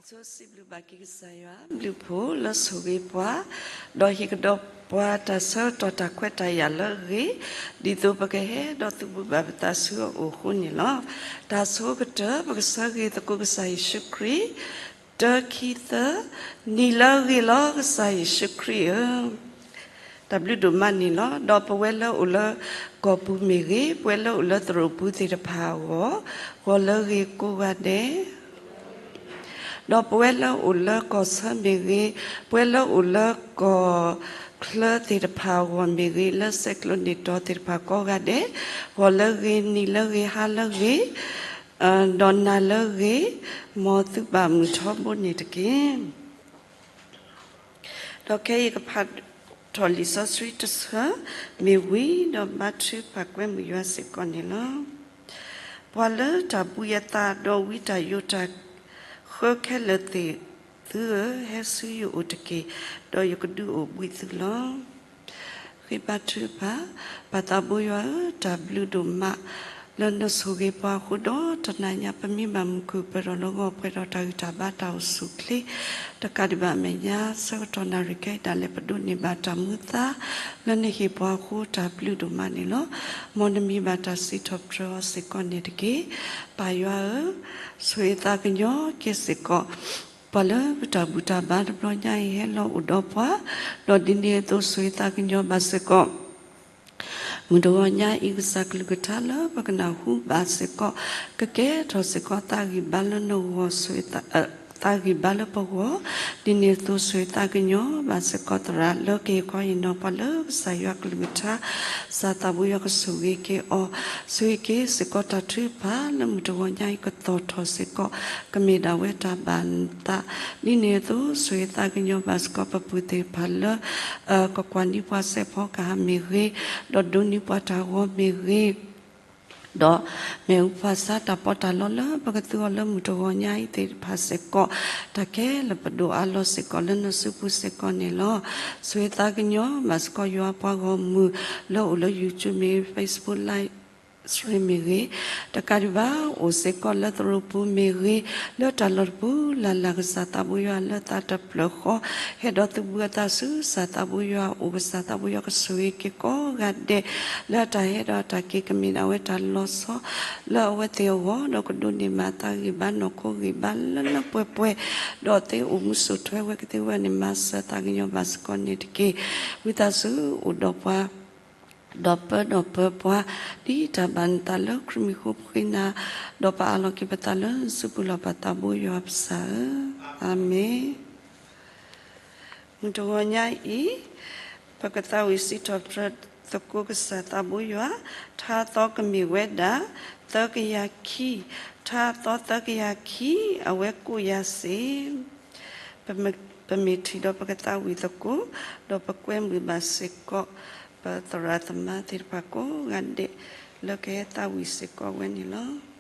ဆိစံးဘျုးဘၣ်က့ၤကစၢ်ယွၤ ဘျုးဖှိၣ်လၢဆိၣ်ဂ့ၤပှၤ, ဒီးဟ့ၣ်ကဒီးပှၤတၢ်ဆၢကတီၢ်တၢ်ခွဲးတၢ်ယာ်လၢအဂ့ၤ, ဒ်သိးပကဟဲဒီးသုးဘူးဘၣ်ပသးဆူအအိၣ်အဃိန့ၣ်လီၤ. တၢ်ဆိကတၢၢ် ပကဆၢဂ့ၤသကိးကစၢ်ယ့ၣ်ၡူးခရံာ်, တၢ ခံ သၢ, နံၤလၢအဂ့ၤလီၤ ကစၢ်ယ့ၣ်ၡူးခရံာ်ဧၢ. တၢ်ဘျုးဒိၣ်မးန့ၣ်လီၤ. ဒီးပဝဲလၢအိၣ်လၢကီၢ်ပူၤမ့ၢ်ဂ့ၤ, ပဝဲလၢအိၣ်လၢသရိာ်ပူၤသ့ၣ်တဖၣ်အဂီၢ်, ဂီၤလၢအဂ့ၤကိးဂၤဒဲး, ဒီးပဝဲလၢအိၣ်လၢကီၢ်ဆၢမ့ၢ်ဂ့ၤ, ပဝဲလၢအိၣ်လၢကီၢ်ချၢသ့ၣ်တဖၣ်အဂီၢ်မ့ၢ်ဂ့ၤ, လၢဆဲးကျိးန့ၢ်တီၤသ့ၣ်တဖၣ်ကိးဂၤဒဲး, ဂီၤလၢအဂ့ၤ, နံၤလၢအဂ့ၤ, ဟါလၢအဂ့ၤ, ဒီးနၤလၢအဂ့ၤ, မ်သုဘၣ်မုာ်ထီဘိန့ၣ်တက့ၢ်. ဒီးခဲအံၤကဖးထီၣ်လံာ်စီဆှံတဆၢ မ့ၢ်ဝံၤဒီးဘါထုကဖၣ်ကွဲမုာ်ယွၤစ့ၢ်ကီးန့ၣ်လီၤ. ပှၤလၢတၢ်ဘှံးအသး ဒီးဝံတၢ်ယိးတၢ်ဃၢခဲလၢာ်သ့ၣ်သုဧၢ, ဟဲဆူယအိၣ်တက့ၢ်, ဒီးယကဒုးအိၣ်ဘှံးသုလီၤ. ဃ့ဘါထုကဖၣ်, ပၢ်သးဘိယွၤဧၢ, တၢ်ဘျုးဒိၣ်မး လၢနဆိၣ်ဂ့ၤပှၤအဃိဒီး တနၤညါပမ့ၢ်ဘၣ်မုၢ်ခုၣ်ပၢၢ်ထီၣ်လၢဂီၤပှဲၤဒီးတၢ်ဂံၢ်တၢ်ဘါတၢ်အိၣ်ဆူၣ်အိၣ်ချ့ တကးဒံးဘၣ်အမဲာ်ညါ ဆၢကတီၢ်နၣ်ရံၣ်ခဲအံၤဒၣ်လဲာ် ပဒိးန့ၢ်ဘၣ်တၢ်မူအသါ လၢနဟ့ၣ်ပှၤအဃိ တၢ်ဘျုးဒိၣ်မးန့ၣ်လီၤ. မ်နမံၤဘၣ်တၢ်စံးထီၣ်ပတြၢၤအီၤစ့ၢ်ကီးန့ၣ်တက့ၢ်. ပၢ်ယွၤဧၢ, ဆိၣ်ဂ့ၤသးကညီၤက့ၤစ့ၢ်ကီး ပှၤလၢပတၢ်ဘူၣ်တၢ်ဘါတဘျီညါအံၤဟဲလီၤအိၣ်ဒီးပှၤ, ဒီးဒ်န့ၣ်အသိးဆိၣ်ဂ့ၤသးကညီၤဘၣ်စ့ၢ်ကီး မုၢ်တဂီၤညါအံၤ ကစၢ်ကလုၢ်ကထါလၢပကနၢ်ဟူဘၣ်စ့ၢ်ကီး, ကကဲထီၣ်စ့ၢ်ကီးသးဂံၢ်ဘါလၢနဂီၢ်, သးဂံၢ်ဘါလၢပဂီၢ်, ဒ်န့ၣ်အသိးဆိၣ်ဂ့ၤသးကညီၤဘၣ်စ့ၢ်ကီးသရၣ် လၢကဟ့ၣ်ခီဟ့ၣ်နီၤပှၤလၢကစၢ်ယွၤကလုၢ်ကထါ, ကစၢ်သးဘိယွၤကဆိၣ်ဂ့ၤက့ၤအီၤ, ဆိၣ်ဂ့ၤက့ၤစ့ၢ်ကီးတၢ်ထုကဖၣ်လၢမုၢ်တဂီၤညါအံၤ ကသီၣ်ထီၣ်စ့ၢ်ကီး ကမ့ၢ်ဒၣ်ဝဲတၢ်ဘၣ်နသး, ဒ်န့ၣ်အသိးဆိၣ်ဂ့ၤသးကညီၤဘၣ်စ့ၢ်ကီးပပုၢ်သ့ၣ်တဖၣ်လၢ ကကွၢ်န့ၢ်ပှၤစဲးဖီကဟၣ်မ့ၢ်ဂ့ၤ, ဒီးဒိးန့ၢ်ပှၤတၢ်ဂီၤမ့ၢ်ဂ့ၤ, ဒီးမ့ၣ်အူဖးဆါတၢ်ပီးတၢ်လီလၢပကသူအီၤလၢမုၢ်တဂီၤညါအံၤသ့ၣ်တဖၣ်စ့ၢ်ကီး, တၢ်ခဲလၢာ်ပဒိၣ်အါလီၤစ့ၢ်ကီးလၢနစုပူၤစ့ၢ်ကီးန့ၣ်လီၤ. ဆိၣ်ဂ့ၤသးကညီၤဘၣ်စ့ၢ်ကီးယွၤပှၤဂီၢ်မုၢ်လၢအိၣ်လၢ YouTube မ့ၢ်ဂ့ၤ, Facebook Live Stream မ့ၢ်ဂ့ၤ, တကးဒံးဘၣ်အိၣ်စ့ၢ်ကီးလၢသရိာ်ပူၤမ့ၢ်ဂ့ၤ, လၢတၢ်လီၢ်တပူၤလၢ်လၢ် ကစၢ်သးဘိယွၤလၢသးတဖျၢၣ်ဃီ ဟဲဒီးသုးဘူးအသးဆူကစၢ်သးဘိယွၤအအိၣ်, ကစၢ်သးဘိယွၤကဆိၣ်ဂ့ၤက့ၤကိးဂၤဒဲး, လၢတၢ်ဟဲဒီးတၢ်က့ၤကမ့ၢ်ဒၣ်ဝဲတၢ်လီၤဆီ လၢအဝဲသ့ၣ်အဂီၢ်, ဒီးကဒိးန့ၢ်ဘၣ်သးဂံၢ်ဘါနီၢ်ခိဂံၢ်ဘါလၢလၢပှဲၤပှဲၤ, ဒီးသ့အိၣ်မူစိာ်ထွဲဝဲကသ့ဝဲန့ၣ် မၤစၢၤသးကညီၤဘၣ်စ့ၢ်ကီးန့ၣ်တက့ၢ်. ဝံသးစူၤအိၣ်ဒီးပှၤ ဒီးပၢဒီးပၢပှၤ ဒ်တၢ်ဘၣ်နသးလၢခရံာ်မံၤအဃိပဃ့နၤ, ဒီးပအၢၣ်လီၤက့ၤပသးလၢနစုပူၤလီၤ ပၢ်သးဘိယွၤပကစၢ်ဧၢ, အၤမ့ၣ်. မုၢ်တဂီၤညါအံၤ ပကသးဝံၣ်စံးထီၣ်ပတြၢၤသကိးကစၢ်သးဘိယွၤ, ထါသီကမ့ၢ်ဝဲဒၣ် သၢကယၤခံ, ထါသီသၢကယၤခံ, အဝဲကိးယၤစ့ၢ် ပမ့ၢ်ထံၣ်ဒီးပကသးဝံၣ်သကိး, ဒီးပကွဲမုာ်ဘၣ်စ့ၢ်ကီး ပသရၣ်သမါသ့ၣ်တဖၣ်ကိးဂၤဒဲး လၢကဟဲသးဝံၣ်စ့ၢ်ကီးဝဲန့ၣ်လီၤ.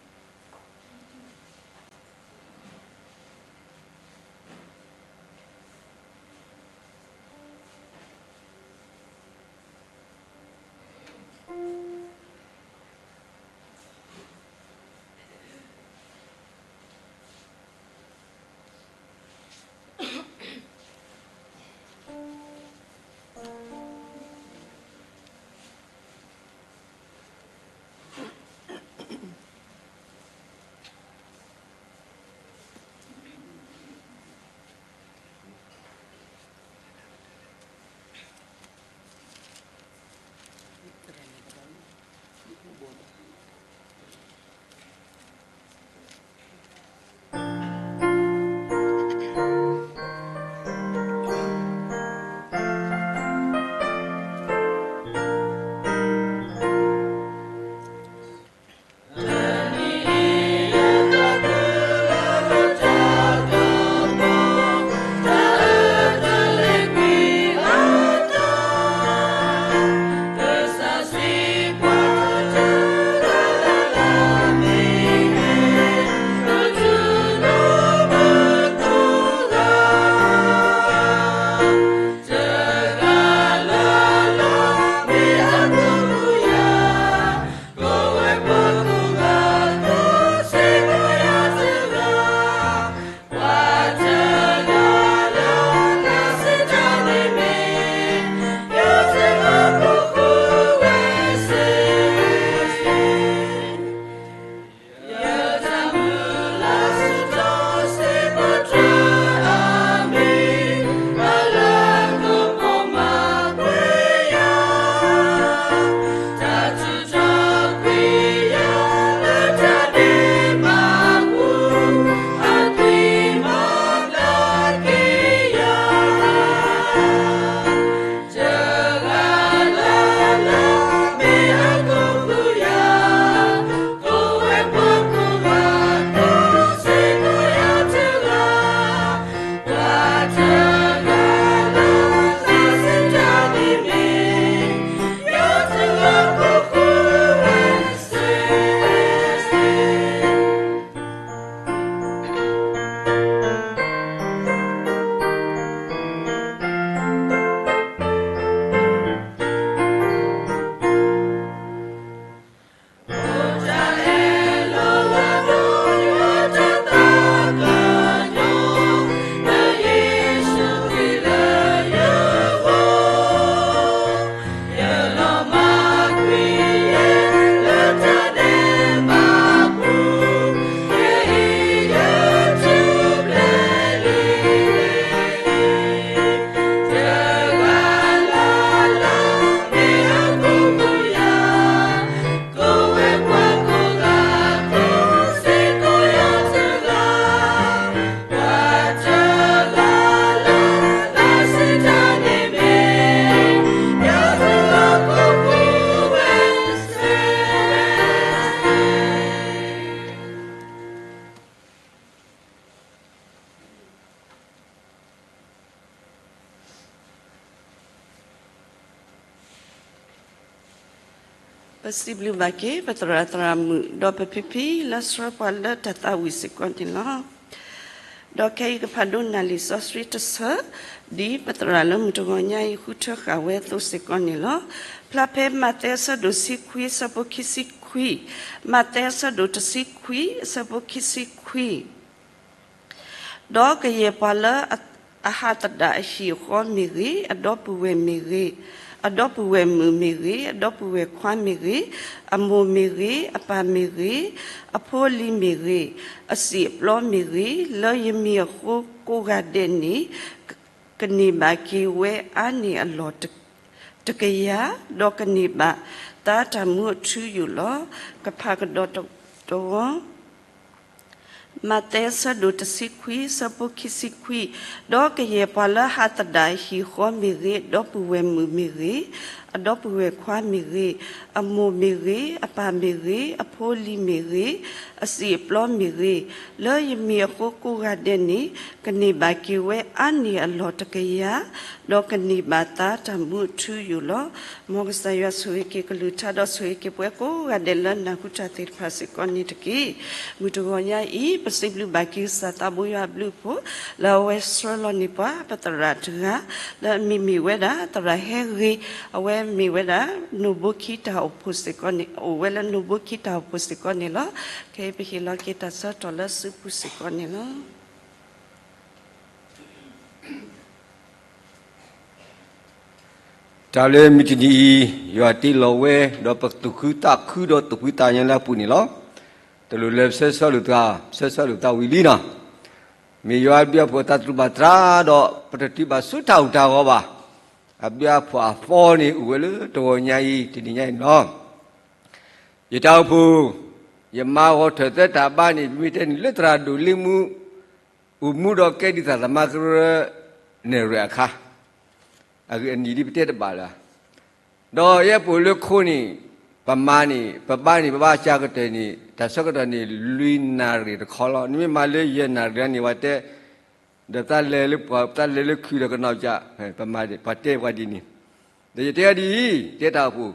ပစံးဘျုးဘၣ်က့ၤ ပသရၣ်သရၣ်မုၣ် ဒီးပဖံဖံလၢဆှၢပှၤလၢတၢ်သးဝံၣ်စ့ၢ်ကီးန့ၣ်လီၤ. ဒီးခဲအံၤကဖးဒိၣ်နၢ်လံာ်စီဆှံတဆၢ ဒ်ပသရၣ်လၢမုၢ်တဂီၤညါအံၤ ဃုထၢဃာ်ဝဲအသိးစ့ၢ်ကီးန့ၣ်လီၤ. ဖျါဖဲမးသဲအဆၢဒိၣ်တဆံခွံ အဆၢဖိခံဆံခွံ, မးသဲအဆၢဒိၣ်တဆံခွံ အဆၢဖိခံဆံခွံ ဒီးကယဲၢ်ပှၤလၢအဟးသဒၣ်အဟံၣ်အဃီမ့ၢ်ဂ့ၤ, အဒီပုၢ်ဝဲၢ်မ့ၢ်ဂ့ၤ, အဒီပုၢ်ဝဲၢ်မုၣ်မ့ၢ်ဂ့ၤ, အဒီပုၢ်ဝဲၢ်ခွါမ့ၢ်ဂ့ၤ, အမိၢ်မ့ၢ်ဂ့ၤ, အပၢ်မ့ၢ်ဂ့ၤ, အဖိအလံၤမ့ၢ်ဂ့ၤ, အစံာ်အပျီမ့ၢ်ဂ့ၤ, လၢယမံၤအဃိကိးဂၤဒဲးန့ၣ် ကန့ၢ်ဘၣ်က့ၤဝဲအါန့ၢ်အလီၢ်တကယၤ, ဒီးကန့ၢ်ဘၣ်သါတၢ်မူအထူအယိာ်လီၤ. ကဖးကဒီးတဝီ မးသဲအဆၢဒိၣ်တဆံခွံ အဆၢဖိခံဆံခွံ, ဒီးကယဲၢ်ပှၤလၢဟးသဒၣ်အဟံၣ်အဃီမ့ၢ်ဂ့ၤ, အဒီပုၢ်ဝဲၢ်မုၣ်မ့ၢ်ဂ့ၤ, အဒီပုၢ်ဝဲၢ်ခွါမ့ၢ်ဂ့ၤ, အမိၢ်မ့ၢ်ဂ့ၤ, အပၢ်မ့ၢ်ဂ့ၤ, အဖိအလံၤမ့ၢ်ဂ့ၤ, အစံာ်အပျီမ့ၢ်ဂ့ၤ, လၢယမံၤအဃိကိးဂၤဒဲးန့ၣ် ကန့ၢ်ဘၣ်က့ၤဝဲအါန့ၢ်အလီၢ်တကယၤ, ဒီးကန့ၢ်ဘၣ်သါတၢ်မူအထူအယိာ်လီၤ. မ်ကစၢ်ယွၤဆိၣ်ဂ့ၤက့ၤကလုၢ်ကထါ ဒီးဆိၣ်ဂ့ၤက့ၤပဝဲကိးဂၤဒဲးလၢနၢ်ဟူတၢ်သ့ၣ်တဖၣ်စ့ၢ်ကီးန့ၣ်တက့ၢ်. မုၢ်တဂီၤညါအံၤ ပစံးဘျုးဘၣ်က့ၤကစၢ်သးဘိယွၤအဘျုးအဖှိၣ် လၢအဝဲဆှၢလီၤန့ၢ်ပှၤ ပသရၣ်တဂၤ လၢအမံၤမ့ၢ်ဝဲဒၣ် သရၣ်ဟဲဂ့ၤ, အဝဲမ့ၢ်ဝဲဒၣ် နိၣ်ဘိခံတၢ်အိၣ်ဖှိၣ်စ့ၢ်ကီးန့ၣ်, အိၣ်ဝဲလၢနိၣ်ဘိခံတၢ်အိၣ်ဖှိၣ်စ့ၢ်ကီးန့ၣ်လီၤ. ခဲအံၤပဟ့ၣ်လီၤက့ၤတၢ်ဆၢကတီၢ်လၢစုပူၤစ့ၢ်ကီးန့ၣ်လီၤ. တၢ်လၢမုၢ်တနံၤအံၤ ယွၤတ့လီၤဝဲ ဒီးပသူၣ်ခုသးခုဒီးသူၣ်ဖှံသးညီလၢအပူၤန့ၣ်လီၤ. တလိၣ်လၢပဆၢဆီလိာ်သး, ပဆၢဆီလိာ်သးဝံၤလံနီၤ. မ့ၢ်ယွၤအဘျုးအဖှိၣ်အသးတရူးဘၣ်တြၢ်ဒီး ပတတုၤဘၣ်ဆူတၢ်အိၣ်တၢ်ဂီၤဘၣ်. အဘျုးအဖှိၣ်အသီန့ၣ် အိၣ်ဝဲလၢတဂီၤညါအံၤ တနံၤညါအံၤနီၤ. ယတၢ်အိၣ်ဖှိၣ် ယမါဂီၤထၢၣ်သၢတၢ်ဘါန့ၣ် ပမ့ၢ်တဲန့ၣ်လၢသရၣ်ဒိၣ်လ့မူ အိၣ်မူဒီးကဲဒ်သိးသးမါကရၢ နဲၣ်ရွဲၣ်အခါ, အဂ့ၢ်အနံၣ်ဒ်ပတဲတဘၣ်လၢၤ. ဒီးယဲပအိၣ်လၢခိန့ၣ် ပမၤန့ၣ် ပဘါန့ၣ် ပဘါအစှၤကတၢၢ်န့ၣ် တၢ်ဆၢကတီၢ်န့ၣ် လွံၢ်နၣ်ရံၣ်တခီလီၤ. နမ့ၢ်မၤလၢယဲၢ်နၣ်ရံၣ်န့ၣ် ပှၤတဲ ဒီးသးလဲၤလၢပှၤ သးလဲၤလၢခုဒီးကနီၢ်ကၠး ပမၤ ပှၤတဲပှၤဒ်န့ၣ်. ဒီးယတဲအီၤဒ်အံၤ တဲတၢ်အိၣ်ဖှိၣ်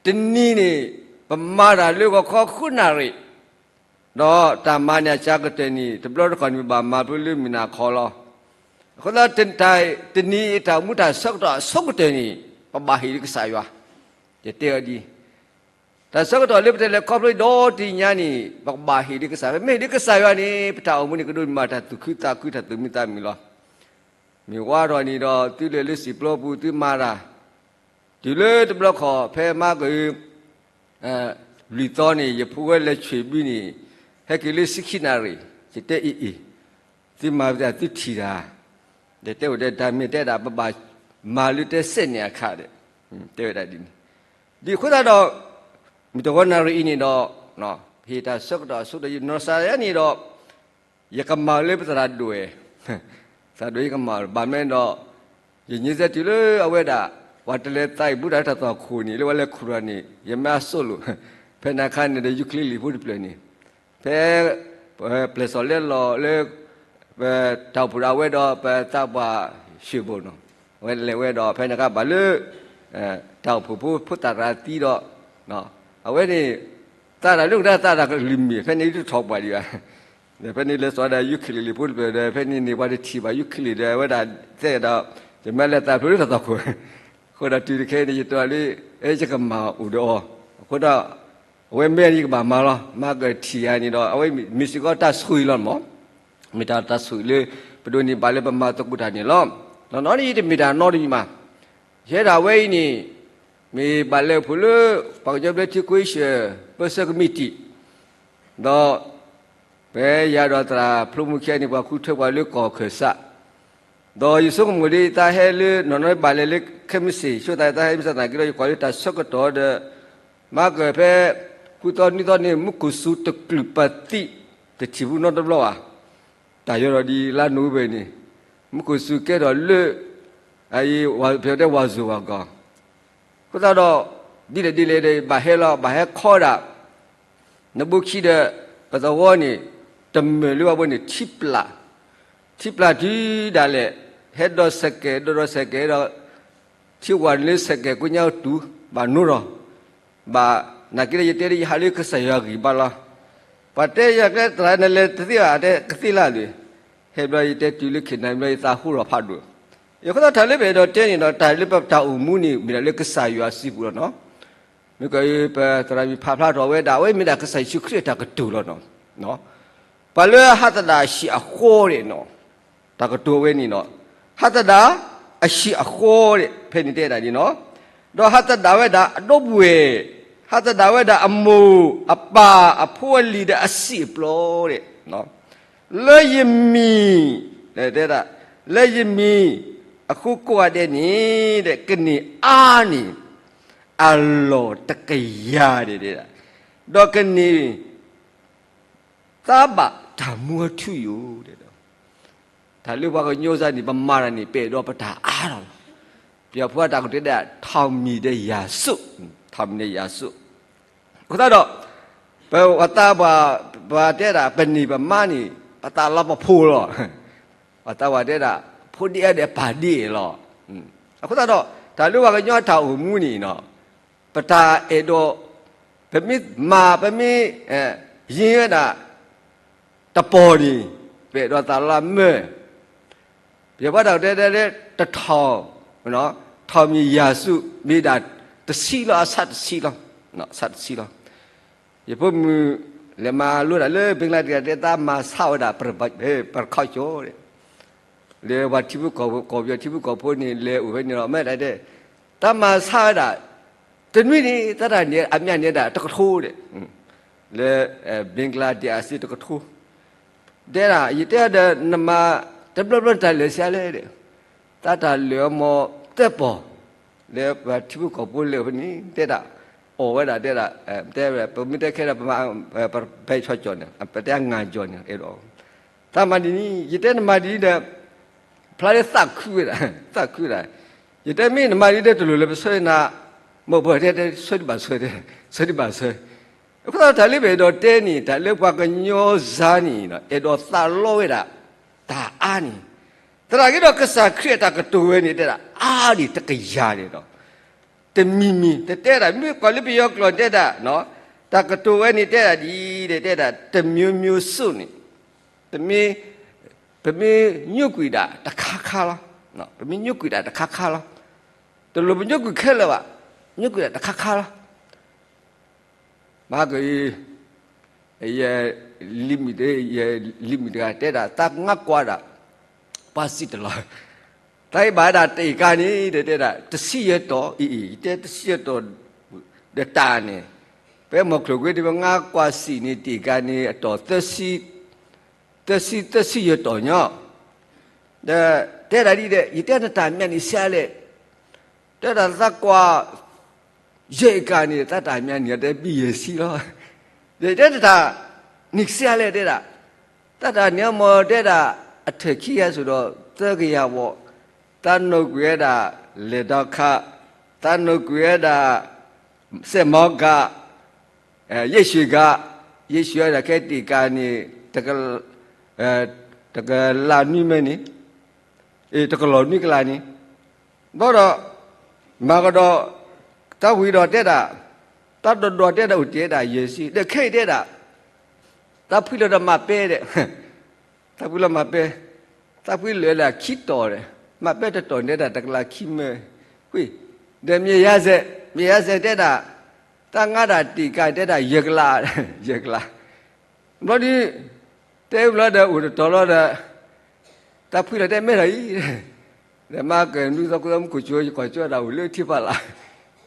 တနံၤန့ၣ် ပမၤတၢ်လၢဂီၤခီဃုနၣ်ရံၣ်, ဒီးတၢ်မၤန့ၣ်အစှၤကတၢၢ်န့ၣ် တဘျီတခီၣ်န့ၣ် ပဘၣ်မၤဖဲလၢမုၢ်နၤခီလီၤ. အဃိသတး တနံၤအံၤတၢ်အိၣ်မူတၢ်ဆၢကတီၢ်အဆိကတၢၢ်န့ၣ် ပဘၣ်ဟ့ၣ်လၢကစၢ်ယွၤ, ယတဲအီၤဒ်အံၤ. တၢ်ဆၢကတီၢ်လၢပတဲလဲၤခီဖျိဒီတနံၤညါန့ၣ် ပကဘၣ်ဟ့ၣ်လၢကစၢ်ယွၤ, မ့ၢ်ဟ့ၣ်လၢကစၢ်ယွၤန့ၣ် ပတၢ်အိၣ်မူန့ၣ် ကဒိးန့ၢ်ဘၣ်တၢ်သူၣ်ခုသးခု တၢ်သူၣ်မံသးမုာ်လီၤ. မ့ၢ်ဝါထီၣ်န့ၣ်ဒီး သုလဲၤလၢစံာ်ပျီပူၤ သုမၤတၢ်, တုၤလၢတဘျီခီၣ် ဖဲမၤကၢၢ် လွံၢ်သီန့ၣ် ယဖိဝဲလဲၤဆွံၣ်ဘုန့ၣ် ဟဲက့ၤလၢဆံခံနၣ်ရံၣ်, ယတဲအံၤအံၤ, သုမၤပသးသုထံၣ်တၢ်, ဒီးတဲဝဲဒၣ်တၢ်မ့ၢ်တဲဒၣ် ပဘၣ်မၤလၢတဲစဲးန့ၣ်အခါဒီး တဲဝဲဒၣ်ဒ်န့ၣ်, ဒ်အဃိသတးဒီး မုၢ်တဂီၤနၣ်ရံၣ်အံၤန့ၣ်ဒီး ဟ့ၣ်တၢ်ဆၢကတီၢ်အဆိကတၢၢ် ယနီၢ်စၢ်ယၤန့ၣ်ဒီး ယကမၤလၢပသရၣ်ဒိၣ်ဝဲ, သရၣ်ဒိၣ်ယကမၤ ဘၣ်မနုၤဒီး ယညါစဲတုၤလၢအဝဲဒၣ် ပှၤတလဲၤသးအံၤဘူးတၢ်လၢတၢ်သွၣ်ခိၣ်န့ၣ် လၢဝဲလဲၤခူၣ်ထီၣ်န့ၣ် ယမ့ၢ်အစိၣ်လိာ်, ဖဲန့ၣ်အခါန့ၣ်ဒီး ယူၤခလ့ၣ်လံာ်ဖိတဖျၢၣ်န့ၣ် ဖဲ ပျဲၢ်စီၣ်လဲလီၤလၢ ပတၢ်အိၣ်ဖှိၣ်ဒၣ်ဝဲဒီး ပသးပှၢ်ၡ့ၣ်ဘိၣ်နီၤ, အဝဲလဲၤဝဲဒီး ဖဲန့ၣ်အခါဘၣ်လၢ တၢ်အိၣ်ဖှိၣ်ဖိ ဖိသၣ်တဂၤသံဒီး အဝဲန့ၣ် သးတၢ်လၢကဒါသးတၢ်ကလုၢ်မ့ၢ် ဖဲန့ၣ်တထီၣ်ပှၤဒံးဘၣ်. ဒီးဖဲန့ၣ်လဲၤစိာ်ဝဲဒၣ်ယူၤခလ့ၣ်လံာ်ဖိတဖျၢၣ်ဒီး ဖဲန့ၣ်န့ၣ် ပှၤတထံၣ်ဘၣ်ယူၤခလ့ၣ်ဒီး အဝဲဒၣ်သဲဒီး ယမ့ၢ်လဲၤသးဖျိလၢတၢ်သွၣ်ခိၣ်, အဃိဒီးတုၤတခဲအံၤန့ၣ် ယတိၢ်လၢ ယကမၤအိၣ်ဒီးအီၤ, အဃိဒီး အဝဲမ့ၢ်ယကဘၣ်မၤလီၤ. မၤကထံၣ်ယၤန့ၣ်ဒီး အဝဲမ့ၢ်စ့ၢ်ကီးတၢ်ဆိၣ်ဂ့ၤလီၤမး, မ့ၢ်တၢ်တၢ်ဆိၣ်ဂ့ၤလၢ ပဒိးန့ၢ်ဘၣ်လၢပမၤသကိးတၢ်န့ၣ်လီၤ. နီၢ်နီၢ်န့ၣ် ယတမ့ၢ်တၢ်နီတမံၤဘၣ်. ယဟဲဒၣ်ဝဲအံၤန့ၣ် မ့ၢ်ဘၣ်လဲၤအိၣ်ဖှိၣ်လၢ ပှၤကညီဘျၢထံခဝ့ၡၢၣ် ပၢဆှၢကမံးတံာ် ဒီး ဖဲယၤဒီးသရၣ်ဖျိမူခံဂၤန့ၣ် ပှၤဃုထၢပှၤလၢကီၢ်ခၢၣ်စး, ဒီးယဆိကမိၣ်လၢယသးဟဲလၢ နီၢ်နီၢ်ဘၣ်လဲၤလၢခဲမုၢ်ဆ့ၣ် ဆိသးယသးဟဲမုၢ်ဆ့ၣ်သနာ်က့ဒီး ယကွၢ်လၢတၢ်ဆၢကတီၢ်ဒီး မၤကၢၢ်ဖဲ ဃုသီနွံသီန့ၣ် မူခိၣ်စူၤတကလုာ်ပသံး တထံၣ်ဖူနီတဘျီဘၣ်. တၢ်ယီၤဒီးဒ်လါနိၣ်ဝ့ဘၢၣ်န့ၣ် မူခိၣ်စူၤကဲထီၣ်လၢ အအံၤ ဖဲတဲဝၤစိၤဝၤကီၢ် အဃိသတးဒီး ဒ်လဲၣ်ဒ်လဲၣ်ဒီး ဘၣ်ဟဲလီၤ ဘၣ်ဟဲခီဒၣ် နဘိခံဒီး ပသဝီန့ၣ် တမၢၢ်လၢဘၣ်ဘိန့ၣ် ထံပျၢ်, ထံပျၢ်တုၤဒၣ်လဲာ် ဟဲဒီးစဲးကဲး ဒီးဒီးစဲးကဲးဒီး ထံဝၢ်န့ၣ်လၢစဲးကဲးကိညါတူၢ် ဘၣ်နိဒီး ဘၣ်, နာ်က့ဒီး ယတဲလၢယဟးလၢကစၢ်ယွၤဂံၢ်ဘါလီၤ. ပှၤတဲယၤကျဲသရၣ် နလဲၤတသ့ဘၣ်, တဲကသ့လၢ်လၢ, ဟဲဘျီယတဲတုၤလၢခံးနၤဘျီ ယသးဟူထီၣ်ဖးဒိၣ်. အဃိသတး တၢ်လၢပအဲၣ်ဒိးတဲန့ၣ်ဒီး တၢ်လၢပတၢ်အိၣ်မူန့ၣ် မ့ၢ်ဒၣ်လၢကစၢ်ယွၤစုပူၤလီၤနီၤ. မ့ၢ်ကီး ပသရၣ်မုၣ်ဖးဖျါထီၣ်ဝဲဒၣ် အဝဲမ့ၢ်ဒၣ်ကစၢ်ယ့ၣ်ၡူးခရံာ်အတၢ်ကတိၤလီၤနီၤ. ပှၤလၢဟးသဒၣ်အဟံၣ်အဃီဒဲးနီၤ, တၢ်ကတိၤဝဲန့ၣ်နီၤ, ဟးသဒၣ်အဟံၣ်အဃီဒဲး ဖဲန့ၣ်တဲဒၣ်န့ၣ်နီၤ, ဒီးဟးသဒၣ်ဝဲဒၣ်အဒီပုၢ်ဝဲၢ်, ဟးသဒၣ်ဝဲဒၣ်အမိၢ်အပၢ်အဖိအလံၤဒီးအစံာ်အပျီဒဲး, လၢယမံၤ, တဲဒၣ်, လၢယမံၤအဃိကိးဂၤဒဲးန့ၣ် ကန့ၢ်အါန့ၢ် အလီၢ်တကယၤဒဲးဒဲး, ဒီးကန့ၢ် သးဘၣ်တၢ်မူအထူအယိာ်ဒဲးဒီး, တၢ်လၢပှၤကညီစါန့ၣ် ပမၤတၢ်န့ၣ် ပအဲၣ်ဒိးပတၢ်အါထီၣ်လီၤ. ပယီၤဖိအတၢ်ကတိၤတဲဒၣ် ထီၣ်မံၤဒီးယၤစိၣ်, ထီၣ်မံၤဒီးယၤစိၣ်. အဃိသတးဒီး ပဝဲသးပှၢ်, ပှၤတဲဒၣ် ပန့ၢ်ပမါန့ၣ် ပသးလီၤပဖိလီၤ. ပှၤသးပှၢ်တဲဒၣ် ဖိဒံအါဒီးပၢ်ဒံအါလီၤ. အဃိသတးဒီး တၢ်လၢပှၤကညီတၢ်အိၣ်မူန့ၣ်နီၤ, ပတၢ်အဲၣ်ဒိး, ပမ့ၢ်မၤ ပမ့ၢ် ယ့ဝဲဒၣ် တပီၤန့ၣ် ပအဲၣ်ဒိးသးလီၤမၢ်, ပယီၤဖိတၢ်ကတိၤတဲလၢ တထီၣ်, ထီၣ်မံၤယၤစိၣ် မ့ၢ်ဒၣ်တဆံလီၤ, အဆၣ်တဆံလီၤ, အဆၣ်တဆံလီၤ. ယဖိမုၣ်လဲၤမၤလိတၢ်လၢ ဘ့ကလါဒ့း တဲသးမၤဆါဝဲဒၣ် ပရခီကၠိဒဲး, လၢပှၤထံဖိကီၢ်ဖိ, ကီၢ်ပယီၤထံဖိကီၢ်ဖိန့ၣ် လဲၤအိၣ်ဖဲန့ၣ်လီၤ. မ့ၢ်ဒၣ်တဲ တၢ်မၤဆါဝဲဒၣ် တနွံန့ၣ် သးတၢ်န့ၢ်အမျးန့ၢ်ဒၣ်တကထိဒဲး, လၢ ဘ့ကလါဒ့း အစ့တကထိ, တဲဒၣ် ယတဲဒီး နမၤတဘျီဘျီ နတၢ်လၢာ်ဆံးလဲၣ်ဒဲး, သးတၢ်လၢာ်အမီၤသၢပီၤ, လၢပှၤထံဖိကီၢ်ဖိလဲၤအိၣ်ဖဲန့ၣ် တဲဒၣ် အီၣ်ဝဲဒၣ်တဲဒၣ်, တဲဝဲ ပမ့ၢ်တဲခဲဒီး ပမၤ ပပဲဆီကၠီၣ်န့ၣ် ပတဲအငါကၠီၣ်န့ၣ် အဲၣ်ဒိး သးမၤဒ်န့ၣ် ယတဲနမၤဒ်န့ၣ်ဒီး ဖျါလၢသးခုဝဲဒၣ်, သးခုဝဲဒၣ်, ယတဲမ့ၢ်နမၤဒ်န့ၣ်ဒီး တလိၣ်လၢပဆၢနၤ, မ့ၢ်ပှၤတဲတဲဆၢဒံးဘၣ်ဆၢ, ဆၢဒံးဘၣ်ဆၢ, အဃိသတး တၢ်လၢပအဲၣ်ဒိးတဲန့ၣ် တၢ်လၢပှၤကညီစါန့ၣ် အဲၣ်ဒိးသးလီဝဲဒၣ် တၢ်အါန့ၣ်, သနာ်က့ဒီး ကစၢ်ခရံာ်အတၢ်ကတိၤဝဲန့ၣ် တဲဒၣ်အါဒံးတကယၤန့ၣ်ဒီး တမံၤမံၤ တတဲဒၣ် မ့ၢ်ကွၢ်လၢပယီၤကျိာ်တဲဒၣ်, တၢ်ကတိၤဝဲန့ၣ်တဲဒၣ်ဒ်အံၤ တဲဒၣ် တမျိုးမျိုးစိတ်န့ၣ်, တမ့ၢ်, ပမ့ၢ်ညိကွံာ်ဒၣ်တခါခါလီၤ, ပမ့ၢ်ညိကွံာ်ဒၣ်တခါခါလီၤ, တလိၣ်ပညိကွံာ်ခဲလၢာ်ဘၣ်, ညိကွံာ်ဒၣ်တခါခါလီၤ. မၤက့ၤ ယ, ယလံၤမုၣ်တဂၤတဲဒၣ် သးငါကွၢ်ဒၣ် ပှၤစံၣ်တလီၤ, သးအံၤဘၣ်ဝဲဒၣ်တ့ၢ်ကၤန့ၣ် တဲဒၣ် တဆံယဲၢ်တီၤ, အံၤ အံၤ ယတဲတဆံယဲၢ်တီၤ ဒီးတၢ်န့ၣ်, ဖဲမီၤချိၣ်ကွ့န့ၣ် ပငါကွၢ်စံၣ်န့ၣ် တ့ၢ်ကၤန့ၣ် အတီၤ သၢဆံ, သၢဆံယဲၢ်တီၤညီ, ဒီးတဲဒၣ်ဒ်ဒီး ယတဲနတၢ်မံၤန့ၣ်ဆံးလဲၣ်, တဲဒၣ်သးကွၢ် ယဲၢ်ကၤန့ၣ် သးတၢ်မံၤန့ၣ် တဲဘံယဲၢ်ဆံလီၤ. ဒီးတဲတၢ်နံၣ်ကစၢ်လဲၣ်တဲဒၣ်, သးတၢ်န့ၣ်အမ့ၢ်တဲဒၣ် အထၢၣ်ခံဂၤစိၤဒီး သၢကယၤဝီၤ, သးနိးကွံာ်ဝဲဒၣ် လဲၤဒီခါ, သးနိးကွံာ်ဝဲဒၣ် စဲးမီၤကၤ, ယဲၢ်ဆံဂၤ, ယဲၢ်ဆံဂၤဒီး ခဲတ့ၢ်ကၤန့ၣ် တကလးနွံမၢန့ၣ်, တကလးနွံကလးန့ၣ်, ဘၣ်ဒီး မၤကဒီး သးဝံၤဒီးတဲဒၣ်, သးဒိးဒိးတဲဒၣ် အိၣ်တ့ၢ်ဒၣ်ယဲၢ်ဆံ, ဒီးခဲအံၤတဲဒၣ် သးဖှံလီၤဒီးမၤပဲဒီး, သးဖှံလီၤမၤပဲ, သးဖှံလၢာ်လၢခံတီၤဒီး မၤပဲတတီၤန့ၣ်ဒၣ် တကလးခံမၢ, ကွံာ်, ဒီးမ့ၢ်ယၤစဲး, မ့ၢ်ယၤစဲးတဲဒၣ်, သးငါဒၣ်တ့ၢ်ကၤတဲဒၣ် ယဲၢ်ကလး, ယဲၢ်ကလး, ဘျီဒုး တဲဘျီဒီး အိၣ်တတီၤလီၤဒီး သးဖှံလီၤတဲမဲထီၣ်အံၤ, ဒီးမၤကနွံသီခိၣ်သီမူခိၣ်ကၠိ ယကွၢ်ကၠိဒၣ်အိၣ်လၢထံဖးလၢ်,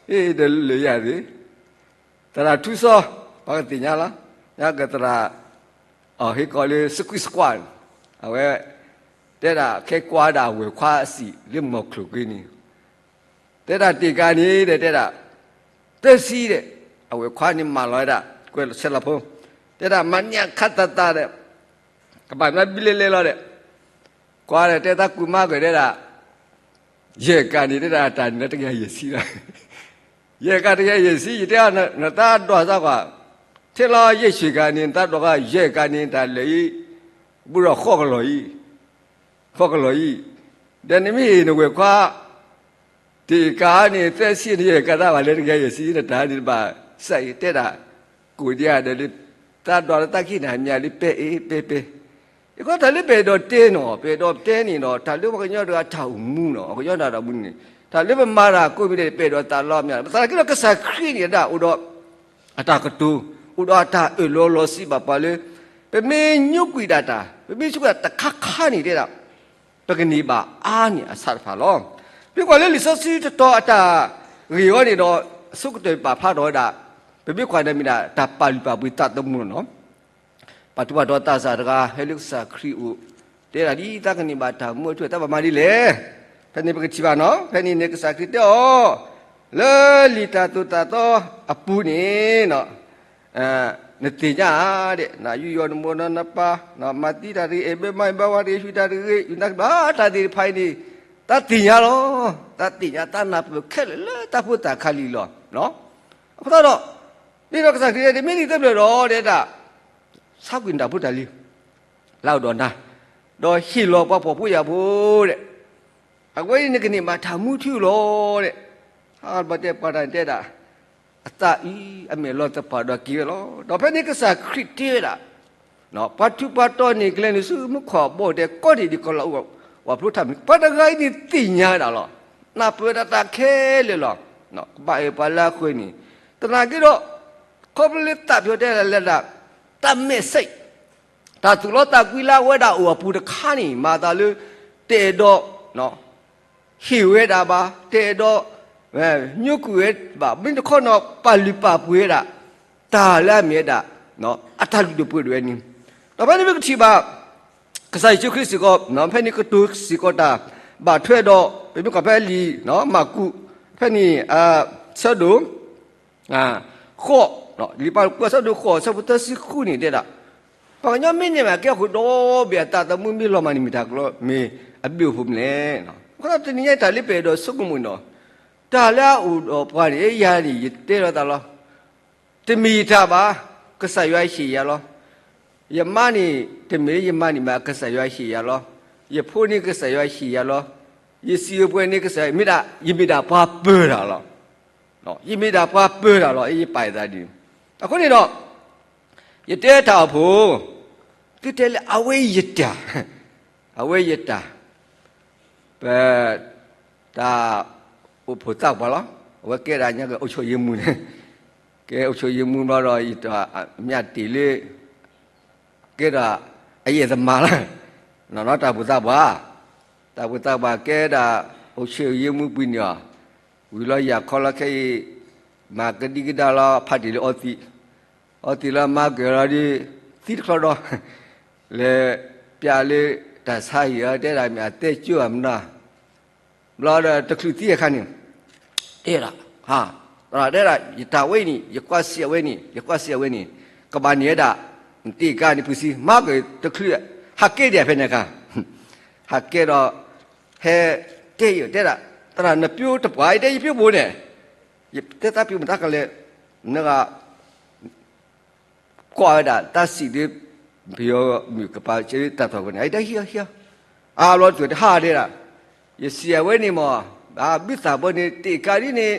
အ့ ဒီးလၢာ်ယၤသ့ၣ်, သရၣ်ထူစီ, ပှၤကသ့ၣ်ညါလီၤ, ညါကသရၣ်, အဟ့ၣ်ကီးလၢ စကွံစကွါ, အဝဲ, တဲဒၣ်ခဲကွၢ်ဒၣ်အဝဲၢ်ခွါအစံာ်လၢမီၤချိၣ်ကွ့န့ၣ် တဲဒၣ်တ့ၢ်ကၤန့ၣ်ဒီးတဲဒၣ်, သၢဆံဒီး, အဝဲၢ်ခွါန့ၣ်မၤလီၤဝဲဒၣ် ကွဲးဆဲးလီၤဖိ, တဲဒၣ်မၤန့ၢ်အခါသးသးဒီး, ကဘၣ်မၤဘံလဲၤလဲၤလီၤဒီး, ကွၢ်ဒီးတဲသးကူၣ်မါကဒီးတဲဒၣ်, ယဲၢ်ကၤန့ၣ်တဲဒၣ်တၢ်န့ၣ်လၢတကယၤယဲၢ်ဆံလီၤ, ယဲၢ်ကၤတကယၤယဲၢ်ဆံ ယတဲအီၤနသးဒိးသးကွၢ်, ထဲလီၤယဲၢ်ဆံကၤန့ၣ် နသးဒိးကွၢ် ယဲၢ်ကၤန့ၣ်တၢ်လၢာ်အံၤ, ဘူးဒီးဃီကလီၤအံၤ ဃီကလီၤအံၤ, ဒီးနမ့ၢ်အ့ၣ်နဝဲၢ်ခွါ, တ့ၢ်ကၤန့ၣ် သၢဆံန့ၣ် ယဲၢ်ကၤသးဘၣ်လၢတကယၤယဲၢ်ဆံ နတၢ်န့ၣ်တဘၣ် စးအံၤတဲဒၣ်, ကိးဒံးဧါဒီးလၢ တၢ်ဒွးလၢတၢ်ခံးန့ၣ် ဟးမ့ၢ်လၢပဲအဲပဲပဲ, ယခီတၢ်လၢပအဲၣ်ဒိးတဲနီၤ, ပအဲၣ်ဒိးတဲန့ၣ်ဒီး တၢ်လၢပှၤကညီတဂၤတၢ်အိၣ်မူနီၤ, ပှၤကညီတၢ်အိၣ်မူန့ၣ် တၢ်လၢပမၤတၢ်ကိးမံၤဒဲး ပအဲၣ်ဒိးသးလီၤမ့ၢ်, ပသးက့ဒီးကစၢ်ခရံာ်န့ၣ်ဒၣ်အိၣ်ဒီး အတၢ်ကတိၤ, အိၣ်ဒီးအတၢ်အၢၣ်လီၤလီၤဆံးဘၣ်ပှၤလၢ ပမ့ၢ်ညိကွံာ်ဒၣ်တၢ်, ပမ့ၢ်ဆိကမိၣ်တၢ်တခါခါန့ၣ်တဲဒၣ် ပကန့ၢ်ဘၣ်အါန့ၢ်အဆၣ်တဖၣ်လီၤ. မ့ၢ်ကွၢ်လၢလံာ်စီဆှံတတီၤအတၢ်ဂ့ၢ်ဝီန့ၣ်ဒီး အဆိကတၢၢ်ပာ်ဖျါထီၣ်ဝဲဒၣ်, ပမ့ၢ်ကွၢ်န့ၣ်မ့ၢ်ဒၣ်တၢ်ပာ်လုၢ်ပာ်ပှ့ၤသးသမူလီၤနီၤ. ပှၤထူးပှၤတီၤသးစၢ်တဂၤ ဟဲလၢကစၢ်ခရံာ်အိၣ်, တဲဒၣ်ဒ်တၢ်ကန့ၢ်ဘၣ်တၢ်မူအထူအတၢ်ဘၣ်မၤဒ်လဲၣ်. ဖဲန့ၣ်ပကထံၣ်ဘၣ်နီၤ, ဖဲန့ၣ်န့ၣ်ကစၢ်ခရံာ်တဲအီၤ, လၢလံာ်တၢ်သိၣ်တၢ်သီအပူၤန့ၣ် နသ့ၣ်ညါဧါ, နယူးယီၣ်နမိၢ်နီၢ်နပၢ်, မၤသံတၢ်တဂ့ၤ, အဲၣ်ဘၢမါအဲၣ်ဘၢဝၤတဂ့ၤ, ဟံးတၢ်တဂ့ၤ, ယူၢ်နၢ်ကဘၣ်တၢ်သ့ၣ်တဖၣ်အံၤန့ၣ်, တၢ်သ့ၣ်ညါလီၤ. တၢ်သ့ၣ်ညါတၢ်နၢ်ပၢၢ်ခဲလၢာ်လၢတၢ်ဖိသၣ်ခါလံလီၤ. အဃိသတးဒီး, ဒ်သိးကစၢ်ခရံာ်တဲ မ့ၢ်ဒ်သိးဘျီဒီးဒဲဒၣ်, ဆါကွံာ်နတၢ်ဖိတၢ်လံၤ လၢအအိၣ်ဒီးနၤ, ဒီးဟ့ၣ်လီၤပှၤဖှီၣ်ဖိယာ်ဖိဒဲး, အဝဲအံၤန့ၣ်ကန့ၢ်ဘၣ်တၢ်မူထူလီၤဒဲး, ဟးဘၣ်တဲပှၤတၢ်န့ၣ်တဲဒၣ်, အသးအံၤအမဲာ်လီၤသပှၢ်ဒီးက့ၤဝဲလီၤ. ဒီးဖဲန့ၣ်ကစၢ်ခရံာ်တဲဝဲဒၣ်, ပှၤထူးပှၤတီၤန့ၣ် ကလဲၤနုာ်ဆူမူခိၣ်အဘီၣ်ဒဲး ကိးဒံးဒံးကီးလီၤအူ ဝၤဖျိထးမံၤ, ပှၤတဂၤအံၤန့ၣ်သ့ၣ်ညါဝဲဒၣ်လီၤ. နၢ်ပၢၢ်ဝဲဒၣ်တၢ်ခဲလၢာ်လီၤ. ကဘၣ်အဲၣ်ပှၤလၢအဃၢၤန့ၣ်, သနာ်က့ဒီး, ခီဖျိလၢသးပျီတဲဒၣ်လဲၤဒၣ်, တၢ်မဲာ်ဆှး တၢ်သူၣ်လီသးကွံလၢအဝဲဒၣ်အိၣ်အပူၤတခါန့ၣ် မၤသးလၢ တအဲၣ်ဒိး ဟ့ၣ်ဝဲဒၣ်ဘၣ်, တအဲၣ်ဒိး ညိကွံာ်ဝဲဘၣ်, မ့ၢ်တခီနီၤ ပာ်လုၢ်ပာ်ပှ့ၤဝဲဒၣ် တၢ်လၢအမ့ၢ်ဝဲဒၣ် အတၢ်လုၢ်ဒိၣ်ပှ့ၤဒိၣ်ဝဲန့ၣ်, ဒီးဖဲန့ၣ်မ့ၢ်ကထံၣ်ဘၣ် ကစၢ်ယ့ၣ်ၡူးခရံာ်စ့ၢ်ကီး ဖဲန့ၣ်ကတိၤစ့ၢ်ကီးတၢ်ဘၣ်ထွဲဒီး ပမ့ၢ်ကွၢ်ဖဲလံာ် မၢ်ကူး ဖဲန့ၣ် ဆၢဒိၣ် ဃိး, လံာ်ပာ်ကူးအဆၢဒိၣ်ဃိး အဆၢဖိသၢဆံဃုန့ၣ်တဲဒၣ်, ပှၤကညီမ့ၢ်န့ၢ်ဘၣ်ကဲအဃိဒီး ဘၣ်အသးသမူမ့ၢ်လီၤမၢ်န့ၣ် မ့ၢ်တၢ်ကလီ မ့ၢ်အဘျုးအဖှိၣ်မနုၤလဲၣ်. အဃိသတးတနံၤညါတၢ်လၢပအဲၣ်ဒိးဆိကမိၣ်န့ၣ်ဒီး တၢ်လၢအအိၣ်ဒီးပှၤန့ၣ် ယၤန့ၣ် ယတဲလီၤသးလီၤ. တမ့ၢ်ယတၢ်ဘၣ်, ကစၢ်ယွၤဟ့ၣ်ယၤလီၤ. ယမါန့ၣ် တမ့ၢ်လၢယမါန့ၣ်ဘၣ်, ကစၢ်ယွၤဟ့ၣ်ယၤလီၤ. ယဖိန့ၣ်ကစၢ်ယွၤဟ့ၣ်ယၤလီၤ. ယစံးဝဲပှဲၤန့ၣ်ကစၢ်ယွၤ မ့ၢ်ဒၣ် ယမ့ၢ်ဒၣ်ပှၤပၢၤတၢ်လီၤ. ယမ့ၢ်ဒၣ်ပှၤပၢၤတၢ်လီၤ ယပာ်ယသးဒ်န့ၣ်. အဃိန့ၣ်ဒီး ယတဲတၢ်အိၣ်ဖှိၣ်, သုတဲလၢအဝဲယတၢ်, အဝဲယတၢ်, ပ တၢ်အိၣ်ဖှိၣ်သးပှၢ်လီၤ. အဝဲကဲဒၣ်ညါက့ၤအုပ်ချုပ်ရေးမှူးန့ၣ်, ကဲအုပ်ချုပ်ရေးမှူးဘျီဒီး ယတၢ်မ့ၢ်တ့ၢ်လၢ ကဲဒၣ် အယဲၢ်သမါလီၤ. နီၢ်နီၢ်တၢ်အိၣ်ဖှိၣ်သးပှၢ်, တၢ်အိၣ်ဖှိၣ်သးပှၢ်ကဲဒၣ် အုပ်ချုပ်ရေးမှူးပှ့ၤန့ၢ်အီၤ, ဝံၤလီၤယၤခီလီၤခဲအံၤ မၤကဒံကဒါလီၤ ဖးတ့ၢ်လၢအီသံး, အီသံးလၢမၤက့ၤလီၤဒီး သံတချီဒီး လဲၤပျးလၢတၢ်ဆါဟံၣ်အီၤ တဲဒၣ်မ့ၢ်အသဲကၠိဧါမနုၤ, ဘျီဒီးတချုးသံအခါန့ၣ် တဲဒၣ်, တဲဒၣ် ယတၢ်ဝဲအံၤန့ၣ် ယကွၢ်စံးအဝဲန့ၣ် ယကွၢ်စံးအဝဲန့ၣ် ကဘၣ်န့ၢ်ဝဲဒၣ် နတ့ၢ်ကါန့ၣ် ဖုစံ မၤက့ၤတချုး ဟးကဲဒံးဖဲန့ၣ်အခါ, ဟးကဲဒီး ဟဲတဲယၤ တဲဒၣ်, သရၣ်နပျိတပှၢ် ယတဲယပျိဘိန့ၣ်, ယတဲသးပျိမတၤကလဲၣ်, နဂၤ ကွၢ်ဝဲဒၣ်တၢ်စံးဒ် ပယီၤမုၣ်ကပၤ စ့တၢ်သီၣ်ဝဲန့ၣ် အတၢ်ဟံးအီၤဟံးအီၤ, အါဘျီတတုၤတဟးဒဲးဒၣ်, ယစံးအဝဲန့ၣ်မး, ဘၣ်ဘုသၣ်ဘီန့ၣ် တ့ၢ်ကါဒ်န့ၣ်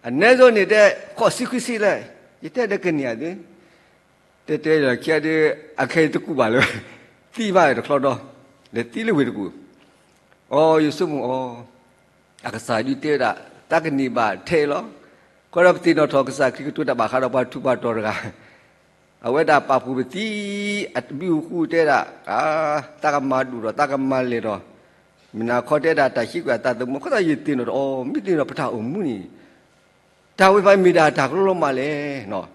အနည်းဆုံးန့ၣ် တဲဃိးဆံခွံဆံလဲၣ်, ယတဲဒီးကန့ၢ်ဧါသ့, တဲတဲဒီးခံဂၤဒီး အခဲအံၤတကူးဘၣ်လၢၤ, သံဘၣ်တချီဒီး လဲၤသံလၢဝ့ၢ်တကူၣ်, အိ ယဆိကမိၣ်အီၤ အကစၢ်ဒုးတဲဝဲဒၣ် တၢ်ကန့ၢ်ဘၣ်ထဲအံၤလီၤ. အဃိဒီးပသ့ၣ်နီၣ်ထီၣ်ကစၢ်ခရံာ်ကတိၤတၢ်ဘၣ်ဃးဒီးပှၤထူးပှၤတီၤတဂၤ, အဝဲဒၣ်ပာ်ဖှိၣ်ပသံ အဘံဘူဃူတဲဒၣ်, တၢ်ကမၤဒိၣ်ဒီးတၢ်ကမၤလဲၢ်ဒီး, မုၢ်နၤခီတဲဒၣ်တၢ်ဟံးကွံာ်အသးသမူ, အဃိသတးယသ့ၣ်နီၣ်ထီၣ်အီၤ မ့ၢ်သ့ၣ်နီၣ်ထီၣ်ပတၢ်အိၣ်မူန့ၣ် တၢ်ဝဲပမ့ၢ်ဒၣ်တၢ်ကလီလီၤမးလဲၣ်.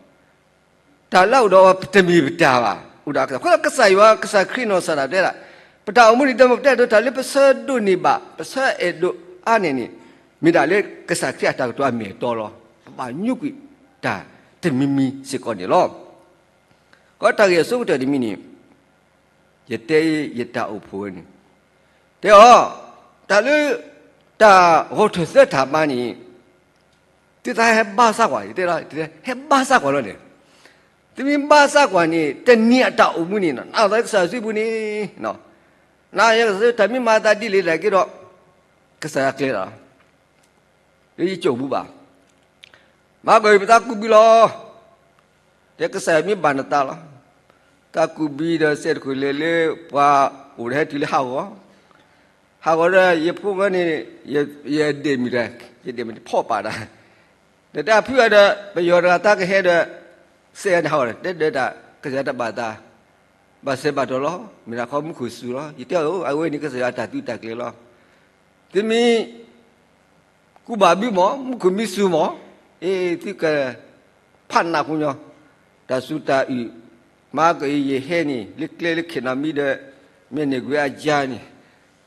တၢ်လၢအအိၣ်ဒီးတမ့ၢ်ပတၢ်ဘၣ်, အိၣ်ဒီးကစၢ်, အဃိဒီးကစၢ်ယွၤ ကစၢ်ခရံာ်နီၢ်ကစၢ်ဒၣ်တဲဒၣ်, ပတၢ်အိၣ်မူန့ၣ် ဒီးမ့ၢ်ပတဲဒိးတၢ်လၢပဆၢဒိးန့ၢ်ဘၣ် ပဆၢအဲၣ်ဒိးအါန့ၢ်န့ၣ်, မ့ၢ်ဒၣ်လၢကစၢ်ခရံာ်အတၢ်ကတိၤအမ့ၢ်အတီလီၤ. ပဘၣ်ညိကွံာ်တၢ်တမံၤမံၤစ့ၢ်ကီးန့ၣ်လီၤ. ကီးတၢ်ဂ့ၢ်အဆိကတၢၢ်တမံၤန့ၣ်, ယတဲယတၢ်အိၣ်ဖှိၣ်ဝဲန့ၣ်, တဲအီၤ, တၢ်လၢ တၢ်ဂီၤထၢၣ်သၢထၢၣ်မးန့ၣ် သုသးဟဲဘါစၢ်ကွၢ်, ယတဲလီၤ, ဟဲဘါစၢ်ကွၢ်လီၤန့ၣ်, သုမ့ၢ်ဘါစၢ်ကွၢ်န့ၣ် တနံၤအတၢ်အိၣ်မူန့ၣ် နအသးကစၢ်စုပူၤန့ၣ်, နယကစၢ်စုတၢ်မ့ၢ်မၤသးဒ်လဲၣ်ဒၣ်က့ဒီး, ကစၢ်ယွၤကျဲၤလီၤ, လၢယကၠိၣ်ပူၤဘၣ်, မၤကီးအံၤ ပတၢ်ကူၣ်ဘုလီၤ. တဲကစၢ်ယွၤမ့ၢ်ဘၣ်နသးလီၤ. တၢ်ကူၣ်ဘုဒီးစဲးတဃုာ်လဲၤလၢပှၤအိၣ်ဒီးဟဲတုၤလၢဟးဂီၤ, ဟးဂီၤဒီးယဖိဝဲန့ၣ်, ယဒဲးမုၢ်တဂၤ, ယဒဲးမုၢ်တဖီၣ်ပာ်တၢ်, ဒီးတၢ်ဖုအီၤဒီး ပယီၤတဂၤတၢ်ကဟဲဒီး စဲးန့ၣ်ဟးဂီၤဒီး တဲဒၢးတၢ် ကစၢ်ယွၤတၢ်ဘၣ်သး ဘၣ်ဆၢဘၣ်တီၤလီၤ. မ့ၢ်ဒၣ်ခီမူခိၣ်စူၤလီၤ. ယတဲအီၤ အဝဲန့ၣ်ကစၢ်ယွၤတၢ်သုးတၢ်ကျဲၤလီၤ. သုမ့ၢ် ကူၣ်ဘၣ်ဘုမး, မူခိၣ်မံစူၤမး, အ့ သုကဖးနးဖိညီ, တၢ်စူၤတၢ်အုး, မၤကီးအံၤ ယဟဲန့ၣ် လၢကျဲလၢ ခ့ၣ်နီၣ်မံဒီး မ့ၢ်န့ၢ်ကွံာ်အယါန့ၣ်,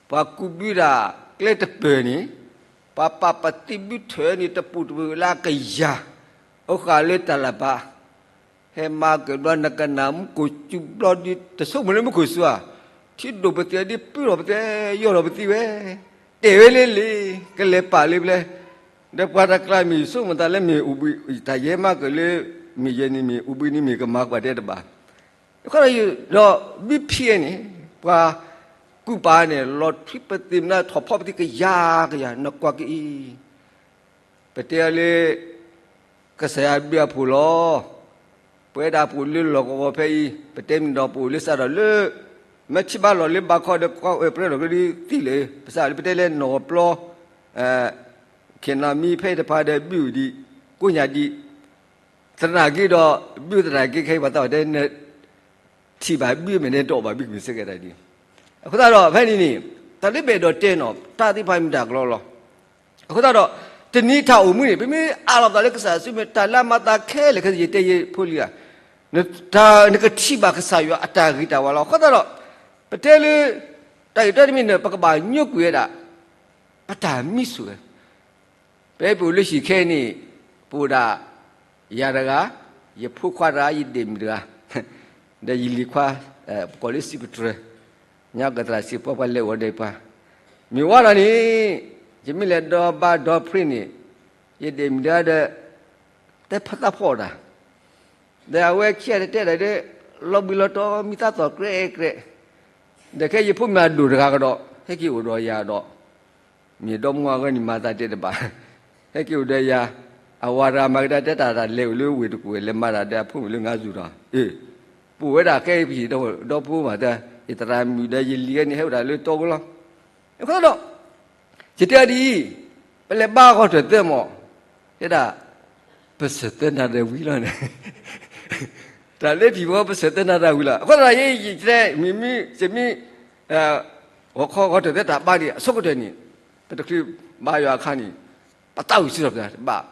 ပှၤကူၣ်ဘုဒၣ်ကျဲတပၢၢ်န့ၣ်, ပှၤပာ်ပသံၣ်ဘုထၢၣ်န့ၣ် တပူၤတပူၤလၢအကယၤ, အိၣ်ဃာ်လၢတၢ်လၢၤဘၣ် ဟဲမၤက့ၤဘျီ နကနၣ်မူခိၣ်စူၤဘျီဒီး တဆိကမိၣ်လၢမူခိၣ်စူၤဧါ, ထံဒိၣ်ပသံးဒ်ပၢၢ်ထီၣ်ပသံး ယီၢ်ထီၣ်ပသံးဝဲ, တဲဝဲလၢလံာ် ကလဲၤပာ်လၢပျဲၢ်, ဒီးပှၤတကျါမ့ၢ် ဆိကမိၣ်သးလၢမ့ၢ်အိၣ်ဘှံး တၢ်ယဲမၤက့ၤလၢ မ့ၢ်ယဲန့ၣ်မ့ၢ်အိၣ်ဘှံးန့ၣ်မ့ၢ်ကမၤကွၢ်တဲတဘၣ် ခီဒီး ဒီးဘုဖံးန့ၣ် ပှၤကူၣ်ပာ်န့ၣ် လီၤထွံပသံးမနုၤ ထီၣ်ဖီပသံးကယၤကယၤ နကွၢ်က့ၤအံၤ ပတဲအီၤလၢ ကစၢ်ယွၤဘုအဖှိၣ်လီၤ. ပဝဲဒၣ်ပအိၣ်လၢလီၢ်ကဝီၤဖဲအံၤ ပတဲမ့ၢ်ဒီးပအိၣ်လၢစးထီၣ်လၢ မ့ၢ်ထံၣ်ဘၣ်လီၢ်လၢဘးခီဒီး ကွၢ်ဝဲပြဲလီၤကဒုသံလၢ ပစးလၢပတဲလၢနီၢ်ကပျီ ခ့ၣ်နီၣ်မံဖဲအံၤတဖၣ်ဒီးဘုဒံး ကိးညါဒံး သနာ်က့ဒီး ဘုသနာ်က့ခဲအံၤ ပှၤသးပှၢ်တဲ နထံၣ်ဘၣ်ဘုမ့ၢ်န့ၣ် တအီၣ်ဘၣ်ဘုကမ့ၢ်စ့ၢ်ကီးတၢ်ဒ်န့ၣ်. အဃိသတးဒီး ဖဲန့ၣ်န့ၣ် တၢ်လၢပအဲၣ်ဒိးတဲနီၤ တၢ်သ့ၣ်တဖၣ်မ့ၢ်တၢ်ကလီလီၤ. အဃိသတးဒီး တနံၤတၢ်အိၣ်မူန့ၣ် ပမ့ၢ်အးလီၤသးလၢကစၢ်စုမ့ၢ်တၢ်လၢအမၤသးခဲလၢာ်ခဲဆ့ ယတဲယဖိလံဧါ နကထံၣ်ဘၣ်ကစၢ်ယွၤအတၢ်ဂ့ၤတၢ်ဝါလီၤ. အဃိသတးဒီး ပတဲလၢ တၢ်အံၤတၢ်တမံၤန့ၣ် ပကဘၣ်ညိကွံာ်ဝဲဒၣ် ပတၢ်မံဆိၣ်ဂ့ၤ ဖဲပအိၣ်လၢဟံၣ်ခဲအံၤန့ၣ် ပအိၣ်ဒၣ် ယၤတဂၤ, ယဖိခွါတဂၤ, ယဒဲးမုၣ်တဂၤ, ဒီးယလံၤခွါ, ပကိးလၢစံးပတြၢၤ, ညါကသရၣ်စံးပှၤ ပှၤလဲၤအိၣ်ဒီးပှၤ, မ့ၢ်ဝဲဒီးန့ၣ် ယမ့ၢ်လဲၤဒီဘါဒီဖှ့န့ၣ် ယဒဲးမုၣ်တဂၤဒီး တဲဖသးဖီၣ်တၢ် ဒီးအဝဲခံဂၤတတဲဒၣ်ဒီး လီၤဘှံးလီၤတီၤ မံသးသီၣ်ကြဲးကြဲး, ဒီးခဲယဖိမုၣ်အဒိၣ်တဂၤကဒီး ဟဲက့ၤအိၣ်ဒီးယၤဒီး မ့ၢ်ဒီမါအဂီၢ်န့ၣ် မၤသးတဲတဘၣ်, ဟဲက့ၤအိၣ်ဒီးယၤ, အဝၤတဂၤမၤကဒါတဲတၢ်တၢ်လဲၤအိၣ်လၢဝ့ၢ်တကူၣ်ဝဲ လဲၤမၤတၢ်ဒီးအဖိမုၣ်လၢငါးစုၢ်ဒီး, အ့ၣ်, ပအိၣ်ဝဲဒၣ်ခဲအံၤပဟံၣ်ဒီဖိမုၣ်ဒီး ယသရၣ်မုၣ်ဒီးယလံၤန့ၣ် ဟဲအိၣ်ဒၣ်လၢတီခိၣ်လီၤ. အဃိသတးဒီး ယတဲဒ်အံၤ, ပလဲၤဘါဂီၢ်တၢၢ်သၢမး, တဲဒၣ်, ပစၢၤသၢနၤဒီးဝံၤလီၤန့ၣ်, တၢ်လၢဖံးဖိ ပစၢၤသၢနၤဒီးဝံၤလီၤ. အဃိသတးဒီး ယတဲမ့မ့ၢ် ယမ့ၢ် ဂီၤခီဂီၢ်တၢၢ်သၢတၢ်ဘါန့ၣ် အဆိကတၢၢ်န့ၣ် ပတချုးဘါယွၤအခါန့ၣ် ပသးဝံၣ်စံးထီၣ်ပသးတဘၣ်,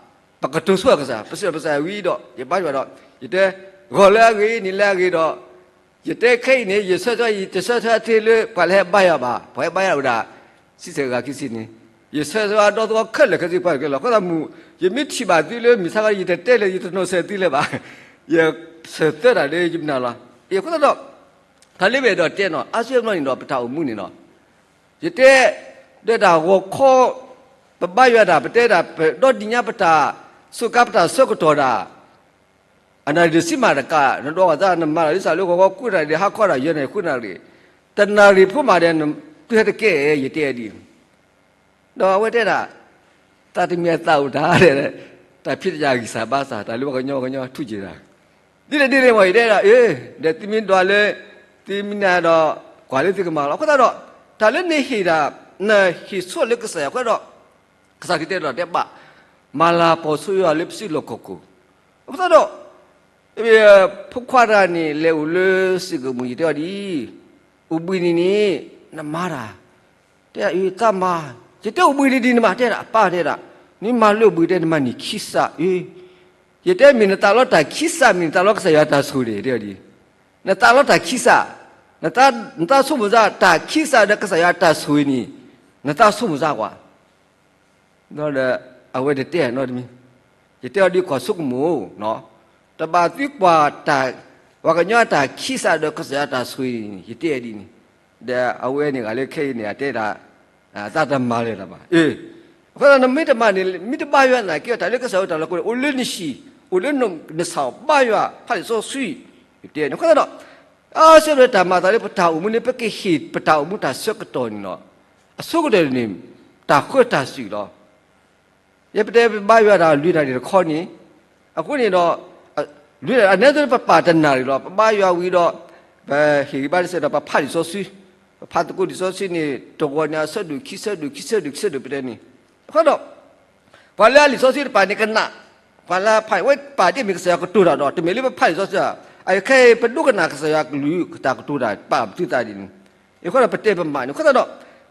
ပကတိၤဆိအကစၢ်, ပစံးထီၣ်ပသးဝံၤဒီး ယဘါယွၤဒီး ယတဲ ဂီၤလၢအဂ့ၤ နံၤလၢအဂ့ၤဒီး ယတဲခဲအံၤန့ၣ် ယဆၢထၢၣ် ယတဆၢထၢၣ်တ့ၢ်လၢ ပှၤလၢဟဲဘါယွၤဘၣ်, ပှၤဟဲဘါယွၤအိၣ်ဒၣ် စံးဆၢဂၤခံဆံန့ၣ်, ယဆၢထၢၣ်ဒီသဝီခဲလၢာ်ခဲဆ့ပှၤတကဲလီၤ. အဃိသတးမုၢ် ယမ့ၢ်ထံၣ်ဘၣ်သုလၢမုၢ်ဆါခီ ယတတဲလၢၤ ယတနီၤစၢၤသုလၢၤဘၣ်, ယဆၢထၢၣ်တၢ်လၢယမနၤလီၤ. အဃိသတးဒီး တၢ်လၢပအဲၣ်ဒိးတဲနီၤ အါစုအါဘျီန့ၣ်ဒီး ပတၢ်အိၣ်မူန့ၣ်နီၤ ယတဲ ဒီးတၢ်ဂီၤခီ ပဘါယွၤတၢ် ပတဲဒၣ် ပဒီဒံးညါပတၢ်စူးကါ ပတၢ်ဆၢကတီၢ်ဒၣ် အနၣ်ရံၣ်တဆံမးတကး နဒီးဂၤသး နမၤတၢ်လၢစးလၢဂီၤခီ ကွံာ်တၢ်ဒံး ဟါခီတၢ်ယဲၢ်နၣ်ရံၣ် ဃုနၣ်ရံၣ်, တနၣ်ရံၣ်ဖိမးဒီး နသုဟဲတကဲ ယတဲဒ်န့ၣ် ဒီးအဝဲတဲဒၣ် သးတမံၤအသးအိၣ်တၢ် တၢ်ဖံးတၢ်ညၣ်ဂံၢ်စၢ်ဘါစၢ် တၢ်လၢပှၤကညီပှၤကညီထူၣ်က့ၤတၢ် ဒ်လဲၣ်ဒ်လဲၣ်မ့ၢ် ယတဲဒၣ် အ့ ဒီးသုမ့ၢ်ဒွးလၢ သုမ့ၢ်နၤဒီး ကွၢ်လၢသုကမၤလီၤ. အဃိသတးဒီး တၢ်လၢနဟ့ၣ်ဒၣ် နဟ့ၣ်ဆိလၢကစၢ်ယွၤအဃိဒီး ကစၢ်ခရံာ်တဲဒီးတဲဘၣ် မၤလၤကပီၤဆိယွၤလၢပစုလီၢ်ခီၣ်ခိၣ် အဃိသတးဒီး ဖိခွါတဂၤန့ၣ် လဲၤအိၣ်လၢစ့ၢ်ကီးမူ ယတဲအီၤဒ်အံၤ, အိၣ်ဘှံးနံၤန့ၣ် နမၤတၢ်, တဲ သးမၤ, ယတဲအိၣ်ဘှံးနံၤဒ်နမၤ တဲဒၣ် အပၢ်တဲဒၣ်, နမၤလၢအိၣ်ဘှံးတဲ နမၤနံၣ်ခံစး, အ့ ယတဲမ့ၢ်နသးလီတၢ်ခံစး မ့ၢ်နသးလီကစၢ်ယွၤတၢ်ဆိၣ်ဂ့ၤန့ၣ် တဲအီၤဒ်အံၤ, နသးလီတၢ်ခံစး, နသးဆိကမိၣ်စ့ၢ် တၢ်ခံစးဒီးကစၢ်ယွၤတၢ်ဆိၣ်ဂ့ၤန့ၣ် နသးဆိကမိၣ်စ့ၢ်ကွၢ် ဒီးအဝဲတတဲနီတမံၤ, ယတဲအီၤဒ်ကွၢ်ဆိကမိၣ်, တဘၣ်သံကွၢ်တၢ်, ပှၤကညီတၢ်ခံစးဒီးကစၢ်ယွၤတၢ်ဆိၣ်ဂ့ၤန့ၣ် ယတဲဒ်န့ၣ်, ဒီးအဝဲန့ၣ်ဂၤလၢခဲအံၤန့ၣ် အတဲဒၣ်, သးတမၤလၢၤတၢ်ဘၣ်, အဃိသတးနမ့ၢ်တမၤန့ၣ် မ့ၢ်တဘါယွၤသနာ်က့ တၢ်လၢကစၢ်ယွၤတၢ်လီၢ်ကိးန့ၣ် အိၣ်လၢနဟံၣ်, အိၣ်လၢနဆၣ်ဘါယွၤ ဖးလံာ်စီဆှံ, ယတဲန့ၣ် အဃိသတးဒီး အါစုအါဘျီတၢ်မၤသးလၢပတၢ်အိၣ်မူန့ၣ် ပကဟ့ၣ်ပတၢ်အိၣ်မူတၢ်ဆၢကတီၢ်န့ၣ်လီၤ. အဆိကတၢၢ်န့ၣ် တၢ်ဃၢတၢ်စူၤလီၤ. ယပတဲပဘါယွၤတၢ်လွံၢ်နၣ်ရံၣ်တခီန့ၣ် အဃိန့ၣ်ဒီး အနဲဒၣ်ပပာ်တနၢ်ရံၣ်လီၤ. ပဘါယွၤဝံၤဒီး ပဟ့ၣ်ဂံၢ်ဘါတစဲးဒီး ပဖးလံာ်စီဆှံ, ပဖးသကိးလံာ်စီဆှံန့ၣ် တဂီၤန့ၣ်အဆၢဒိၣ်ခံ ဆၢဒိၣ်ခံ ဆၢဒိၣ်ခံ ဆၢဒိၣ်ပတဲန့ၣ်, အဃိဒီး ပှၤလၢအလံာ်စီဆှံတပာ်န့ၣ်ကနၣ်, ပှၤလၢဖးဝဲပာ်ဒ်မ့ၢ်ကစၢ်ယွၤကတိၤတၢ်ဒီး တမ့ၢ်လၢပဖးလံာ်စီဆှံဧါ, အခဲအံၤ ပဒိကနၣ်ကစၢ်ယွၤကလုၢ်ကထါကတိၤတၢ် ပာ်ပတုာ်သးဒ်န့ၣ်, အဃိဒီးပတဲပမၤန့ၣ် အဃိသတးဒီး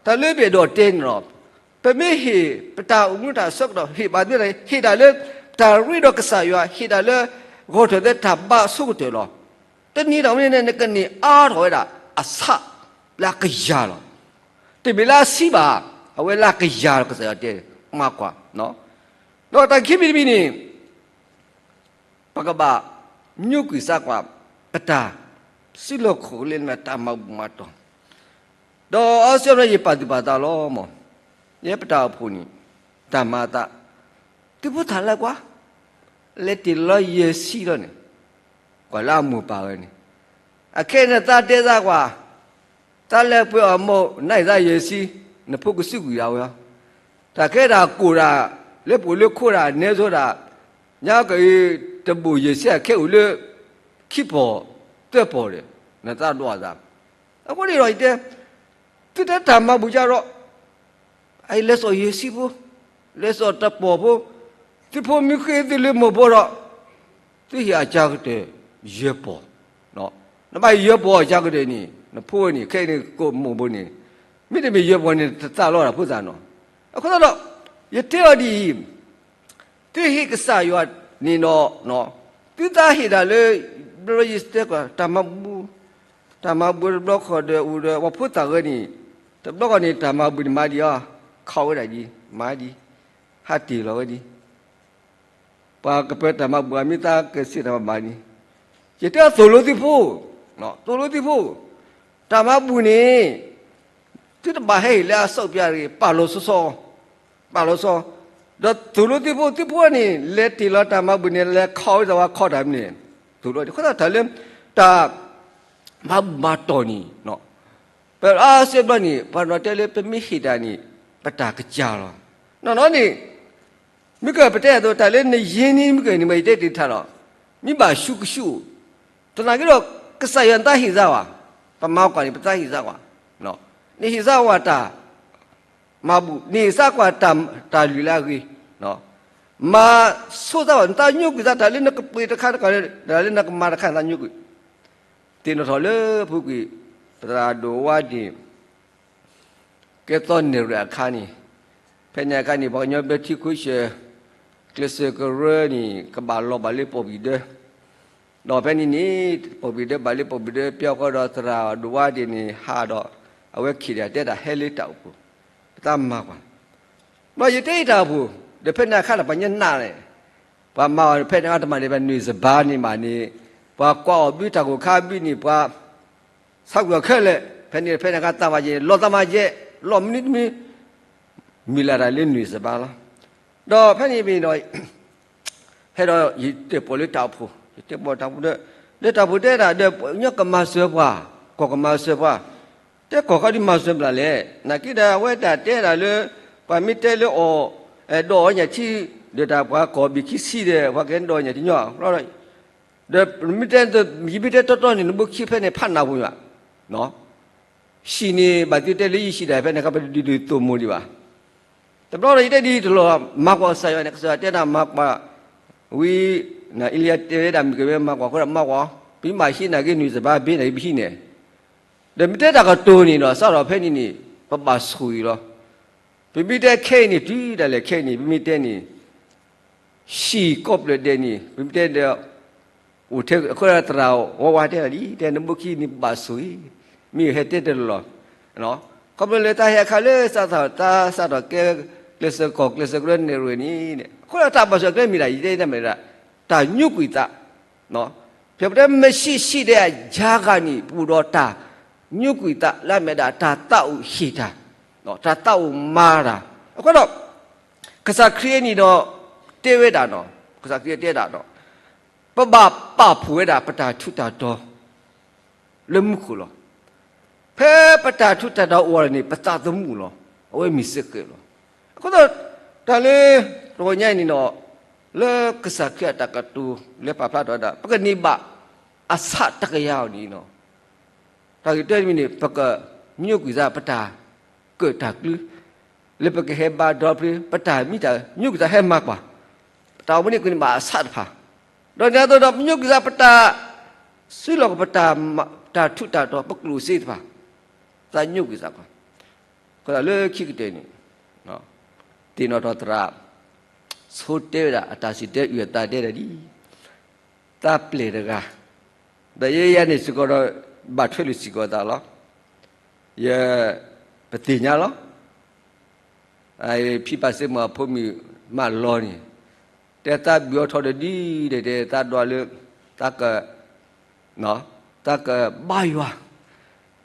တၢ်လၢပအဲၣ်ဒိးတဲန့ၣ်လီၤ. ပမ့ၢ်ဟ့ၣ်ပတၢ်အိၣ်မူတၢ်ဆၢကတီၢ် ဟ့ၣ်ဘၣ်သုတၢ် ဟ့ၣ်တၢ်လၢ တၢ်ရ့ဒီးကစၢ်ယွၤ ဟ့ၣ်တၢ်လၢ ဂီၤထၢၣ်သဲတၢ်ဘါဆိကတၢၢ်လီၤ. တနံၤတၢ်ဝဲန့ၣ် နကန့ၢ်အါထီၣ်ဝဲဒၣ်အဆၣ်လၢအကယၤလီၤ. တမ့ၢ်လၢအဆံးဘၣ်, အဝဲလၢအကယၤလီၤ ကစၢ်ယွၤတဲ မၤကွၢ်, ဒီးတၢ်ခံမံၤတမံၤန့ၣ် ပကဘၣ်ညိကွံာ်စၢ်ကွၢ် ပတၢ်စုလီၢ်ခီၣ်လၢနတၢ်မၤဘူၣ်မၤတီၢ်, ဒီးအါစုအါဘျီယပာ်သူၣ်ပာ်သးလီၤမး, ယဲပတၢ်အိၣ်ဖှိၣ်န့ၣ် တၢ်မၤအသး, သုဖိသၣ်လၢကွၢ်, လဲၤတ့ၢ်လီၤယဲၢ်ဆံလီၤန့ၣ်, ကွၢ်လၢအမိၢ်ပၢ်ဝဲန့ၣ်, အခဲအံၤနသးတဲသးကွၢ်, သးလဲၤပှ့ၤအီၣ်မိၢ် နအံၤသးယဲၢ်ဆံ, နဖိကစူးကွံာ်ဒၣ်ဝဲလီၤ. တၢ်ခဲတၢ်ကိၢ်တၢ် လၢပှိၢ်လၢခိတၢ် နဲဆိတၢ်, ညါက့ၤတဘိၣ်ယဲၢ်ဆံအခဲအိၣ်လၢ ခံပီၢ်သၢပီၢ်ဒီး နသးဒွးအသး, အဃိန့ၣ်ဒီးယတဲ သုတဲတၢ်မၤဘူၣ်ယါဒီး အလဲၤစိာ်ယဲၢ်ဆံဖိ, လဲၤစိာ်တပီၢ်ဖိ, သုဖိမ့ၢ်ဃ့သုလၢမိၢ်ဖိဒီး သုဟ့ၣ်အကၢ်ကတၢၢ်ယဲၢ်ပီၢ်, နဘၣ်ဟ့ၣ်ယဲၢ်ပီၢ်အကၢ်ကတၢၢ်န့ၣ် နဖိဝဲန့ၣ် ခဲအံၤန့ၣ်ကိးမိၢ်ဖိန့ၣ်, မ့တမ့ၢ်ယဲၢ်ပီၢ်န့ၣ် တသးလီတၢ်ဖိသၣ်နီၤ. အဃိသတးဒီး ယတဲအီၤဒ်အံၤ သုဟ့ၣ်ကစၢ်ယွၤန့ၣ်ဒီး သုသးဟ့ၣ်တၢ်လၢ ဘျီယတဲကွၢ် တၢ်မၤဘူၣ် တၢ်မၤဘူၣ်တဘျီဃီဒီးအိၣ်ဒီး ပှၤဖိသၣ်ဂၤန့ၣ် တဘျီဃီန့ၣ် တၢ်မၤဘူၣ်န့ၣ်မၤဒံးအီၤ ခီဝဲဒၣ်ဒ် မၤဒံး ဟးတ့ၢ်လီၤဝဲဒံး ပှၤကပၢၤတၢ်မၤဘူၣ်အမ့ၢ်သးကစံးတၢ်မၤဘၣ်န့ၣ်, ယတဲသိၣ်လိသုဖိ, သိၣ်လိသုဖိ, တၢ်မၤဘူၣ်န့ၣ် သုတဘၣ်ဟဲဟ့ၣ်လၢအစီးပျါတဂ့ၤ ပာ်လီၤစီစီ, ပာ်လီၤစီ, ဒီးသိၣ်လိသုဖိ သုဖိန့ၣ် လဲၤတ့ၢ်လီၤတၢ်မၤဘူၣ်န့ၣ် လဲၤခီဝဲဒၣ်ဝဲခီတၢ်မနုၤန့ၣ်, သိၣ်လိအဃိသတးတၢ်လၢ တၢ် မၤဘူၣ်မၤတီၢ်န့ၣ် ပအါစုအါဘျီန့ၣ် ပှၤနီၤတဲလၢပမ့ၢ်ဟ့ၣ်တၢ်န့ၣ် ပတၢ်ကစၢ်လီၤ. နီၢ်နီၢ်န့ၣ် မ့ၢ်ကပတဲအသိး တၢ်လၢနယ့န့ၢ်မ့ၢ်ကန့ၣ် မ့ၢ်ယတဲတ့ၢ်တခါလီၤ. မ့ၢ်ဘၣ်ဆူကဆူၣ်အိၣ်, သနာ်က့ဒီး ကစၢ်ယွၤနသးဟ့ၣ်စၢ်ဝဲ, ပမၤကွၢ်န့ၣ် ပသးဟ့ၣ်စၢ်ဝဲ, နဟ့ၣ်စၢ်ဝဲတၢ် မၤဘူၣ် နဟ့ၣ်စၢ်ကွၢ်တၢ်လုၢ်လၢအဂ့ၤ, မၤဆိသးဝဲ နသးညိကွံာ်သးတၢ်လၢနကပှ့ၤတခါတခါ တၢ်လၢနကမၤတခါ နသးညိကွံာ်, သ့ၣ်နီၣ်ထီၣ်လၢပူၤကွံာ် သရၣ်ဒိၣ်ဝါဒ့ၣ် ကဲသီနဲၣ်ရွဲၣ်အခါန့ၣ်, ဖဲန့ၣ်အခါန့ၣ် ပှၤကညီဘျၢထံခိၣ်ဆၢၣ် ကျဲးစၢးကရၢန့ၣ် ကဘၣ်လီၤဘၣ်လၢပီၣ်ပံၤဒၢ, ဒီးဖဲန့ၣ်န့ၣ် ပီၣ်ပံၤဒၢဘၣ်လၢပီၣ်ပံၤဒၢ ပျီဃီဒီးသရၣ်ဒိၣ်ဝါဒ့ၣ်န့ၣ် ဟးဒီး အဝဲခံးဒၣ်တဲတၢ်ဟဲလၢတၢ်အိၣ်ဖှိၣ်, ပသးမၤကွၢ်, ဘျီယတဲအံၤတၢ်အိၣ်ဖှိၣ် ဒီးဖဲန့ၣ်အခါဒီးပှၤညါနးလဲၣ်, ပှၤမၤအီၤဖဲန့ၣ်အတမၤန့ၣ် ပနွံစဘါန့ၣ်မးန့ၣ်, ပှၤကွၢ်အီၤဘုတၢ်ကိၢ်ခါဘုန့ၣ် ပှၤ ဆါကွံာ်အီၤခဲလၢာ်, ဖဲန့ၣ်ဖဲန့ၣ်အခါသးမၤယဲၢ် လီၤသးမၤယဲၢ် လီၤမနုၤတမံၤ, မုၢ်လၢ်တၢ်လၢနွံစဘါလီၤ. ဒီးဖဲန့ၣ်မ့ၢ်ဒီး ဖဲဒီးယတဲပီၣ်လၢတၢ်အိၣ်ဖှိၣ်, ယတဲပီၣ်တၢ်အိၣ်ဖှိၣ်ဒီး, ဒီးတၢ်အိၣ်ဖှိၣ်တဲဒၣ်ဒီး ပှၤကညီကမၤစၢၤပှၤ, ကီၢ်ကမၤစၢၤပှၤ, တဲကီၢ်ခီဒ်မၤစၢၤပှၤလဲၣ်, နာ်က့ဒီးအဝဲတၢ်တဲဒၣ်လၢ ပှၤမ့ၢ်တဲလၢအီၤ အဲၣ်ဒိးအီၣ်ညၣ်ထံ, ဒီးတၢ်ပှၤကီၢ်ဘ့ၣ်ခံဆံဒီး ပှၤကအဲၣ်ဒိးအီၣ်ညၣ်ထံညီ, ဒီး မ့ၢ်တဲ ယမ့ၢ်တဲတီတီန့ၣ် နဘိခံဖဲန့ၣ်ဖးနၢ်ပူၤယွၤ, ဟံၣ်န့ၣ် ဘၣ်သုတဲလၢယဟံၣ်ဒၣ်ဖဲန့ၣ် ခါပဒုးဒုးသိၣ်မိၢ်ဒံးဘၣ်. တဘျီဒီးယတဲဒ်တလီၢ် မၤကွၢ်ကစၢ်ယွၤန့ၣ် ကစၢ်ယွၤတဲဒၣ်မၤကွၢ်, ဝံၤ အ့လံယၤတဲဝဲဒၣ်မ့ၢ်ကဝဲမၤကွၢ် အဃိဒီးမၤကွၢ်, ပမ့ၢ်ဟံးနာ်က့နွံစဘါဘ့နာ်က့ပဟံးန့ၣ်, ဒီးမ့ၢ်တဲတၢ်ကတိၤန့ၣ်ဒီး စးထီၣ်ဖဲန့ၣ်န့ၣ် ပဘၣ်ဆိၣ်ဂ့ၤလီၤ. ပမ့ၢ်တဲခဲအံၤန့ၣ် တုၤဒၣ်လဲာ်ခဲအံၤန့ၣ် ပမ့ၢ်တဲန့ၣ် ဟံၣ်ကိးဖျၢၣ်ဒဲးန့ၣ် ပမ့ၢ်တဲဒီး အိၣ်ထဲအဃိသရၣ်ဝါဝါတဲဒၣ်လံ တဲနဘိခံန့ၣ် ပဘၣ်ဆိၣ်ဂ့ၤ, မ့ၢ်ဟဲတဲတလီၢ်, ခီဖျိလၢတၢ်ဟဲအခါလၢစးထီၣ် တၢ်စးထီၣ်ကဲ ကျဲးစၢးကီၢ်ကျဲးစၢးကရၢန့ၣ်ရ့ၣ်န့ၣ်, အဃိဒီးတၢ်ဘၣ်ဆိၣ်ကျဲမ့ၢ်ဒၣ် ယတဲတၢ်မ့ၢ်ဒၣ် တၢ်ညိကွံာ်သး ဖဲပတဲ မ့ၢ်ဆံးဆံးဒဲးအယါဂၤန့ၣ် ပအိၣ်ဒီးတၢ်ညိကွံာ်သးလၢအမ့ၢ်ဒၣ်တၢ်သးအိၣ်ဟ့ၣ်တၢ်, တၢ်သးအိၣ်မၤတၢ်, အဃိဒီး ကစၢ်ခရံာ်န့ၣ်ဒီး တဲဝဲဒၣ်နီၤ, ကစၢ်ခရံာ်တဲဒၣ်ဒီး ပဘၣ်ပာ်ဖှိၣ်ဝဲဒၣ်ပတၢ်ထူးတၢ်တီၤ လၢမူခိၣ်လီၤ. ဖဲပတၢ်ထူးတၢ်တီၤအိၣ်ဝဲန့ၣ် ပသးသမူလီၤ. အဝဲမ့ၢ်စ့ၢ်ကီးလီၤ. အဃိဒီး တၢ်လၢ တဂီၤညါအံၤန့ၣ်ဒီး လၢကစၢ်ခရံာ်အတၢ်ကတိၤလၢပာ်ဖျါထီၣ်ဝဲဒၣ် ပကန့ၢ်ဘၣ်အဆၣ်တကယၤအီၤန့ၣ်လီၤ. တၢ်ဂ့ၢ်တမံၤန့ၣ် ပကညိကွံာ်သးပတၢ်ကၢၣ်တၢ်ကျူ လၢပကဟဲဘါဒီဖျ့ ပတၢ်မံတၢ်ညိကွံာ်သးဟဲမၤကွၢ် ပတၢ်အိၣ်မူန့ၣ်ကန့ၢ်ဘၣ်အဆၣ်တဖၣ်, ဒီးန့ၣ်အသိးဒီး ပညိကွံာ်သးပတၢ် စုလီၢ်ကပတၢ် တၢ်ထူးတၢ်တီၤ ပကျိၣ်စ့တဖၣ် သးညိကွံာ်သးကွၢ်. အဃိသတးလၢခံကတၢၢ်န့ၣ် သ့ၣ်နီၣ်ထီၣ်သရၣ် ဆိတဲဝဲဒၣ် အတၢ်စံၣ်တဲၤအုၣ်အသးတဲဒၣ်ဒ် သးပျဲၢ်တဂၤ, ဒီးယဲယၤန့ၣ်စ့ၢ်ကီးဒီး ဘၣ်ထွဲလိာ်စ့ၢ်ကီးသးလီၤ. ယ ပသ့ၣ်ညါလီၤ. ဖံပၢ်စ့မုၢ်အဖိမုၣ်မးလီၤန့ၣ် တဲသးဘုၣ်အီၤထီၣ်ဒီးဒ်ဒီး တဲသးဒွးလၢ သးက သးကဘါယွၤ,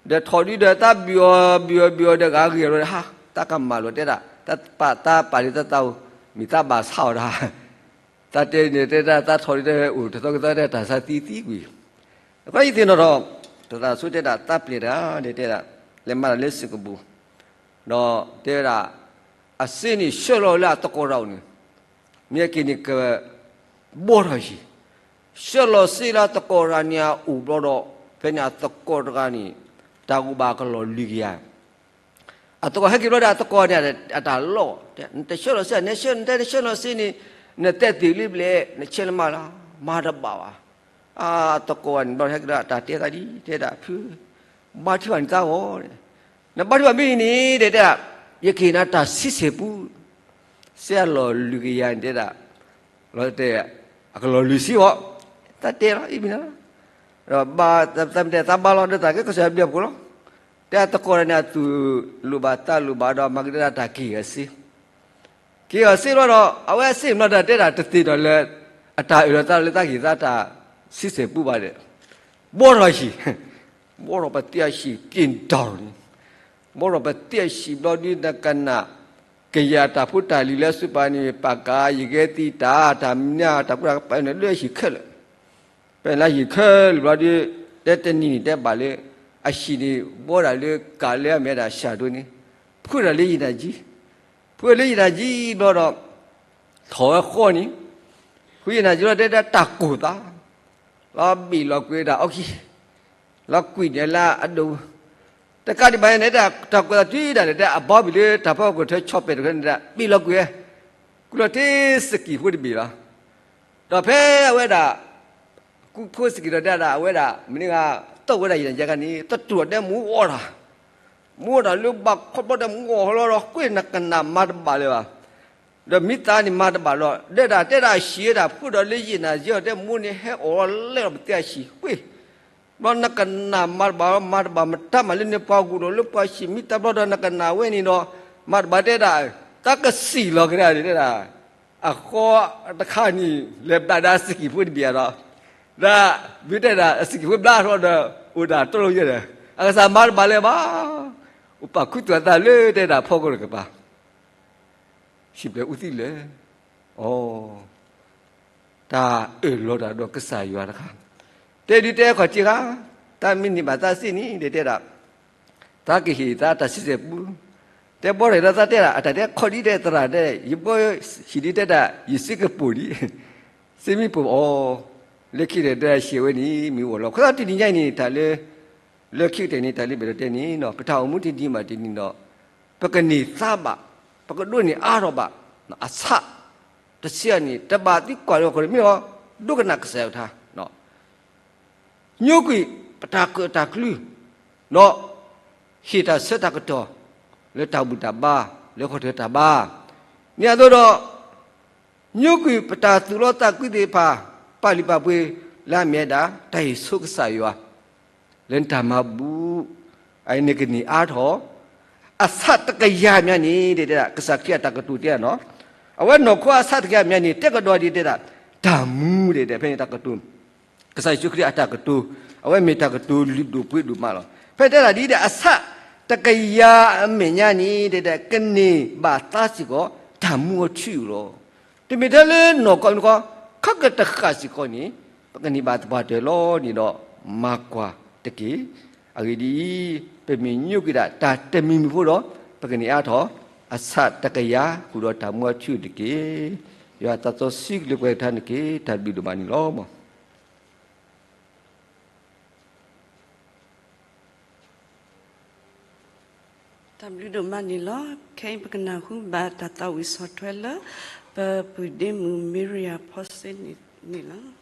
ဒီးထီၣ်ဒ်ဒီး သးဘုၣ်အီၤ ဘုၣ်အီၤ ဘုၣ်အီၤဒီး ဂၤဂ့ၤအီၤဒီး ဟါ သးကမၤလိာ်တဲဒၣ် သးပာ် သးပာ်လံသးသးဧိၤ မ့ၢ်သးဘၣ်ဆါအီၤတၢ် သးတဲန့ၣ်တဲဒၣ် သးထီၣ်ဒ်ဒီး အိၣ်တသီကသီတဲတၢ်ဆါသံသံကွံာ်, အဃိယသ့ၣ်နီၣ်ထီၣ် တၢ်သးဆိတဲဒၣ် သးပျဲၢ်တဂၤဒီးတဲဒၣ် လဲၤမၤတၢ်လၢစ့ၢ်ကပူၤ, ဒီးတဲဝဲဒၣ် အစ့န့ၣ် ဆှၢလီၤလၢအသကိးတဂၤအအိၣ်န့ၣ် မ့ၢ်အက့ၤန့ၣ်က ဘှီထီၣ်ဟံၣ်, ဆှၢလီၤစ့လၢအသကိးတဂၤန့ၣ်အအိၣ်ဘျီဒီး ဖဲန့ၣ်အသကိးတဂၤန့ၣ် တၢ်ဂီၤဘၣ်ကလီၤလွံၢ်ကယၤ, အသကိးဟဲက့ၤဘျီဒီး အသကိးန့ၣ် အတၢ်လီၢ် နတဆှၢလီၤစ့ နဆှၢ နတဲနဆှၢလီၤစ့န့ၣ် နတဲတ့ၢ်လံဘျဲၣ် နဆှၢလၢမးလၢ မၤတဘၣ်ဘၣ်. အသကိးန့ၣ်ဘျီဟဲက့ၤဒီး အတၢ်တဲသးဒ် တဲဒၣ်ဖု ဘါထုကဖၣ်န့ၣ်သးဂီၤ နဘါထုကဖၣ်မ့ၢ်န့ၣ် တဲဒၣ် ယကဟ့ၣ်နၤတၢ်ဆံဆဲၣ်ပူ စ့အလီၢ်လွံၢ်ကယၤန့ၣ်တဲဒၣ် လီၤတဲ အကလီၢ်လွံၢ်ဆံဘၣ်, တၢ်တဲလီၤအံၤမ့ၢ်နီၤ, ဒီးဘါ သးမ့ၢ်တဲသးဘါလီၤဒီး တၢ်ကဲကစၢ်ယွၤဘျုးအဖှိၣ်လီၤ. တဲအသကိးန့ၣ် အသူၣ်လိၣ်ဘၣ်သးလိၣ်ဘၣ်ဒီး မၤကဒါတၢ်က့ၤဂီၤစ့ က့ၤဂီၤစ့ဘျီဒီး အဝဲအစ့မ့ၢ်ဒီးတဲဒၣ်တသ့ၣ်နီၣ်လၢ အတၢ်အၢၣ်လီၤသးလၢသးကဟ့ၣ်သးတၢ်ဆံဆဲၣ်ပူဘၣ်ဒီး ဘှီထီၣ်ဟံၣ်, ဘှီထီၣ်ပသံအဟံၣ်က့ၤဒီးန့ၣ်, ဘှီထီၣ်ပသံအဟံၣ်ဘျီဒ်နကနၣ် ကယၤတၢ်ဖိတၢ်လံၤလၢအစုပာ်န့ၣ် ပာ်ကၤယဂဲၤသံတၢ် တၢ်မနုၤတၢ်ကူတၢ်ကပၤန့ၣ်လၢအဟံၣ်ခဲလၢာ်, ဖဲလၢဟံၣ်ခဲလၢာ်ဘျီဒ် တဲတနံၤန့ၣ်တဲဘၣ်လၢ အဟံၣ်န့ၣ် ဘှီဒၣ်လၢကးလၢအမ့ၢ်ဒၣ်စၢ်ဒိၣ်န့ၣ် ဖုးဒၣ်လၢယံာ်နၢ်ကံ ဖုးလၢယံာ်နၢ်ကံဘျီဒီး ထီၣ်ဝဲဃီန့ၣ်, ဖုးယံာ်နၢ်ကံလီၤတဲဒၣ်တၢ်ကိၢ်သး, လီၤဘ့ၣ်လီၤကွံာ်ဒၣ်အီခံ, လီၤကွံာ်န့ၣ်လၢအဒိၣ်, တကးဒံးဘၣ်န့ၣ် တၢ်ကွၢ်သးတုၤဒၣ်လဲာ်တဲအဘီဘံၣ်လၢတၢ်ဖီခိၣ်ထၢဆီၣ်ပဲာ်တဖျၢၣ်န့ၣ်ဒၣ် ဘ့ၣ်လီၤကွံာ်ဝဲ, ကူလီၤထဲစကံၣ်ဖိတဘ့ၣ်လီၤ. ဒီးဖဲအဝဲဒၣ် ကူဖိစကံၣ်ဒီးတဲဒၣ် အဝဲဒၣ် မနုၤဂၤ သီၣ်ဝဲဒၣ်ယံာ်နၢ်ကံန့ၣ် သတူၢ်အီၤတဲမူအီၣ်တၢ်, မူအီၣ်တၢ်လၢဘၣ်ခီဘျီဒီးမူအီၣ်လီၤဒီး ကွ့ၢ်နကနၣ်မၤတဘၣ်လၢၤဘၣ် ဒီးမံသးန့ၣ်မၤတဘၣ်လီၤ ဒီးဒၣ်တဲဒၣ်အဟံၣ်ဝဲဒၣ် ဖုးဒီးလၢယံာ်နၢ်ကံအီၤတဲမူန့ၣ် ဟဲအီၣ်လီၤလဲလီၤပသံအဟံၣ်ကွ့ၢ်, ဘျီနကနၣ်မၤတဘၣ်လီၤ မၤတဘၣ်မတၤမးလၢန့ၣ် ပှၤဂိၢ်ဒီးလၢပှၤဟံၣ်မံသးဘျီဒီး နကနၣ်ဝဲန့ၣ်ဒီး မၤတဘၣ်တဲဒၣ် သးကစံၣ်လီၤကဒါန့ၣ်တဲဒၣ် အဃီတခါန့ၣ် လဲၤဘျးဒီးအစကံၣ်ဖိတဘ့ၣ်အဒီး ဒီးဘုတဲဒၣ်အစကံၣ်ဖိဘျါထီၣ်ဒီး အိၣ်ဒၣ်တလိၣ်ယဲၢ်ဒီး အကစၢ်မၤတဘၣ်လၢၤဘၣ်, အိၣ်ပာ်ခူသူၣ်အသးလၢတဲဒၣ်ဖီခိၣ်တကပၤ ဟံၣ်ဘျဲၣ်အူသံလၢာ်, အီ တၢ်အၢၣ်လီၤတၢ်ဒီးကစၢ်ယွၤတခါ, တဲဒုးတဲခီၣ်ထံးခါ, တၢ်မ့ၢ်န့ၢ်ဘၣ်သးစ့ၢ်န့ၣ် တဲတဲဒၣ်, သးကဟ့ၣ်သးတၢ်ဆံဆဲၣ်ပူ, တဲဘီထီၣ်ဒီးသးတဲဒၣ် အတၢ်တဲခီၣ်ဒ်တဲသရၣ်တဲ ယဘီဟံၣ်ဒ်တဲဒၣ် ယစ့ကပိာ်ဒ်, စ့မ့ၢ်ပိာ်အီၤ, လၢခံဒီးတဲဒၣ်ဟံၣ်ဝဲန့ၣ် မ့ၢ်အိၣ်လီၤ ခီသီတနံၤညါအံၤန့ၣ် တၢ်လၢ လၢခံကတၢၢ်န့ၣ် တၢ်လၢဘၣ်ဒီးတဲန့ၣ် ပတၢ်အိၣ်မူတနံၤဘၣ်တနံၤဒီး ပကန့ၢ်သါဘၣ်, ပကဒိးန့ၢ်အါထီၣ်ဘၣ်, အဆၣ် တဆံးန့ၣ် တဘၣ်သံကွၢ်လၢခီၣ်မ့ၢ်အီၤ ဒိကနၣ်ကစၢ်ယွၤကထါ, ညိကွံာ်ပတၢ်ကၢၣ်တၢ်ကျူ, ဒီးဟ့ၣ်တၢ်ဆၢတၢ်ကတီၢ် လၢတၢ်ဘူၣ်တၢ်ဘါ လၢခီၣ်ထံးတၢ်ဘါ, န့ၣ်အသိးဒီး ညိကွံာ်ပတၢ်သူၣ်လီသးကွံသ့ၣ်တဖၣ် ပာ်လုၢ်ပာ်ပှ့ၤ လၢအမ့ၢ်ဝဲဒၣ် တၢ်ဟ့ၣ်ဆိကစၢ်ယွၤ လၢနတၢ်မၤဘူၣ်, အန့ၣ်ကန့ၢ်အါထီၣ်, အဆၣ်တကယၤမးန့ၣ် တဲဒၣ် ကစၢ်ခရံာ်အတၢ်ကတိၤတဲဒၣ်နီၤ, အဝဲနီၢ်ခိအဆၣ်တကယၤမးန့ၣ် တဲကဒီးဒ်တဲဒၣ် တၢ်မူတဲဒၣ် ဖဲန့ၣ်တၢ်ကတိၤ ကစၢ်ယ့ၣ်ၡူးခရံာ်အတၢ်ကတိၤ, အဝဲမ့ၢ်တၢ်ကတိၤလုၢ်ဒိၣ်ပှ့ၤဒိၣ်မးလီၤ. ဖဲတဲဒၣ်ဒ်ဒီး အဆၣ်တကယၤအမဲာ်ညါန့ၣ် တဲဒၣ် ကန့ၢ်ဘၣ်သါစ့ၢ်ကီး တၢ်မူအထူအယိာ်လီၤ. တမ့ၢ်ထဲလၢနီၢ်ကီၢ်မနုၤဃီ ခဲကတဃၣ်စ့ၢ်ကီးန့ၣ် ပကန့ၢ်ဘၣ်သပှၢ်တၢၢ်လီၤန့ၣ်ဒီး မၤကွၢ်တက့ၢ်. အဂ့ၢ်ဒ်အံၤ, ပမ့ၢ်ညိကွံာ်ဒၣ်တၢ်တမံၤမံၤဖိဒီး ပကန့ၢ်အါထီၣ် အဆၣ်တကယၤဃုာ်ဒီးတၢ်မူအထူအယိာ်တက့ၢ်. ယွၤသးစီဆှံကလၢပှဲၤကထါန့ၣ်က့ၤ တၢ်ဘျုးဒိၣ်မးန့ၣ်လီၤ. တၢ်ဘျုးဒိၣ်မးန့ၣ်လီၤ. ခဲအံၤပကနၢ်ဟူဘၣ်တၢ်သးဝံၣ်ဆီၣ်ထွဲလၢ ပပုၢ်ဒ့မုၣ်မ့ရံယၤဖီစ့န့ၣ်လီၤ.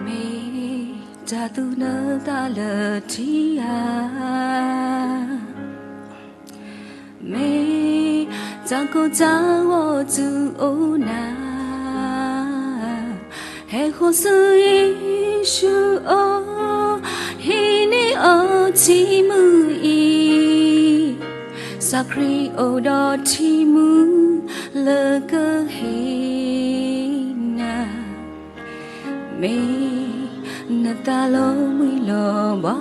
မ့ၢ်တၢ်သူၣ်နၢ်သးလၢထံဧါ, မ့ၢ်တၢ်ကိၢ်တၢ်ဂီၤသူၣ်အိၣ်နၤ, ဟဲဃီၤဆူယ့ၣ်ၡူးအအိၣ်, ဟံးန့ၢ်အီထံမုၢ်အံၤ, စီၤခရံာ်အိၣ်ဒီးထံမုၢ်လၢကဟ့ၣ်နၤ မ့ၢ်နသးလီၤမှံလီၤဘှါ,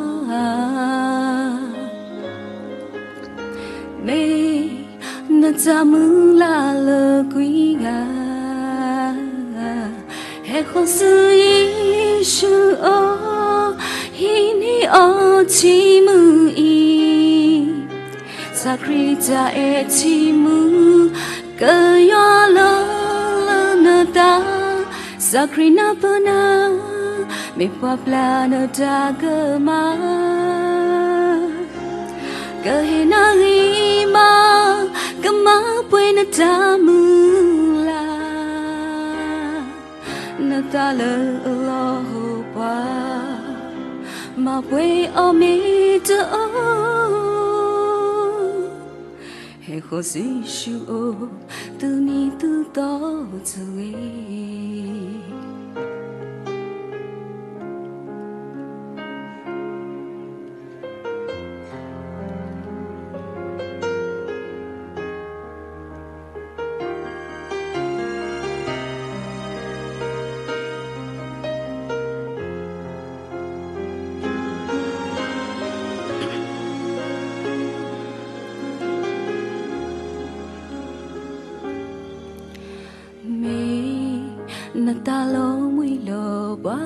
မ့ၢ်နတၢ်မုၢ်လၢ်လၢကွံဂၤ, ဟဲဃီၤဆူယ့ၣ်ၡူးအအိၣ်, ဟံးန့ၢ်အီထံမုၢ်အံၤ, စီၤခရံာ်တၢ်အဲၣ်ထံမုၢ် ကယွၤလီၤလၢနသး, စီၤခရံာ်နၢ်ပၢၢ်နၤ, မ့ၢ်ပှၤပျၢ်နတၢ်ကမၣ်, ကဟ့ၣ်နၤဂံၢ်ဘါ, ကမၤပှဲၤနတၢ်မုၢ်လၢ်, နသးလၢအလီၢ်အိၣ်ပှၤ, မၤပှဲၤအီၤမ့ၢ်တအိၣ် ဟဲဃီၤဆူယ့ၣ်ၡူးအအိၣ်, သုနံၤသုသီတဂ့ၤ. မ့ၢ်နသးလီၤမှံလီၤဘှါ,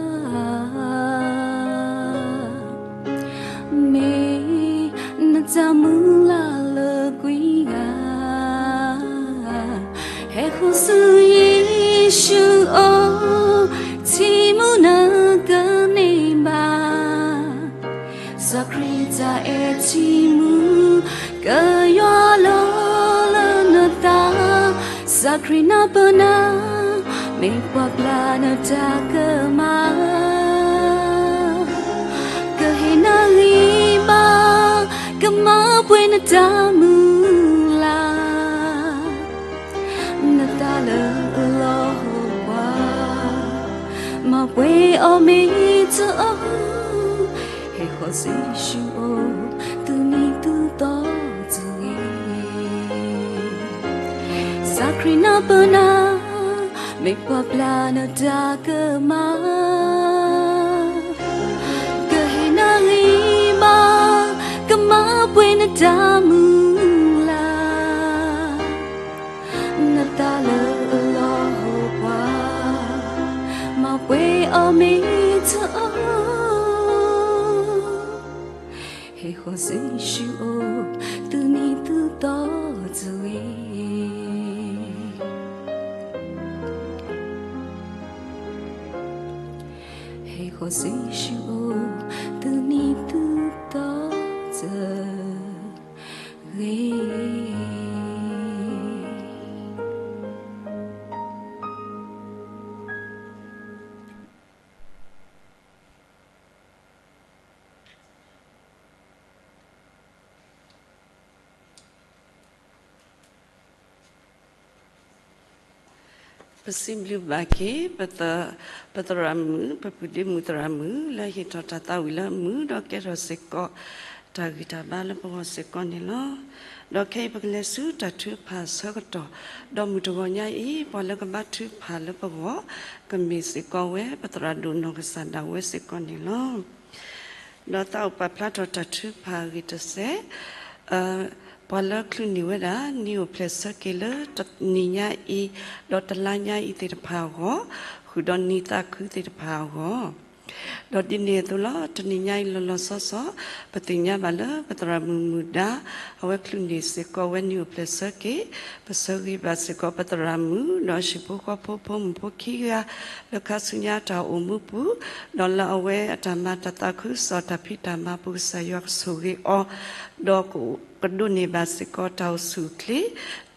မ့ၢ်နတၢ်မုၢ်လၢ်လၢကွံဂၤ, ဟဲဃီၤဆူယ့ၣ်ၡူးအအိၣ်, ထံမုၢ်နကန့ၢ်ဘၣ် စီၤခရံာ်တၢ်အဲၣ်ထံမုၢ်, ကယွၤလီၤလၢနသး, စီၤခရံာ်နၢ်ပၢၢ်နၤ, မ့ၢ်ပှၤပျၢ်နတၢ်ကမၣ်, ကဟ့ၣ်နၤဂံၢ်ဘါ, ကမၤပှဲၤနတၢ်မုၢ်လၢ် ပှဲၤအီၤမ့ၢ်တအိၣ်, ဟဲဃီၤဆံးဆူအအိၣ်, သုနံၤသုသီတဂ့ၤ. စးခရံာ်နၢ်ပၢၢ်နၤ, မ့ၢ်ပှၤပျၢ်နတၢ်ကမၣ်, ကဟ့ၣ်နၤဂ့ၤမး, ကမၤပှဲၤနတၢ်မုၢ်လၢ် နသးလၢအလီၢ်အိၣ်ပှၤ, မၤပှဲၤအီၤမ့ၢ်တအိၣ်, ဟဲဃီၤဆံးဆူအအိၣ်, သုနံၤသုသီတဂ့ၤ. ဟဲဃီၤဆံးဆူအအိၣ်, သုနံၤသုသီတဂ့ၤ. ပစံးဘျုးဘၣ်က့ၤ ပသရၣ်မုၣ် ပပုၢ်ဒ့မုၣ်သရၣ်မုၣ် လၢဟ့ၣ်ထီၣ်တၢ်သးဝံၣ်လၢအမုာ် ဒီးကဲထီၣ်စ့ၢ်ကီး တၢ်ဂံၢ်တၢ်ဘါလၢပဂီၢ်စ့ၢ်ကီးန့ၣ်လီၤ. ဒီးခဲအံၤပကလဲၤဆူတၢ်ထုကဖၣ်အဆၢကတီၢ်, ဒီးမုၢ်တဂီၤညါအံၤ ပှၤလၢကဘါထုကဖၣ်လၢပဂီၢ် ကမ့ၢ်စ့ၢ်ကီးဝဲ ပသရၣ်ဒိၣ်နီၢ်ကစၢ်ဒၣ်ဝဲစ့ၢ်ကီးန့ၣ်လီၤ. ဒီးသးအိၣ်ပာ်ဖျါထီၣ်တၢ်ထုကဖၣ်အဂ့ၢ်တစဲး, ပှၤလၢချုးန့ၢ်ဝဲဒၣ် နံၣ်အိၣ်ဖျဲၣ်ဆၢက့ၤလၢတနံၤညါအံၤ, ဒီးတလါညါအံၤသ့ၣ်တဖၣ်အဂီၢ်, ဃုာ်ဒီးနံၤသးခုသ့ၣ်တဖၣ်အဂီၢ်, ဒီးဒ်န့ၣ်အသိးလီၤ. တနံၤညါအံၤလီၤလီၤဆီဆီ ပသ့ၣ်ညါဘၣ်လၢပသရၣ်မုၣ်မုၣ်ဒါ အဝဲချုးန့ၢ်စ့ၢ်ကီးဝဲနံၣ်အိၣ်ဖျဲၣ်ဆၢက့ၤ, ပဆၢဂ့ၤဘၣ်စ့ၢ်ကီးပသရၣ်မုၣ် ဒီးဟံၣ်ဖိဃီဖိဖိမုၣ်ဖိခံဂၤ လၢခါဆူညါတၢ်အိၣ်မူပူၤ, ဒီးလၢအဝဲအတၢ်မၤတၢ်သးခုကစီၣ်တၢ်ဖံးတၢ်မၤပူၤ ကစၢ်ယွၤကဆိၣ်ဂ့ၤအီၤ, ဒီးကဒိးန့ၢ်ဘၣ်စ့ၢ်ကီးတၢ်အိၣ်ဆူၣ်အိၣ်ချ့,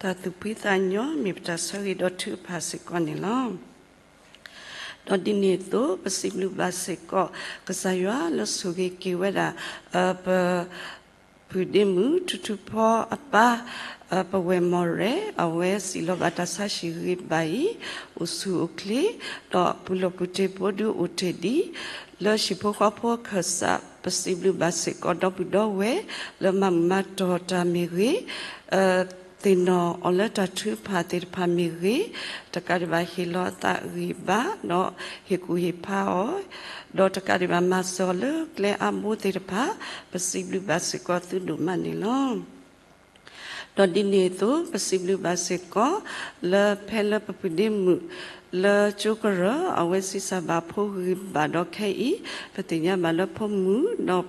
တၢ်သူၣ်ဖှံသးညီ မ့ၢ်ပတၢ်ဆၢဂ့ၤဒီးထုကဖၣ်စ့ၢ်ကီးန့ၣ်လီၤ. ဒီးဒ်န့ၣ်အသိး ပစံးဘျုးဘၣ်စ့ၢ်ကီး ကစၢ်ယွၤလၢဆိၣ်ဂ့ၤက့ၤဝဲဒၣ် ပ ပုၢ်ဒ့မုၣ်ထူထူဖီအပၢ် ပဝဲၢ်မီၢ်ရဲၣ် အဝဲစံးလီၤဘၣ်တၢ်ဆါဟံၣ်ဂ့ၤဘၣ်အံၤ အိၣ်ဆူၣ်အိၣ်ချ့ ဒီးပူၤလီၢ်ပူၤတ့ၢ်ဖိဒုးအိၣ်တ့ၢ်ဒံး လၢဟံၣ်ဖိဃီဖိအခၢၣ်စး ပစံးဘျုးဘၣ်စ့ၢ်ကီးဒီပုၢ်ဒီဝဲၢ် လၢမၤမုာ်မၤတီၢ်တၢ်မ့ၢ်ဂ့ၤ သ့ၣ်နီၣ်အီၤလၢတၢ်ထုကဖၣ်သ့ၣ်တဖၣ်မ့ၢ်ဂ့ၤ, တကးဒံးဘၣ်ဟ့ၣ်လီၤအသးဂံၢ်ဘါ ဒီးဟ့ၣ်ကူၣ်ဟ့ၣ်ဖးအီၤ, ဒီးတကးဒံးဘၣ်မၤစၢၤအီၤလၢကျဲအါဘိသ့ၣ်တဖၣ်, ပစံးဘျုးဘၣ်စ့ၢ်ကီးသုဒိၣ်မးန့ၣ်လီၤ. ဒီးဒ်န့ၣ်အသိး ပစံးဘျုးဘၣ်စ့ၢ်ကီး လၢဖဲလၢပပုၢ်ဒ့မုၣ် လၢကၠိကရၢ အဝဲဆံးစၢ်ဘၣ်ဖိဂံၢ်ဘါဒီးခဲအံၤ ပသ့ၣ်ညါဘၣ်လၢဖိမုၣ်ဒီး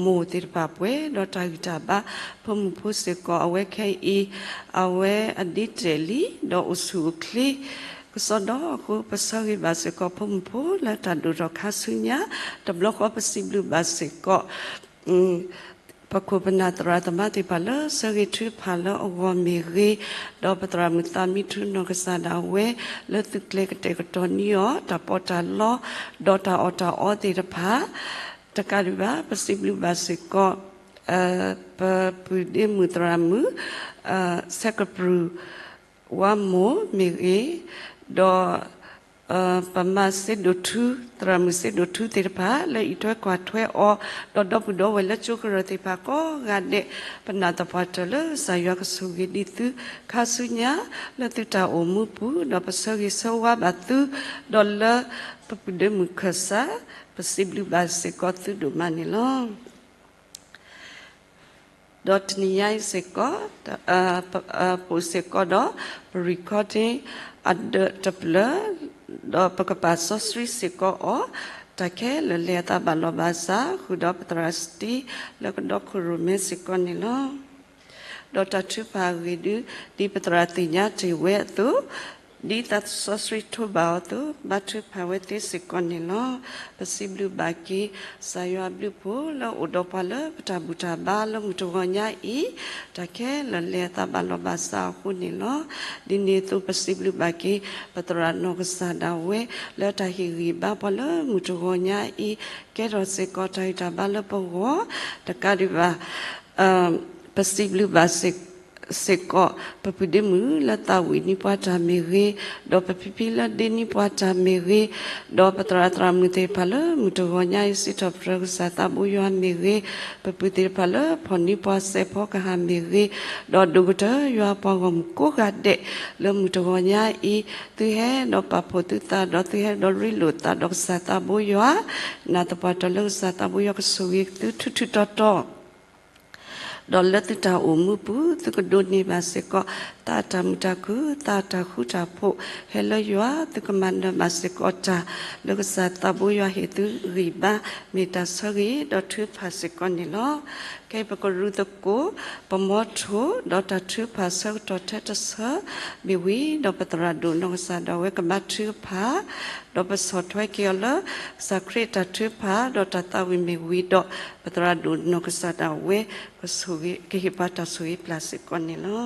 မိၢ်သ့ၣ်တဖၣ်ပှဲၤဒီးတၢ်ဂံၢ်တၢ်ဘါ ဖိမုၣ်ဖိစ့ၢ်ကီး အဝဲခဲအံၤ အဝဲအဒ့တဲာ်လံ ဒီးအိၣ်ဆူၣ်အိၣ်ချ့ ကစီဒီအဃိ ပဆၢဂ့ၤဘၣ်စ့ၢ်ကီးဖိမုၣ်ဖိလၢတၢ်ဒိၣ်ထီၣ်ခါဆူညါ တဘျီဃီပစံးဘျုးဘၣ်စ့ၢ်ကီး ပခိၣ်ပနၢ်သရၣ်သမါသ့ၣ်တဖၣ်လၢဆၢဂ့ၤထုကဖၣ်လၢအဂီၢ်မ့ၢ်ဂ့ၤ, ဒီးပသရၣ်မုၣ်သးမံထူနီၢ်ကစၢ်ဒၣ်ဝဲ လၢသုကျဲကတဲာ်ကတီၤန့ၢ်အီၤ တၢ်ပီးတၢ်လီ ဒီးတၢ်အီၣ်တၢ်အီသ့ၣ်တဖၣ်, တကးဒံးဘၣ် ပစံးဘျုးဘၣ်စ့ၢ်ကီး ပပုၢ်ဒ့မုၣ်သရၣ်မုၣ် ဆဲးကပြုၢ် ဝါမိၢ်မ့ၢ်ဂ့ၤ, ဒီး ပမါစ့ဒိၣ်ထူ သရၣ်မုၣ်စ့ဒိၣ်ထူသ့ၣ်တဖၣ် လၢအံးထွဲကွၢ်ထွဲအီၤ, ဒီးဒီပုၢ်ဒီဝဲၢ်လၢကၠိကရၢသ့ၣ်တဖၣ်ကိးဂၤဒဲး, ပနာ်သပှၢ်တၢၢ်လၢကစၢ်ယွၤကဆိၣ်ဂ့ၤဒံးသု ခါဆူညါ လၢသုတၢ်အိၣ်မူပူၤ, ဒီးပဆၢဂ့ၤဆၢဝါဘၣ်သု, ဒီးလၢပပုၢ်ဒ့မုၣ်ခၢၣ်စး ပစံးဘျုးဘၣ်စ့ၢ်ကီးသုဒိၣ်မးန့ၣ်လီၤ. ဒီးတနံၤညါအံၤစ့ၢ်ကီး ပအိၣ်စ့ၢ်ကီးဒီး ပ recording အဒၢးတဖျၢၣ်, ဒီးပကပာ်စီဆှံစ့ၢ်ကီးအီၤ, တၢ်ခဲလၢာ်လဲၤအသးဘၣ်လီၢ်ဘၣ်စး ဃုာ်ဒီးပသရၣ်စတံ လၢကဒီခိၣ်ရိၣ်မဲစ့ၢ်ကီးန့ၣ်လီၤ. ဒီးတၢ်ထုကဖၣ်အဂ့ၢ်ဒုး ဒ်ပသရၣ်သ့ၣ်ညါတ့ၢ်ဝဲအသိး, ဒ်သးစီဆှံထိးဘၣ်အီၤအသိး ဘါထုကဖၣ်ဝဲသ့စ့ၢ်ကီးန့ၣ်လီၤ. ပစံးဘျုးဘၣ်က့ၤ ကစၢ်ယွၤအဘျုးအဖှိၣ်လၢအိၣ်ဒီးပှၤလၢပတၢ်ဘူၣ်တၢ်ဘါလၢမုၢ်တဂီၤညါအံၤ, တၢ်ခဲလၢာ်လဲၤအသးဘၣ်လီၢ်ဘၣ်စးအဃိန့ၣ်လီၤ. ဒ်န့ၣ်အသိးပစံးဘျုးဘၣ်က့ၤ ပသရၣ်နီၢ်ကစၢ်ဒၣ်ဝဲ လၢတၢ်ဟ့ၣ်ဂံၢ်ဘါပှၤလၢမုၢ်တဂီၤညါအံၤ, ကဲထီၣ်စ့ၢ်ကီးတၢ်ဂံၢ်တၢ်ဘါလၢပဂီၢ်, တကးဒံးဘၣ် ပစံးဘျုးဘၣ်စ့ၢ် စ့ၢ်ကီး ပပုၢ်ဒ့မုၣ်လၢသးဝံၣ်န့ၢ်ပှၤတၢ်မ့ၢ်ဂ့ၤ, ဒီးပဖံဖံလၢဒ့န့ၢ်ပှၤတၢ်မ့ၢ်ဂ့ၤ, ဒီးပသရၣ်သရၣ်မုၣ်သ့ၣ်တဖၣ်လၢမုၢ်တဂီၤညါအံၤ စံးထီၣ်ပတြၢၤကစၢ်သးဘိယွၤမ့ၢ်ဂ့ၤ, ပပုၢ်သ့ၣ်တဖၣ်လၢဖီၣ်န့ၢ်ပှၤစဲးဖီကဟၣ်မ့ၢ်ဂ့ၤ, ဒီးဒိၣ်ကတၢၢ်ယွၤပှၤဂီၢ်မုၢ်ကိးဂၤဒဲး လၢမုၢ်တဂီၤညါအံၤ သုဟဲဒီးပာ်ဖှိၣ်သုသး ဒီးသုဟဲဒီးရ့လိာ်သးဒီးကစၢ်သးဘိယွၤ, နာ်သပှၢ်တၢၢ်လၢကစၢ်သးဘိယွၤကဆိၣ်ဂ့ၤသုထူးထူးတီၤတီၤ ဒီးလၢသုတၢ်အိၣ်မူပူၤ သုကဒိးန့ၢ်ဘၣ်စ့ၢ်ကီး သးတၢ်မုာ်တၢ်ခုၣ် သးတၢ်ဃူတၢ်ဖိး ဟဲလၢယွၤ သုကမၤနၢၤဘၣ်စ့ၢ်ကီးတၢ် လၢကစၢ်သးဘိယွၤဟ့ၣ်သုဂံၢ်ဘါ မ့ၢ်တၢ်ဆၢဂ့ၤဒီးထုကဖၣ်စ့ၢ်ကီးန့ၣ်လီၤ. ခဲအံၤပကရူၢ်သကိး ပမီထိၣ် ဒီးတၢ်ထုကဖၣ်ဆၢကတီၢ်ထဲတဆၢမ့ၢ်ဝံၤ ဒီးပသရၣ်ဒိၣ်နီၢ်ကစၢ်ဒၣ်ဝဲကဘါထုကဖၣ် ဒီးပဆီၣ်ထွဲက့ၤအီၤလၢ ကစၢ်ခရံာ်တၢ်ထုကဖၣ် ဒီးတၢ်သးဝံၣ်မ့ၢ်ဝံၤဒီး ပသရၣ်ဒိၣ်နီၢ်ကစၢ်ဒၣ်ဝဲ ကဆိၣ်ဂ့ၤ ကဟ့ၣ်ပှၤတၢ်ဆိၣ်ဂ့ၤပျၢ်စ့ၢ်ကီးန့ၣ်လီၤ.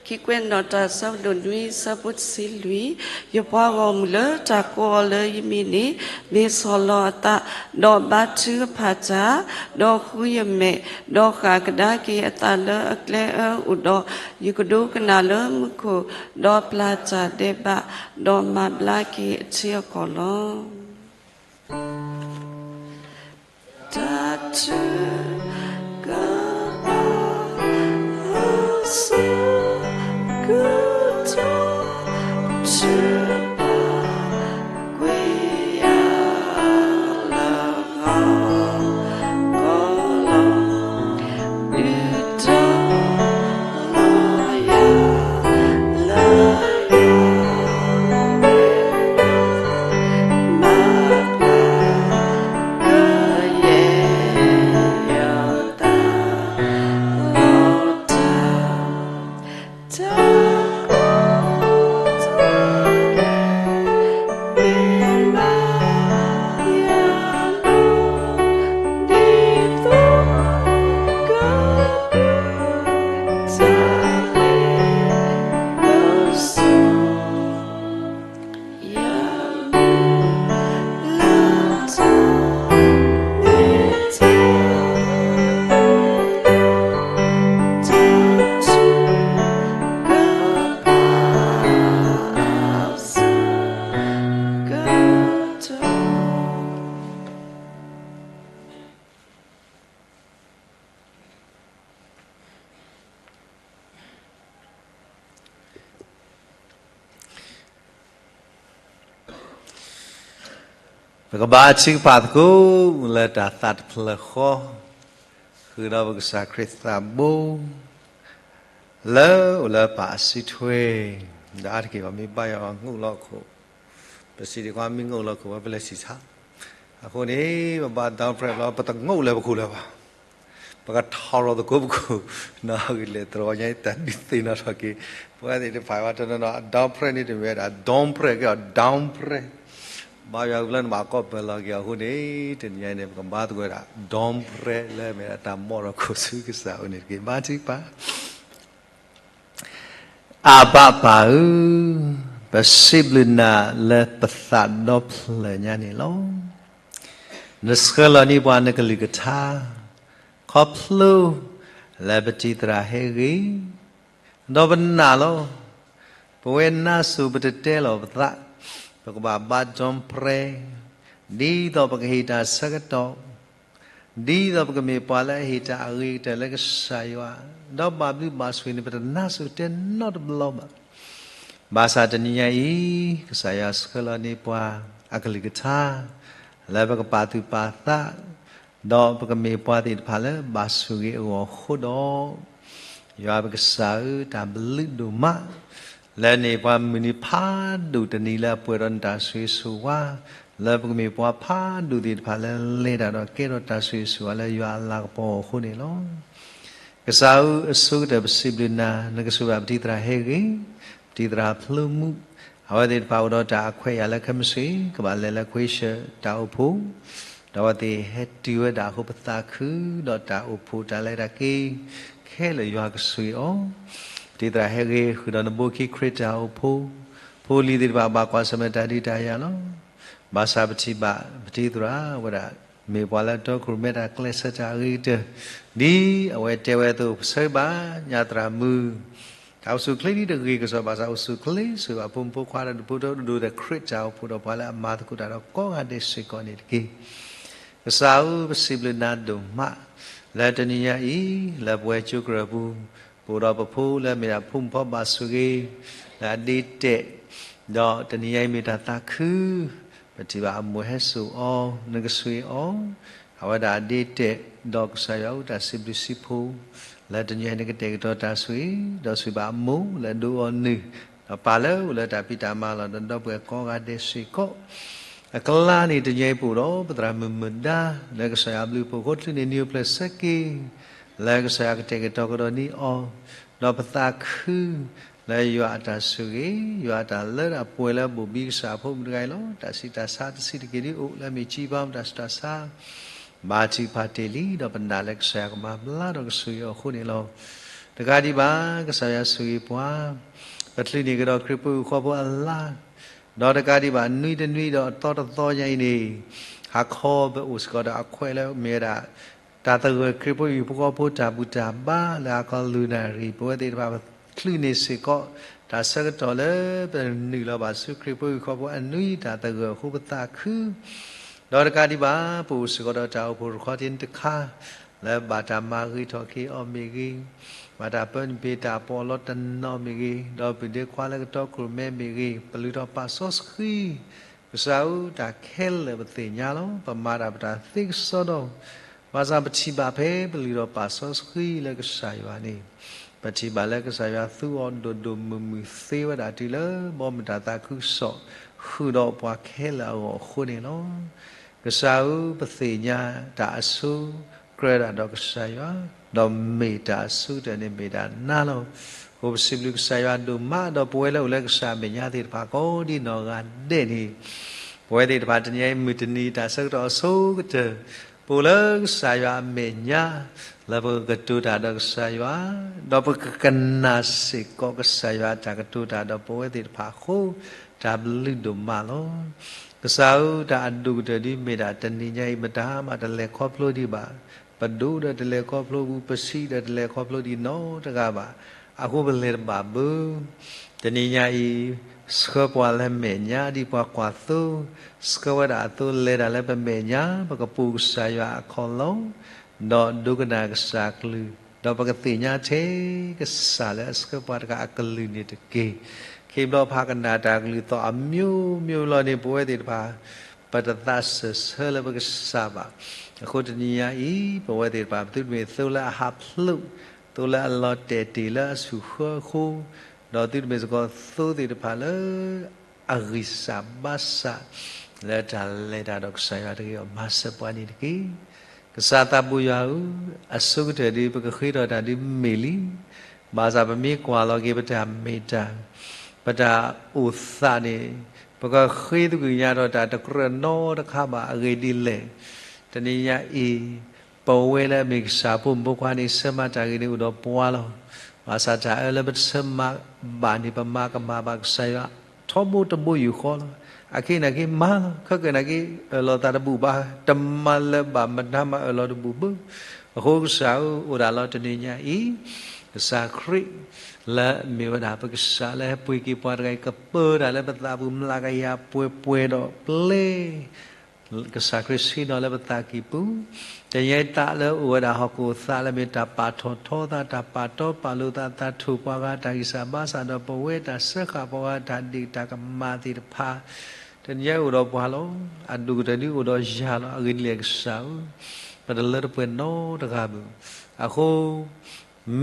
ခံကွဲးနီၣ်တၢ် ဆၢဒိၣ်နွံ ဆၢဖိတဆံလွံၢ်, ယပှၤဂီၢ်မုၢ်လၢတၢ်ကိးအီၤလၢယမံၤန့ၣ် မ့ၢ်ဆီၣ်လီၤအသး, ဒီးဘါထုကဖၣ်တၢ်, ဒီးဃုယမဲာ်, ဒီးဃၣ်ကဒါက့ၤအသးလၢအကျဲအၢအိၣ်ဒီး, ယကဒိကနၣ်လၢမူခိၣ်, ဒီးပျၢ်တၢ်ဒဲးဘး, ဒီးမၤဘျါက့ၤအထံအကီၢ်လီၤ. တၢ်ထုကဖၣ် အဆၢကတီၢ် ထုကဖၣ်ကွံာ်ယၤ လၢဟီၣ်ခိၣ်လီၤ. ဒုးတီၤလီၤယၤ လၢယွၤ မၤဘျါ ကယဲၢ်ယသး လီၤတၢ် တၢ်ကိးတၢ်ဂီၤ မ့ၢ်မၤယၤလီၤ ဒ်သိးက တၢ်လ့ပစီ ယၤ လၢတၢ်မ့ၢ်တၢ် တၢ်ထုကဖၣ် အဆၢကတီၢ် ပကဘါထုကဖၣ်သကိး လၢတၢ်သးတဖျၢၣ်ဃီ, ဃုာ်ဒီးပကစၢ်ခရံာ်သးဘိ လၢအိၣ်လၢပၢ်အစုထွဲ, ဒီးအါတက့ၢ်ပမ့ၢ်ဘါယွၤပှၤငိၣ်လီၤခိၣ်, ပစံးဒ်ခွါမ့ၢ်ငိၣ်လီၤခိၣ်ဝဲပလဲၤစံးဆါ, အဃိန့ၣ် ပဘါ down prayer လီၤ ပတငိၣ်လၢၤပခိၣ်လၢၤဘၣ်. ပကထီၣ်လီၤသကိးပခိၣ်, နီၣ်ဂံၢ်လဲၢ်တြီညါအံၤ တၢ်ဒုးသ့ၣ်နီၣ်ထီၣ်က့ၤ ပဝဲသ့ၣ်တဖၣ်ဘၣ်တနီၤနီၤ အ down prayer န့ၣ်တမ့ၢ်ဝဲဒၣ် down prayer ကဲအီၤ down prayer, ဘါယွၤကလၢနဘၣ်ကီၢ်ပၢၢ်လီၤက့ၤအဃိန့ၣ် တနံၤညါအံၤန့ၣ် ပကဘါသကိးဝဲဒၣ် down prayer လၢအမ့ၢ်ဒၣ်တၢ်မီၢ်ဒီးခိၣ်ဆူကစၢ်အအိၣ်န့ၣ်တက့ၢ်. ဘါထုကဖၣ် အဘၣ်ပၢ်ဧၢ, ပစံးဘျုးနၤလၢပသးဒီဖျၢၣ်ညါန့ၣ်လီၤ. နဆှၢလီၤန့ၢ်ပှၤနကလုၢ်ကထါ, ခီဖျိလၢပတံၤသရၣ်ဟဲဂ့ၤ, ဒီးပနာ်လီၤ, ပဝဲနါစိၤပတတဲလီၤပသး, ပကဘၣ်ဘါ down prayer, ဒ်သိးပကဟ့ၣ်တၢ်ဆၢကတီၢ် ဒ်သိးပကမ့ၢ်ပှၤလၢအဟ့ၣ်တၢ်အဂ့ၤကတၢၢ်လၢကစၢ်ယွၤ, ဒီးဘၣ်ဘျုးဘၣ်ဆိၣ်ဂ့ၤန့ၣ် ပတနါစိၤတဲနီတဘျီဘၣ်. ဘၣ်ဆၣ်တနံၤညါအံၤ ကစၢ်ယွၤဆှၢလီၤန့ၢ်ပှၤအကလုၢ်ကထါ လၢပကပာ်သူၣ်ပာ်သး ဒီးပကမ့ၢ်ပှၤသ့ၣ်တဖၣ်လၢဘၣ်ဆိၣ်ဂ့ၤအဂီၢ်အဃိဒီး, ယွၤပကစၢ်ဧၢ တၢ်ဘျုးဒိၣ်မး လၢန့ၢ်ပှၤမုၢ်နံၤဖးဒိၣ်တနံၤလၢအပှဲၤဒီးနတၢ်ဆိၣ်ဂ့ၤဆိၣ်ဝါ, လၢပကမ့ၢ်ပှၤဖးဒိၣ်သ့ၣ်တဖၣ်လၢလဲၤတၢ်ဒီးကဲထီၣ်တၢ်ဆိၣ်ဂ့ၤဆိၣ်ဝါလၢယွၤအလၤကပီၤအဃိန့ၣ်လီၤ. ကစၢ်ဧၢ အဆိကတၢၢ်ပစံးဘျုးနၤ, နကစၢ်ဘၣ်ပတံၤသရၣ်ဟဲဂ့ၤ, ပတံၤသရၣ်ဖျိမူ, အဝဲသ့ၣ်တဖၣ်အိၣ်ဒီးတၢ်အခွဲးအယာ်လၢခဲမုၢ်ဆ့ၣ် ကဘၣ်လဲၤလၢခွ့ၡၢၣ်တၢ်အိၣ်ဖှိၣ်, ဒီးအဝဲသ့ၣ်ဟဲတုၤဝဲဒၣ်အဃိ ပသးခုဒီးတၢ်အိၣ်ဖှိၣ်တၢ်လဲၤတၢ်က့ၤ ခဲလၢာ်ယွၤကဆိၣ်ဂ့ၤအီၤ, ပတံၤသရၣ်ဟဲဂ့ၤ ဃုာ်ဒီးနဘိခံခရံာ်တၢ်အိၣ်ဖှိၣ်, ဖိလံၤသ့ၣ်တဖၣ်ဘၣ်ကွၢ်ဆၢၣ်မဲာ်တၢ်ဒုးတၢ်ယၤလီၤ. ဘၣ်ဆၣ်ပထံၣ်ဘၣ်ပတံၤသရၣ်ဝဲဒၣ် မ့ၢ်ပှၤလၢအတီခိၣ်ရိၣ်မဲတၢ်ကျဲးစၢးတၢ်အဂ့ၤကတၢၢ်, ဒ်အဝဲတဲဝဲအသိး ပဆၢဂ့ၤဘၣ်ညါသရၣ်မုၣ် တၢ်အိၣ်ဆူၣ်အိၣ်ချ့ဒ်တဂ့ၤကစီၣ်ဘၣ်ဆၣ် အိၣ်ဆူၣ်အိၣ်ချ့ဆိၣ်ဂ့ၤဘၣ်ဖိမုၣ်ဖိခွါဒီးဒူၣ်ဖိထၢဖိ ဒိၣ်ဒီးခရံာ်တၢ်အိၣ်ဖှိၣ်ဒီးပှၤလၢအမၤသကိးတၢ်ဒီးကိးဂၤဒဲးစ့ၢ်ကီးန့ၣ်တက့ၢ်. ကစၢ်ဧၢ ပစံးဘျုးနၤဒိၣ်မး လၢတနံၤညါအံၤ လၢပဝဲကၠိကရၢၢ်ပူၤ ပအိၣ်ဒီးပဖိလၢအမ့ၢ်ဒၣ်ဖိမုၣ်ဖိခွါဘၣ်ဆိၣ်ဂ့ၤ လၢအဒ့တဲာ် ဒီးတနံၤညါအံၤမ့ၢ်တၢ်သးခု ပထံၣ်ဘၣ်အမိၢ်ဟဲစိာ်အီၤ နကဆိၣ်ဂ့ၤအီၤ အဝဲဒၣ်အဒ့တဲာ် ဒီးကစၢ်ယွၤအိၣ်တၢ်စံးဘျုးစံးဖှိၣ် လၢတနံၤညါအံၤနကတဲာ်ကတီၤတၢ်ဆိၣ်ဂ့ၤ ဒီးဆိၣ်ဘၣ်အမိၢ်လၢအဒိးအီၤနုၢ် ဒီးပာ်လၢအိၣ်လၢတၢ်ဖံးတၢ်မၤလီၤ ဒီးဒီပုၢ်ဝဲၢ်ကိးဂၤဒဲးစ့ၢ်ကီး အကျါန့ၣ် တနံၤညါအံၤပအိၣ်ဒီးပသရၣ်မုၣ်မုၢ်ဒါ လၢကစၢ်ယွၤဘျုးဖှိၣ်အဃိ ချုးန့ၢ်နံၤအိၣ်ဖျဲၣ်ဆၢက့ၤ လၢကစၢ်ယွၤကတဲာ်ကတီၤကဒီးန့ၢ်အီၤ ဒီးပသးခု လၢယွၤအတၢ်ဆိၣ်ဂ့ၤ ယွၤအတၢ်လၢတၢ်ပှဲၤလၢအဘိၣ်ဘံကစၢ်အဖိမုၣ်တဂၤအံၤလီၤ. တၢ်ဆံးတၢ်ဆါတဆံးတက့ၢ်ဒ်အိၣ် လၢအမ့ၢ်ကံဘါမတၤဆူးတၢ်ဆါ ဘၣ်ထုကဖၣ်တ့ၢ်လံ ဒီးပနာ်လၢကစၢ်ယွၤကမၤဘျါဒီးကဆိၣ်ဂ့ၤအီၤအဃိန့ၣ်လီၤ. တကးဒံးဘၣ် ကစၢ်ယွၤဆိၣ်ဂ့ၤပှၤ ပချုးန့ၢ်ကဒီးခရံာ်ဖိဟံၣ်ဖိဃီဖိအလါ ဒီးတကးဒံးဘၣ် နွံတနွံဒီးအသီတသီညါအံၤန့ၣ် ဟးခီပအိၣ်စ့ၢ်ကီးဒီးအခွဲးလၢမ့ၢ်ဝဲဒၣ် တၢ်သဂၢၢ်ခရံာ်ဖိဟံၣ်ဖိဃီဖိတၢ်ဘူၣ်တၢ်ဘါ လၢဟါခီလုၢ်နၣ်ရံၣ် ပဝဲသ့ၣ်တဖၣ်ပချုးန့ၢ်စ့ၢ်ကီး တၢ်ဆၢကတီၢ်လၢပနုာ်လီၤဘၣ်ဆူခရံာ်ဖိဟံၣ်ဖိဃီဖိအနွံတၢ်သဂၢၢ်အဃိပသးခု ဒီးတကးဒံးဘၣ် ပအိၣ်စ့ၢ်ကီးဒီးတၢ်အိၣ်ဖှိၣ်တခီတ့ၢ်တခါ လၢဘၣ်တၢ်မၤဂ့ၤထီၣ်က့ၤအီၤမ့ၢ်ဂ့ၤ, ဘၣ်တၢ်ပၢနုာ်ပ့ၤတၢ်ပီးလီတနီၤမ့ၢ်ဂ့ၤ, ဒီးပုၢ်ဒ့ခွါလၢကတီခိၣ်ရိၣ်မဲမ့ၢ်ဂ့ၤ, ပလုၢ်ထီၣ်ပာ်စီဆှံ ကစၢ်ဧၢ တၢ်ခဲလၢာ်ပသ့ၣ်ညါလီၤ. ပမၤတၢ်ပတၢ်သ့ကစီဒီ, ဘၣ်ဆၣ်ပထံၣ်ဘၣ်ဖဲပလုၢ်ထီၣ်ပာ်စီဆှံလၢကစၢ်ယွၤန့ၣ်, ပထံၣ်ဘၣ်လၢကစၢ်ယွၤသူအီၤဒိၣ်ဒိၣ်မုၢ်မုၢ်သ့ဝဲဒၣ်တုၤလၢ ဘီမုၢ်တၢ်သးခုကစီၣ် ဃုာ်ဒီးပှၤခဲလၢာ်အဂီၢ်အဃိန့ၣ်လီၤ. ကစၢ်ဧၢ, ပသ့ၣ်ညါတၢ်အဆိ ကြၢးဒၣ်ဒီးကစၢ်ယွၤ, ဒီးမ့ၢ်တၢ်အဆိကတၢၢ်န့ၣ်မ့ၢ်ဒၣ်နၤလီၤ. အဃိပစံးဘျုးကစၢ်ယွၤဒိၣ်မး, ဒီးပဝဲလၢအိၣ်လၢကစၢ်အမဲာ်ညါသ့ၣ်တဖၣ်ကိးဒ်နီၢ်ဂၤဒဲးန့ၣ်, ပဝဲသ့ၣ်တဖၣ်တနံၤအံၤမုၢ်တနံၤတၢ်ဆၢကတီၢ်အဆိကတၢၢ်, ပအိၣ်လၢကစၢ်ယွၤအမဲာ်ညါ လၢပကကတိၤတၢ်ဒီးကစၢ်ယွၤ, ဒီးပကကနၣ်စ့ၢ်ကီးကစၢ်ယွၤအတၢ်ကတိၤတၢ်ဒီးပဝဲသ့ၣ်တဖၣ်အဃိ, တၢ်ဘျုးဒိၣ်မးလီၤ. ကစၢ်ဧၢ, တၢ်အဒိၣ်ကတၢၢ်ဒ်မ့ၢ်ဒၣ်တနံၤညါအံၤမတၤမးတလဲၤခီဖျိဒံးဘၣ်. ပဒိၣ်ဒီးတလဲၤခီဖျိဘူး, ပဆံးဒီးတလဲၤခီဖျိဒံးနီတဂၤဘၣ်. အဃိပလဲၤတဘၣ်ဘၣ်. တနံၤညါအံၤ ဆှၢပှၤလၢမဲာ်ညါဒ်ပှၤကွၢ်သိ, ဆှၢဝဲဒၣ်အသိလဲၤတၢ်လၢပမဲာ်ညါ, ပကပိာ်ကစၢ်ယွၤအခီၣ်လီၤ, ဒီးဒိကနၣ်ကစၢ်ကလုၢ်, ဒီးပကသ့ၣ်ညါထဲကစၢ်လၢအဆှၢပှၤတဂၤအကလုၢ်န့ၣ်တက့ၢ်. ခံဘျီဖးကနၣ်တၢ်ကလုၢ်သီၣ်အမျိုးမျိုးလီၤန့ၣ် ပဝဲသ့ၣ်တဖၣ် ပတသးစၢၢ်ဆၢလၢပကစၢ်ဘၣ်. အဃိတနံၤညါအံၤ ပဝဲသ့ၣ်တဖၣ် ပသုတမ့ၢ်သိလၢအဟးဖျိး, သိလၢအလီၤတဲာ်တ့ၢ်လၢအဆူၣ်ဃၢအဃိ, ဒီးသုတမ့ၢ်စ့ၢ်ကီးသိသ့ၣ်တဖၣ်လၢ အဂံၢ်စၢ်ဘါစၢ် လၢတၢ်လဲၤတၢ်ဒီးကစၢ်ယွၤတဂ့ၤအီၤ မၤစၢၤပှၤန့ၣ်တက့ၢ်. ကစၢ်သးဘိယွၤဧၢ, အဆိကတၢၢ်ဒ်ပကဃ့ထီၣ်တၢ်ဒ်မ့ၢ်လံ, ဘၣ်ဆၣ်ပမ့ၢ်ကွၢ်လီၤက့ၤပတၢ်မ့ၢ်တၢ်, ပတၢ်အိၣ်သးန့ၣ်, ပကဃ့သကွံာ်ကညးထီၣ်တၢ်တကြၢးနီတခါဘၣ်. အဂ့ၢ်ဒ်လဲၣ်, တနံၤညါအံၤ ပဝဲလၢအမ့ၢ်ကစၢ်ဖိမုၣ်ဖိခွါန့ၣ် ဆၢမၤတၢ်ဂ့ၤန့ၣ်အိၣ်ဒီးပှၤလီၤ. ဘၣ်ဆၣ်တၢ်အၢလၢပတဆၢမၤဘၣ်န့ၣ် ပမၤကမၣ်ဘၣ်ကစၢ်ယွၤ ထီဘိတဘိယူၢ်ဃီလီၤ. အခဲအံၤနာ်က့မၤလီၤ, ခဲကနံၣ်နာ်က့ အၢၣ်လီၤသးတဘူၣ်ဘၣ်, တမၤလၢၤဘၣ် မတၤမၤအၢၣ်လီၤတဘူၣ်ဘၣ်. အဃိကစၢ်ဧၢ, အိၣ်ဒၣ်လီၤတနံၤညါအံၤ, ကစၢ်ခရံာ် လၢအမ့ၢ်ဝဲဒၣ်ပကစၢ်လၢဟဲပှ့ၤက့ၤပှၤတဂၤအံၤ ကပၢတၢ်လၢပသးပူၤ မျးကယၤပှဲၤပှဲၤဒီးပျဲ ကစၢ်ခရံာ်ဆှံနီၤလၢပသးကံၢ်ပူၤ, တနံၤညါအံၤသးလၢအိၣ်ဝဲဒၣ်ဟီၣ်ခိၣ်သးလၢမ့ၢ်တၢ်ပာ်ထီၣ်ထီသး, တၢ်ပာ်တီပာ်လိၤသး, တၢ်ထိၣ်ပှၤဂၤတၢ်ဂံၢ်စၢ်ဘါစၢ်ဒီးပဝဲ, တၢ်စၢဃာ်ပှၤဂၤတၢ်ဒ့ၣ်တၢ်ကမၣ်သ့ၣ်တဖၣ်, တနံၤညါအံၤအိၣ်ဒီးပှၤလီၤ. အဒိၣ်ကတၢၢ်ဒ်အိၣ်ဒီးယၤလီၤ. အဂ့ၢ်ဒ်လဲၣ်ကစၢ်ဧၢ, ပတလၢတပှဲၤနီတဂၤဘၣ်. အဃိ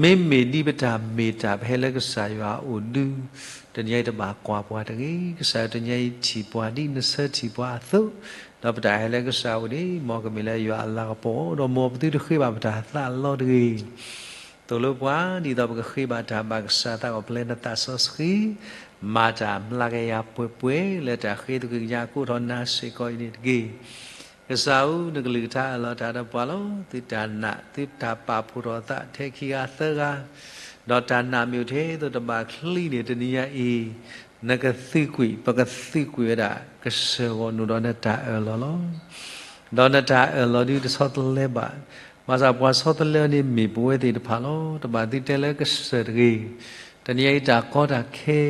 မ့မ့ၢ်ဒ်ပတၢ်မ့ၢ်တၢ် ပဟဲလၢကစၢ်ယွၤအအိၣ်ဒုး, တနံၤညါအံၤတဘၣ်ကွၢ်ပှၤတဂ့ၤ. ကစၢ်ဧၢ, တနံၤညါအံၤထံၣ်ပှၤဒ်နဆၢထံၣ်ပှၤအသိး, ဒီးပတၢ်ဟဲလၢကစၢ်အအိၣ်န့ၣ် မ်ကမ့ၢ်လၢယွၤအလၤကပီၤ, ဒီးမ်ပသုတဃ့ဘၣ်ပတၢ်သးလီတဂ့ၤ. သိၣ်လိပှၤ ဒ်သိးပကဃ့ဘၣ်တၢ်ဘၣ်ကစၢ်သး ကပျဲနသးစီဆှံ, မၤတၢ်မျးကယၤပှဲၤပှဲၤ လၢတၢ်ဃ့သကွံာ်ကညးအကိးထီၣ်နၤစ့ၢ်ကီးအံၤန့ၣ်တက့ၢ်. ကစၢ်ဧၢ, နကလုၢ်ကထါအၢၣ်လီၤတၢ်ဒီးပှၤလီၤ. သုတၢ်နာ် သုတၢ်ပာ်ဖှိၣ်ထီၣ်သးထဲခံဂၤသၢဂၤ, ဒီးတၢ်နာ်မ့ၢ်အိၣ်ထဲသိးတဘၣ်ချံန့ၣ် တနံၤညါအံၤ နကသုးကွံာ်, ပကသုးကွံာ်ဝဲဒၣ် ကစၢၢ်ဂီၢ်နုာ်ဒီးနတၢ်အၢၣ်လီၤလီၤ. ဒီးနတၢ်အၢၣ်လီၤဒုးတဆီတလဲဘၣ်. ဘၣ်ဆၣ်ပှၤဆီတလဲအီၤန့ၣ်မ့ၢ်ပဝဲသ့ၣ်တဖၣ်လီၤ. တဘၣ်သုတဲလၢကစၢၢ်တဂ့ၤ. တနံၤအံၤတၢ်ကီတၢ်ခဲ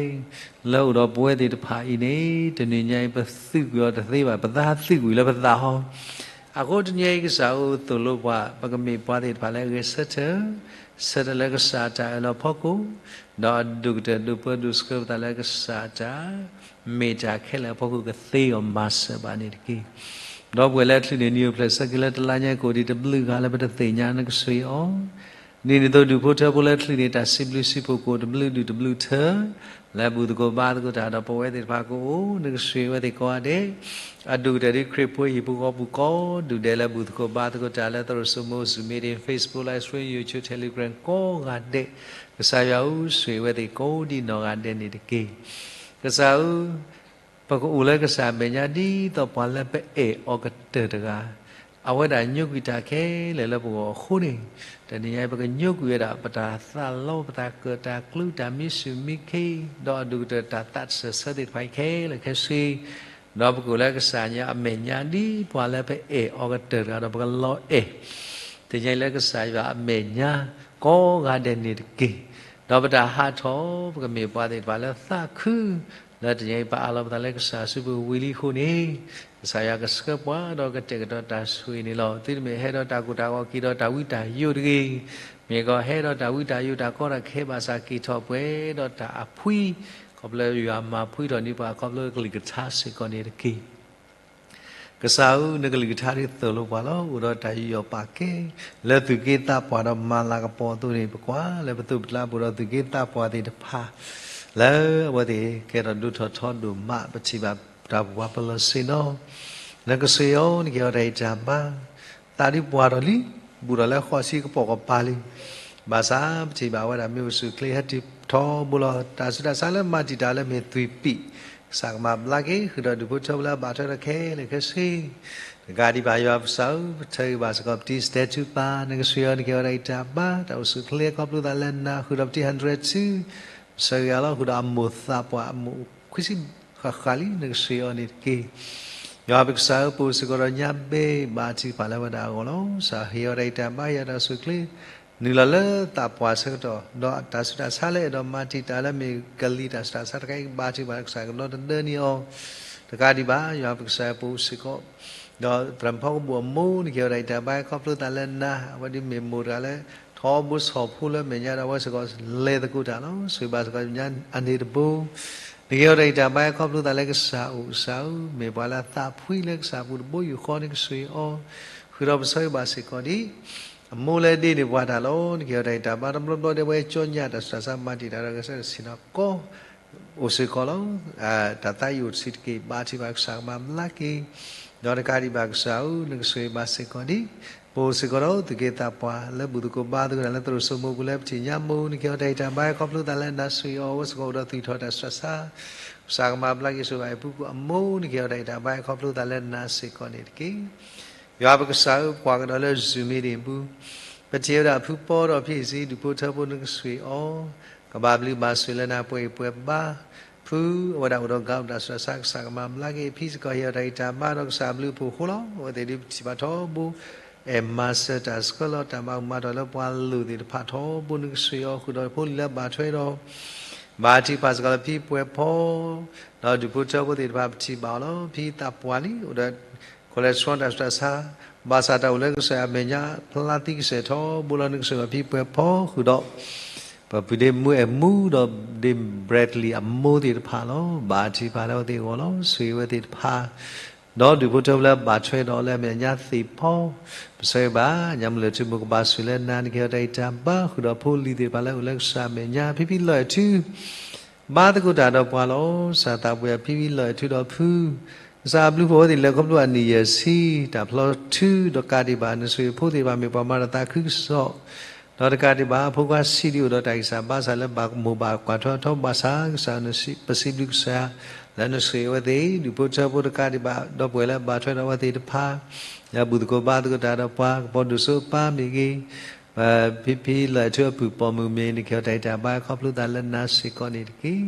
လၢအိၣ်ဒီးပဝဲသ့ၣ်တဖၣ်အံၤန့ၣ် တနံၤညါအံၤပသုးကွံာ်အီၤတသ့ဘၣ်, ပသးသုးကွံာ်လၢပသးဟီ. အဃိတနံၤအံၤကစၢ်ဧၢသိၣ်လိပှၤ ပကမ့ၢ်ပှၤသ့ၣ်တဖၣ်လၢအဂဲၤဆၢထၢၣ်, ဆၢထၢၣ်လၢကစၢ်တၢ်အၢၣ်လီၤအဖီခိၣ်, ဒီးအဒိၣ်ကတၢၢ်ဒိၣ်ပၢဒိၣ်ဆှၢပသးလၢကစၢ်တၢ် မ့ၢ်တၢ်ခဲလၢာ်အဖီခိၣ်ကသ့အီၤမၤစၢၤဘၣ်န့ၣ်တက့ၢ်. ဒီပုၢ်ဝဲၢ်လၢချုးန့ၣ် နံၣ်အိၣ်ဖျဲၣ်ဆၢက့ၤလၢတလါညါကအိၣ်ဒံးတဘျုးဂၤလၢပတသ့ၣ်ညါနကဆှ့အီၤ, ဒ်န့ၣ်အသိးဒူၣ်ဖိထၢဖိလၢချုးန့ၣ် တၢ်စံးဘျုးစံးဖှိၣ်ကအိၣ်တဘျုးဒူၣ်တဘျုးထၢ လၢဘူၣ်သကိးဘါသကိးတၢ်ဒီးပဝဲသ့ၣ်တဖၣ်ကအိၣ် နကဆှ့ဝဲသ့ၣ်ကိးဂၤဒဲး, အဒိၣ်ကတၢၢ်ဒ်ခရံာ်ဖိဟံၣ်ဖိဃီဖိကိးဒူၣ်ဒဲးလၢဘူၣ်သကိးဘါသကိးတၢ်လၢသရိာ်စိမိ Zoom meeting, Facebook live stream, YouTube, Telegram ကိးဂၤဒဲး, ကစၢ်ယွၤဧၢ ဆှ့ဝဲသ့ၣ်ကိးဒ်နီၢ်ဂၤဒဲးန့ၣ်တက့ၢ်. ကစၢ်ဧၢ ပကအိၣ်လၢကစၢ်အမဲာ်ညါ ဒ်သိးပှၤလၢပအဲၣ်အီၤကတၢၢ်တဂၤ, အဝဲဒၣ်ညိကွံာ်တၢ်ခဲလၢာ်လၢပဂီၢ်အဃိန့ၣ်, တနံၤညါအံၤ ပကညိကွံာ်ဝဲဒၣ် ပတၢ်သးလီ ပတၢ်ကၢၣ်တၢ်ကျူ တၢ်မံစူၣ်မံခ့, ဒီးအဒိၣ်ကတၢၢ်တၢ်သးတစၢၢ်ဆၢသ့ၣ်တဖၣ်အံၤခဲလၢာ်ခဲဆ့, ဒီးပကအိၣ်လၢကစၢ်ယွၤအမဲာ်ညါ ဒ်ပှၤလၢပအဲၣ်အီၤကတၢၢ်တဂၤဒီး ပကလီၤအဲၣ် တနံၤညါအံၤလၢကစၢ်ယွၤအမဲာ်ညါ ကိးဂၤဒဲးန့ၣ်တက့ၢ်. ဒီးပတၢ်ဟးထီၣ် ပကမ့ၢ်ပှၤသ့ၣ်တဖၣ်လၢသးခု လၢတနံၤညါအံၤ ပအးလီၤပသးလၢကစၢ်အစုပူၤဝံၤလံအဃိန့ၣ်, ကစၢ်ယွၤကဆှၢပှၤဒီးကတဲာ်ကတီၤတၢ်ဆိၣ်ဂ့ၤန့ၣ်လီၤ. သုတမ့ၢ်ဟဲဒီးတၢ်ကိၢ်တၢ်ဂီၤ က့ၤဒီးတၢ်ဝံတၢ်ယိာ်တဂ့ၤ, မ့ၢ်ကီးဟဲဒီးတၢ်ဝံတၢ်ယိာ် တၢ်ကီတၢ်ခဲဘၣ်ဆၣ် က့ၤထီၣ်ပှဲၤဒီးတၢ်အဖှံ, ခီဖျိယွၤမၤဖှံထီၣ်န့ၢ်ပှၤ ခီဖျိကလုၢ်ကထါစ့ၢ်ကီးန့ၣ်တက့ၢ်. ကစၢ်ဧၢ, နကလုၢ်ကထါဒ်သိၣ်လိပှၤလီၤ. အိၣ်ဒီးတၢ်ယူးယီၣ်ပာ်ကဲ လၢသူၣ်က့သးပှၢ်ဒီးမၤလၤကပီၤအသိးန့ၣ် ပကွၢ်လၢပသိးပကျါပူၤဒီးသူၣ်က့သးပှၢ်သ့ၣ်တဖၣ် လၢအဝဲသ့ၣ်ကဲထီၣ်ဒိၣ်ထီၣ်ထီဒိၣ်မး ပထံၣ်ဘၣ်တၢ်ပူၤပှၤပလီၢ်ဆ့ၣ်နီၤ နကဆှ့အီၤ နကဟ့ၣ်အီၤတၢ်ဂံၢ်တၢ်ဘါ သးဒုးပှၢ်ထီၣ်လံ, ဘူးထီၣ်လၢဃိးဆံကပိာ်ကပၤလံ. ဘၣ်ဆၣ်ပထံၣ်ဘၣ်ဝဲဒၣ်မ့ၢ်အိၣ်ဆူၣ်အိၣ်ချ့ဟဲတုၤထီဘိလီၤ. တၢ်ဆူးတၢ်ဆါလၢမၤတံာ်တာ်လၢမ့ၢ်သွံၣ်ပံၣ်, ကစၢ်ကမၤဘျါက့ၤ ဃုာ်ဒီးဒူၣ်ဖိထၢဖိလၢအဘၣ်ထွဲဒီးခဲလၢာ်ခဲဆ့ တကးဒံးဘၣ် ယွၤပကစၢ်ဧၢ, ပထၢဂံၢ်ဘါစ့ၢ်ကီး ပတံၤစတဲထူပၢ် နကဆှ့အီၤ နကဟ့ၣ်အီၤတၢ်ဂံၢ်တၢ်ဘါ တၢ်အိၣ်ဆူၣ်အိၣ်ချ့ခီဖျိသးလၢနၤ ဃုာ်ဒီးပတံၤ hundred ဆူ ပဆၢဂ့ၤအီၤလီၤ ဃုာ်ဒီးအမိၢ်သးပှၢ်အမိၢ်ခွံဆံဃၣ်ဃၣ်လံ နကဆှ့အီၤန့ၣ်တက့ၢ်. ယွၤပကစၢ်ဧၢ, ပအိၣ်စ့ၢ်ကီးဒီးညါဘ့ၣ် ဘါထုကဖၣ်လၢဝဲဒၣ်အဂီၢ်လီၤ. ကစၢ်ဟ့ၣ်အီၤတၢ်ဂံၢ်တၢ်ဘါ ဟ့ၣ်အီၤတၢ်အိၣ်ဆူၣ်အိၣ်ချ့ နုာ်လီၤလၢသးပှၢ်ဆၢကတီၢ် ဒီးတၢ်ဆူးတၢ်ဆါလၢအဲၣ်ဒိးမၤတံာ်တာ်လၢမ့ၢ်ကလံၤတၢ်ဆူးတၢ်ဆါတခါအံၤ ဘါထုကဖၣ်လၢကစၢ်ကဒီသဒၢန့ၢ်အီၤ တကးဒံးဘၣ် ယွၤပကစၢ်ဧၢ ပအိၣ်စ့ၢ်ကီး ဒီးသရၣ်မုၣ်ဖီကဘိၣ်အမိၢ် နကဟ့ၣ်အီၤတၢ်ဂံၢ်တၢ်ဘါခီဖျိသးလၢနၤ အဝဲဒၣ်မ့ၢ်မိၢ်တဂၤလၢ ထီဘိဆီၣ်ဖိလၢမဲာ်ညါဒီးအဝဲစ့ၢ်ကီးလဲၤသကိးတၢ်လီၤ. ဆှ့ဘၣ်စ့ၢ်ကီးမဲာ်ညါအန့ၣ်တဘိ နကဟ့ၣ်အီၤတၢ်ဂံၢ်တၢ်ဘါခီဖျိသးလၢကစၢ်အိၣ်ကစၢ်ဧၢ, မ့ၢ်ပှၤလၢအသးဖှံလၢကစၢ်ပူၤတဘိယူၢ်ဃီ နကဆှ့အီၤ ဃုာ်ဒီးပဆၢဂ့ၤဘၣ်စ့ၢ်ကီးဒ် အမိၢ်လၢဒ့န့ၢ်ပှၤတၢ်လီၤ. နကဟ့ၣ်အီၤတၢ်ဂံၢ်တၢ်ဘါတဘျီဘျီဒ်အဝဲကၠီညါတၢ်ဆူးတၢ်ဆါမၤတံာ်တာ်ဒီးကစၢ်တဆ့ၣ်နီၤကီ အိၣ်စ့ၢ်ကီးလီၤ. တၢ်သးအံၤအိၣ်တဆံးတက့ၢ် ဘါထုကဖၣ်ကစၢ်ကမၤဘျါက့ၤ ဒီးတကးဒံးဘၣ်ကစၢ်ဧၢ, နကဆှ့ဘၣ်စ့ၢ်ကီးဒ် ပအိၣ်စ့ၢ်ကီးဒီးသူၣ်က့သးပှၢ် လၢဘူၣ်သကိးဘါသကိးတၢ်လၢသရိာ်စိမိပူၤလၢပထံၣ်ညါမိၢ် နကဟ့ၣ်အီၤတၢ်ဂံၢ်တၢ်ဘါခီဖျိသးလၢနၤ ဆှ့အီၤ အဝဲစ့ၢ်ကီးအိၣ်ဒီးသွံၣ်ထီၣ်တၢ်ဆူးတၢ်ဆါ ကစၢ်ကမၤဘျါက့ၤ ဆှ့ဘၣ်အပူၤကွံာ်အမိၢ် နကဟ့ၣ်အီၤတၢ်ဂံၢ်တၢ်ဘါခီဖျိသးလၢနၤစ့ၢ်ကီးန့ၣ်တက့ၢ်. ယွၤပကစၢ်ဧၢ, ပကွၢ်ကဒီးလၢ Zoom meeting ပူၤ ပထံၣ်ဝဲဒၣ်ဖုပီဒီးဖံအံၤစံ ဒူၣ်ဖိထၢဖိ နကဆှ့အီၤ ကဘၣ်ဘျုးဘၣ်ဆိၣ်လၢနၤပှဲၤအံၤပှဲၤဘါ ဖုအဝဲဒၣ်အိၣ်ဒီးကးအိၣ်တၢ်ဆူးတၢ်ဆါ ကစၢ်ကမၤဘျါက့ၤ ဖံစ့ၢ်ကီးဟ့ၣ်အီၤတၢ်ဂံၢ်တၢ်ဘါဒီးကစၢ်အဘျုးအဖှိၣ်အဃိလီၤ. အဝဲသ့ၣ်ဒုးပထံၣ်ဘၣ်ထီဘိ အဲၣ်မၤစၢၤတၢ်ဆှၢလီၤ တၢ်မၤအုၣ်မၤတီၢ်လၢပှၤလိၤသ့ၣ်တဖၣ်ထီဘိ နကဆှ့အီၤဃုာ်ဒီးဖိလံၤလၢအဘၣ်ထွဲဒီး ဘၣ်ထုကဖၣ်စ့ၢ်ကီးလၢဖံပှဲၤဖီ ဒီးဒူၣ်ဖိထၢဖိသ့ၣ်တဖၣ် ပထံၣ်ဘၣ်အီၤလီၤ. ဖံသးပှၢ်လံ အိၣ်ဒီး cholesterol တၢ်ဆူးတၢ်ဆါ ဘၣ်ဆၣ်တၢ်အိၣ်လၢကစၢ်အမဲာ်ညါ ဖျါသံကစဲာ်ထီဘိလီၤ. နကဆှ့ဘၣ်ဖံပှဲၤဖီဃုာ်ဒီး ပပုၢ်ဒ့မုၢ်အဲၣ်မူဒီးဒ့ Bradley အမိၢ်သ့ၣ်တဖၣ်လီၤ. ဘၣ်ထုကဖၣ်လၢအဝဲသ့ၣ်အဂီၢ်လီၤ. ဆှ့ဝဲသ့ၣ်တဖၣ် ဒီးဒူၣ်ဖိထၢဖိလၢအဘၣ်ထွဲဒီးလၢအမဲာ်ညါသ့ၣ်ဖီ ပဆၢဂ့ၤဘၣ် ညါမုၢ်လၢၢ်ထူမုၢ်ကဘၣ်ဆိၣ်လၢနၤ နကဟ့ၣ်အီၤတၢ်ဂံၢ်တၢ်ဘါ ဃုာ်ဒီးဖိလံၤသ့ၣ်တဖၣ်လၢအိၣ်လၢကစၢ်အမဲာ်ညါ ဖံဖံလီၤအဲၣ်ထု ဘါသကိးတၢ်ဒီးပှၤလီၤ. ကစၢ်သးပှၢ်ဖံဖံလီၤအဲၣ်ထုဒီးဖု ကစၢ်အဘျုးအဖှိၣ်အဝဲသ့ၣ်လဲၤခီဖျိအနံၣ်ယဲၢ်ဆံ တၢ်ဖျီထုဒီးတကးဒံးဘၣ် နဆှ့ဖိသ့ၣ်တဖၣ်မ့ၢ်ပှၤမၤတၢ်သးခုကစီၣ် ဒီးတကးဒံးဘၣ် အဖိခွါဆံးဒံးအိၣ်ဒီးတၢ်ဂံၢ်စၢ်ဘါစၢ်လၢဘၣ်မိၢ်ဘၣ်ကွၢ်ထွဲအီၤထီဘိဘၣ်ဆၣ် ကစၢ် ပစံးဘျုးကစၢ် လၢနဆှ့အဝဲသ့ၣ် ဒူၣ်ဖိထၢဖိတကးဒံးဘၣ် ဒီပုၢ်ဝဲၢ်လၢအဘၣ်ထွဲဒီးအဝဲသ့ၣ်တဖၣ် လၢအဘူၣ်သကိးဘါသကိးတၢ်ဒီးပှၤ ကပီၤဒိၣ်စိအပၢ်မ့ၢ်ဂ့ၤ ဖံဖံလီၤအဲၣ်ထုအပုၢ်ပိာ်မုၣ်မ့ၢ် နကဟ့ၣ်အီၤတၢ်ဂံၢ်တၢ်ဘါခီဖျိသးလၢနၤစ့ၢ်ကီးန့ၣ်တက့ၢ်.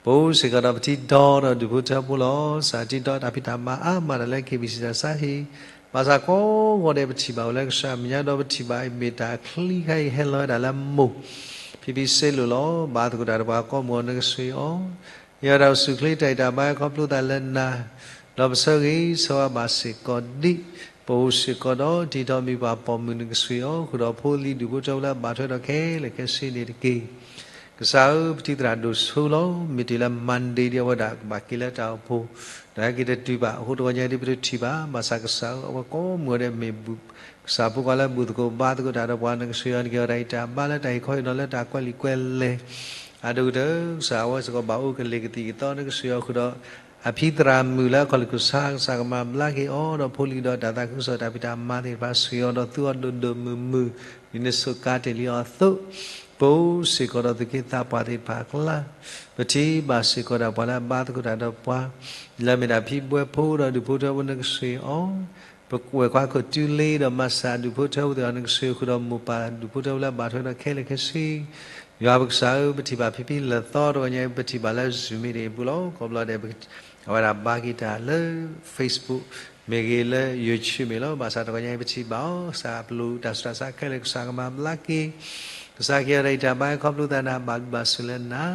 ပအိၣ်စ့ၢ်ကီးဒီးပထံဒီဒီးဒူၣ်ဖိထၢဖိလီၤ. ကစၢ်ထံဒီတၢ်ဖံးတၢ်မၤအါမးဒီးလၢ KBC တၢ်ဆါဟံၣ် ဘၣ်ဆၣ်ကိးဂီၤဒဲးပထံၣ်ဘၣ်ဝဲလၢကစၢ်အမဲာ်ညါ ဒီးပထံၣ်ဘၣ်အံၤမ့ၢ်တၢ်ချံခါအံၤဟဲလီၤဝဲဒၣ်လၢမိၢ်, ဖံဖံစ့လိာ်လီၤ. ဘါသကိးတၢ်ဒီးပှၤကိးမုၢ်အီၤ နကဆှၢအီၤ, ယွၤတၢ်အိၣ်ဆူၣ်ချ့တၢ်အံၤတၢ်ဘါခီဖျိသးလၢနၤ, ဒီးပဆၢဂ့ၤဆၢဝါဘၣ်စ့ၢ်ကီးဒံး, ပအိၣ်စ့ၢ်ကီးဒီးတံၤထီၣ်မံၤပှၤပိာ်မုၣ် နကဆှၢအီၤ ဃုာ်ဒီးဖိလံၤဒူၣ်ဖိထၢဖိလၢအဘၣ်ထွဲဒီးခဲလၢာ်ခဲဆ့န့ၣ်တက့ၢ်. ကစၢ်ဧၢ, ပထံၣ်သရၣ်ဒိၣ်ဆိလီၤ. မ့ၢ်တ့ၢ်လၢ Monday ဒ်အဝဲဒၣ်ကဘၣ်က့ၤလၢတၢ်အိၣ်ဖှိၣ်, ဒီးဟဲက့ၤတတုၤဘၣ်အဃိ တဂီၤညါဒ်ပတထံၣ်ဘၣ်. ဘၣ်ဆၣ်ကစၢ်ဧၢ, အဝဲကိးမုၢ်အီၤဒဲးမ့ၢ် ကစၢ်ဖိခွါလၢဘူၣ်သကိးဘါသကိးတၢ်ဒီးပှၤ နကဆှၢအီၤ နကဟ့ၣ်အီၤတၢ်ဂံၢ်တၢ်ဘါလၢတၢ်ဟ့ၣ်ခီဟ့ၣ်နီၤလၢတၢ်ကွဲးလံာ်ကွဲးလဲၢ်, အဒိၣ်ကတၢၢ် ကစၢ်အဝဲစ့ၢ်ကီးဘၣ်အိၣ်ကလံၤကသံၣ်ကသီ နကဆှၢအီၤဃုာ်ဒီး အဖံသရၣ်မုၣ်လၢအခီၣ်လ့ၢ်ကဆါ ကစၢ်ကမၤဘျါက့ၤအီၤ ဒီးဖိလံၤဒီးတၢ်သးခုကစီၣ်တၢ်ဖံးတၢ်မၤသ့ၣ်တဖၣ် ဆှၢအီၤဒီးသူအီၤဒိၣ်ဒိၣ်မုၢ်မုၢ် ဒ်နဆိၣ်ကါတ့ၢ်လံအီၤအသိး, ပအိၣ်စ့ၢ်ကီးဒီးသူၣ်က့သးပှၢ်သ့ၣ်တဖၣ်အကျါ, ပထံၣ်ဘၣ်စ့ၢ်ကီးဒၣ်ပှၤလၢအဘါသကိးတၢ်ဒီးပှၤ လၢအမ့ၢ်ဒၣ်ဖံဘှဲဖိဒီးဒူၣ်ဖိထၢဖိ နကဆှၢအီၤ, ပဝဲၢ်ခွါခိၣ်တူလ့ဒီးမၤစၢ်ဒူၣ်ဖိထၢဖိသ့ၣ်တဖၣ် နကဆှၢဃုာ်ဒီးမိၢ်ပၢ်ဒူၣ်ဖိထၢဖိလၢအဘၣ်ထွဲဒီးခဲလၢာ်ခဲဆ့, ယွၤပကစၢ်ဧၢ, ပထံၣ်ဘၣ်ဖံဖံလၢာ်သီ တဂီၤညါအံၤ ပထံၣ်ဘၣ်လၢ Zoom meeting အပူၤလီၤ. ကိးဘျီဒဲး အဝဲဒၣ်ဘါက့ၤတၢ်လၢ Facebook မ့ၢ်ဂ့ၤ လၢ YouTube မ့ၢ်လီၤ. ဘၣ်ဆၣ်တဂီၤညါအံၤ ပထံၣ်ဘၣ်အီၤ ကစၢ်အပျိၢ်တၢ်ဆူးတၢ်ဆါခဲလၢာ် ကစၢ်ကမၤဘျါက့ၤ, ကစၢ်ကဟ့ၣ်အီၤတၢ်ဂံၢ်တၢ်ဘါခီဖျိသးန့ၣ် ဘၣ်ဘျုးဘၣ်ဆိၣ်လၢနၤ,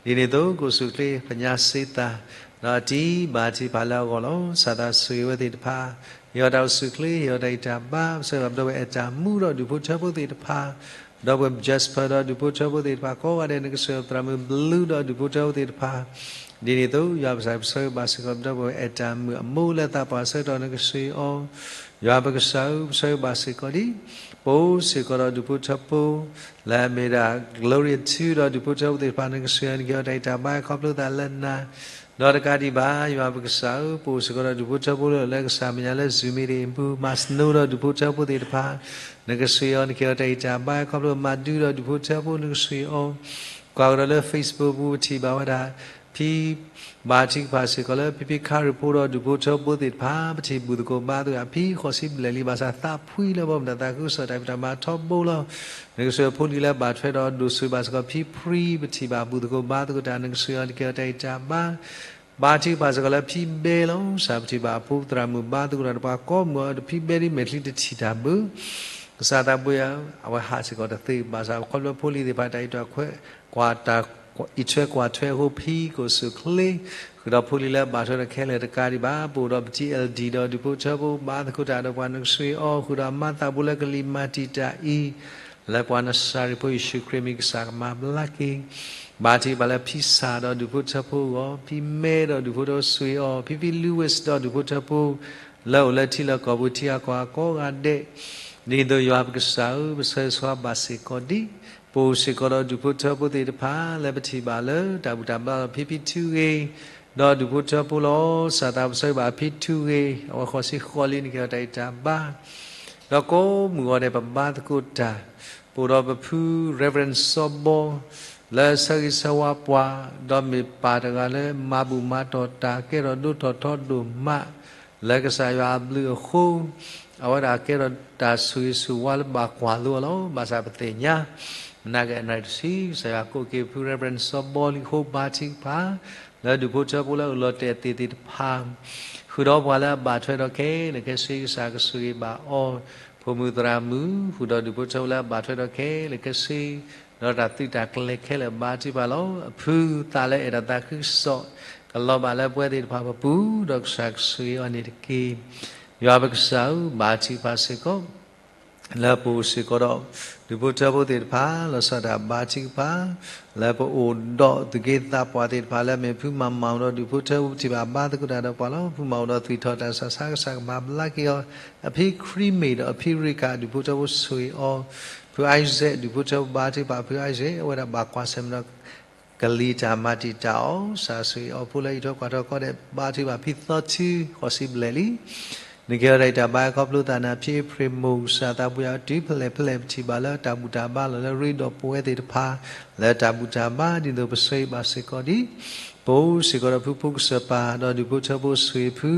ဒ်န့ၣ်အသိး ကအိၣ်ဆူၣ်ချ့ ပညါစ့သး ဒီးတံၤဘၣ်ထံဖးလၢအဂီၢ်လီၤ. စၢ်သးစူၤအဝဲသ့ၣ်တဖၣ်, ဟ့ၣ်အီၤတၢ်အိၣ်ဆူၣ်ချ့ ဟ့ၣ်အီၤတၢ်ဂံၢ်တၢ်ဘါ, ပဆၢဂ့ၤဘၣ်ပဒီပုၢ်ဝဲၢ်အဲၣ်တၢ်မူဒီးဒူၣ်ဖိထၢဖိသ့ၣ်တဖၣ်, ဒီပုၢ်ဝဲၢ် Jasper ဒီးဒူၣ်ဖိထၢဖိသ့ၣ်တဖၣ် ကိးဂၤဒဲး နကစၢ်သရၣ်မုၣ်ဘျုးဒီးဒူၣ်ဖိထၢဖိသ့ၣ်တဖၣ်, ဒ်န့ၣ်အသိး ယွၤပကစၢ် ပဆၢဂ့ၤဘၣ်စ့ၢ်ကီး ပဒီပုၢ်ဝဲၢ်အဲၣ်တၢ်မုၣ်အမိၢ်လၢသးပှၢ်ဆၢကတီၢ် နကစၢ်အီၤ, ယွၤပကစၢ်ဧၢ, ပဆၢဂ့ၤဘၣ်စ့ၢ်ကီးဒံး, ပအိၣ်စ့ၢ်ကီးဒီးဒူၣ်ဖိထၢဖိ လၢအမ့ၢ်ဒၣ် Gloria ထူဒီးဒူၣ်ဖိထၢဖိသ့ၣ်တဖၣ် နကစၢ်အီၤ နကဟ့ၣ်အီၤတၢ်ဂံၢ်တၢ်ဘါခီဖျိသးလၢနၤ, ဒီးတကးဒံးဘၣ် ယွၤပကစၢ်ဧၢ, ပအိၣ်စ့ၢ်ကီးဒီးဒူၣ်ဖိထၢဖိလၢလၢကစၢ်မဲာ်ညါလၢ Zoom meeting အပူၤ, မၤစနိဒီးဒူၣ်ဖိထၢဖိသ့ၣ်တဖၣ်, နကစၢ်အီၤ နကဟ့ၣ်အီၤတၢ်ဂံၢ်တၢ်ဘါခီဖျိ, မၤဒုဒီးဒူၣ်ဖိထၢဖိ နကစၢ်အီၤ, ကွၢ်ကဒီးလၢ Facebook ပူၤ ပထံၣ်ဘၣ်ဝဲဒၣ် ဖံ ဘါထုကဖၣ်စ့ၢ်ကီးလၢ ဖံဖံခါရံၣ်ဖိဒီးဒူၣ်ဖိထၢဖိသ့ၣ်တဖၣ်, ပထံၣ်ဘူၣ်သကိးဘါသကိးအဖံဃိးဆံဘျဲၣ်လံ, ဘၣ်ဆၣ်သးဖှံလၢပှၤမတၤသးခုကစီၣ်တၢ်ဖံးတၢ်မၤထီဘိလီၤ. နကစၢ်ဖိလံၤလၢဘၣ်ထွဲဒီးဒိၣ်ဆိၣ်ဘၣ်စ့ၢ်ကီးဖံဖှံ, ပထံၣ်ဘၣ်ဘူၣ်သကိးဘါသကိးတၢ်, နကစၢ်အီၤ နကဟ့ၣ်အီၤတၢ်ဂံၢ်တၢ်ဘါ, ဘါထုကဖၣ်စ့ၢ်ကီးလၢဖံဘဲလီၤ. စၢ်ပထံၣ်ဘၣ်အဖိသရၣ်မုၣ်ဘါသကိးတၢ်ဒီးပှၤ ကိးမုၢ်အီၤဒီးဖံဘဲဒ်မဲာ်ချံတထံၣ်တၢ်ဘၣ် ကစၢ်သးဘိယွၤ အဝဲဟးစ့ၢ်ကီးတသ့ဘၣ်ဆၣ် ခီဖျိဖိလံၤသ့ၣ်တဖၣ်တၢ်အံးထွဲကွၢ်ထွဲ, ကွၢ်တၢ်အံးထွဲကွၢ်ထွဲအဃိ ဖံကအိၣ်ဆူၣ်ချ့, ဃုာ်ဒီးဖိလံၤလၢအဘၣ်ထွဲဒီးခဲလၢာ်တကးဒံးဘၣ်, ပအိၣ်ဒီးပ T L D ဒီးဒူၣ်ဖိထၢဖိဘါသကိးတၢ်ဒီးပှၤ နကစၢ်အီၤ, ဃုာ်ဒီးအမါသးဘိလၢကလံၤမၤတံာ်တာ်အံၤ, လၢပှၤနစၤရ့းဖိယ့ၣ်ၡူးခရံာ်မံၤကစၢ်ကမၤဘျါက့ၤ, ဘါထုကဖၣ်လၢဖံစၢ်ဒီးဒူၣ်ဖိထၢဖိအဂီၢ်, ဖံမဲဒီးဒူၣ်ဖိထၢဖိ နကစၢ်အီၤ, ဖံဖံ Louis ဒီးဒူၣ်ဖိထၢဖိ လၢအိၣ်လၢထံလၢကီၢ်ပူၤ ထံဂၤကီၢ်ဂၤကိးဂၤဒဲး, ဒ်သိးယွၤပကစၢ်ဧၢ, ပဆၢဂ့ၤဆၢဝါဘၣ်စ့ၢ်ကီးဒံး, ပအိၣ်စ့ၢ်ကီးဒီးဒူၣ်ဖိထၢဖိသ့ၣ်တဖၣ် လၢပထံၣ်ဘၣ်လၢတၢ်ဘူၣ်တၢ်ဘါလီၤ ဖံဖံထူဂ့ၤ, ဒီးဒူၣ်ဖိထၢဖိလီၤ. စၢ်သးပဆၢဂ့ၤဘၣ်ဖံထူဂ့ၤ, အဝဲဃိးဆံဃိးလံ နကဟ့ၣ်အီၤတၢ်ဂံၢ်တၢ်ဘါ ဒီးကိးမုၢ်ဂီၤဒဲးပဘါသကိးတၢ်, ပအိၣ်ဒီးပဖု Reverend စီၤဘီ လၢဆၢဂ့ၤဆၢဝါပှၤ, ဒီးမ့ၢ်ပၢ်တဂၤလၢမၤဘူၣ်မၤတီၢ်တၢ် ကဲထီၣ်ဒိၣ်ထီၣ်ထီဒိၣ်မး လၢကစၢ်ယွၤအဘျုးအဃိ, အဝဲဒၣ်ကဲထီၣ်တၢ်ဆိၣ်ဂ့ၤဆိၣ်ဝါလၢဘၣ်ကွၢ်လိအီၤလီၤ. ဘၣ်ဆၣ်ပသ့ၣ်ညါ မနၤက့ၤအနၣ်ရံၣ်တဆံ ကစၢ်ယွၤကိးက့ၤဖု Reverend စီၤဘီလံအဃိ ဘါထုကဖၣ် လၢဒူၣ်ဖိထၢဖိလၢအအိၣ်လီၤတဲာ်သ့ၣ်သ့ၣ်တဖၣ်, ဃုာ်ဒီးပှၤလၢအဘၣ်ထွဲဒီးခဲလၢာ်ခဲဆ့ ကစၢ်ကဆိၣ်ဂ့ၤဘၣ်အီၤ, ဖိမုၣ်သရၣ်မုၣ် ဃုာ်ဒီးဒူၣ်ဖိထၢဖိလၢအဘၣ်ထွဲဒီးခဲလၢာ်ခဲဆ့, ဒီးတၢ်သုးတၢ်ကျဲၤခဲလၢာ်ဘါထုကဖၣ်လီၤ. အဖုသးလၢအဲၣ်ဒိးသးခုကစီၣ် ကလီၤဘၣ်လၢပဝဲသ့ၣ်တဖၣ်ပပူၤ, ဒီးကစၢ်ကဆိၣ်ဂ့ၤအီၤန့ၣ်တက့ၢ်. ယွၤပကစၢ်ဧၢ, ဘါထုကဖၣ်စ့ၢ်ကီး လၢပအိၣ်စ့ၢ်ကီးဒီး ဒူၣ်ဖိထၢဖိသ့ၣ်တဖၣ် လီၤဆီဒၣ်တၢ်ဘါထုကဖၣ်, လၢပအိၣ်ဒီးသူၣ်က့သးပှၢ်သ့ၣ်တဖၣ် လၢအမ့ၢ်ဖုမၤမၤအိၣ်ဒီးဒူၣ်ဖိထၢဖိ ပထံၣ်ဘၣ်ဘါသကိးတၢ်ဒီးပှၤလီၤ. ဖုမၤအိၣ်ဒီးသွံၣ်ထီၣ်တၢ်ဆူးတၢ်ဆါ ကစၢ်ကမၤဘျါက့ၤအီၤ, အဖံခရံမ့ၢ်ဒီးအဖံရ့ကၤ ဒူၣ်ဖိထၢဖိဆိၣ်ဂ့ၤအီၤ, ဖု Isaac ဒူၣ်ဖိထၢဖိဘါထုကဖၣ် ဖု Isaac အဝဲဒၣ်ဘၣ်ကွၢ်ဆၢၣ်မဲာ်ဒီး ကလံၤတၢ်မၤတံာ်တာ်အီၤ, ကစၢ်ဆိၣ်ဂ့ၤအီၤ ဖိလၢအံးထွဲကွၢ်ထွဲကိးဂၤဒဲး ဘါထုကဖၣ်ဖံသီထူ ဃိးဆံဘျဲၣ်လံ. နကဟ့ၣ်အီၤတၢ်ဂံၢ်တၢ်ဘါခီဖျိသးန့ၣ် ဖံအ့ဖြ့ၣ်မိၢ် ကစၢ်သးပှၢ်ယွၤ တုၤဖဲလဲၣ်ဖဲလဲၣ် ပထံၣ်ဘၣ်လၢတၢ်ဘူၣ်တၢ်ဘါလီၤ လၢရ့ဒီးပဝဲသ့ၣ်တဖၣ် လၢတၢ်ဘူၣ်တၢ်ဘါ ဒ်သိးပဆၢဂ့ၤဘၣ်စ့ၢ်ကီးဒံး, ပအိၣ်စ့ၢ်ကီးဒီးဖုဖိကစၢၢ်ပၢ် ဒီးဒူၣ်ဖိထၢဖိဆိၣ်ဂ့ၤဖု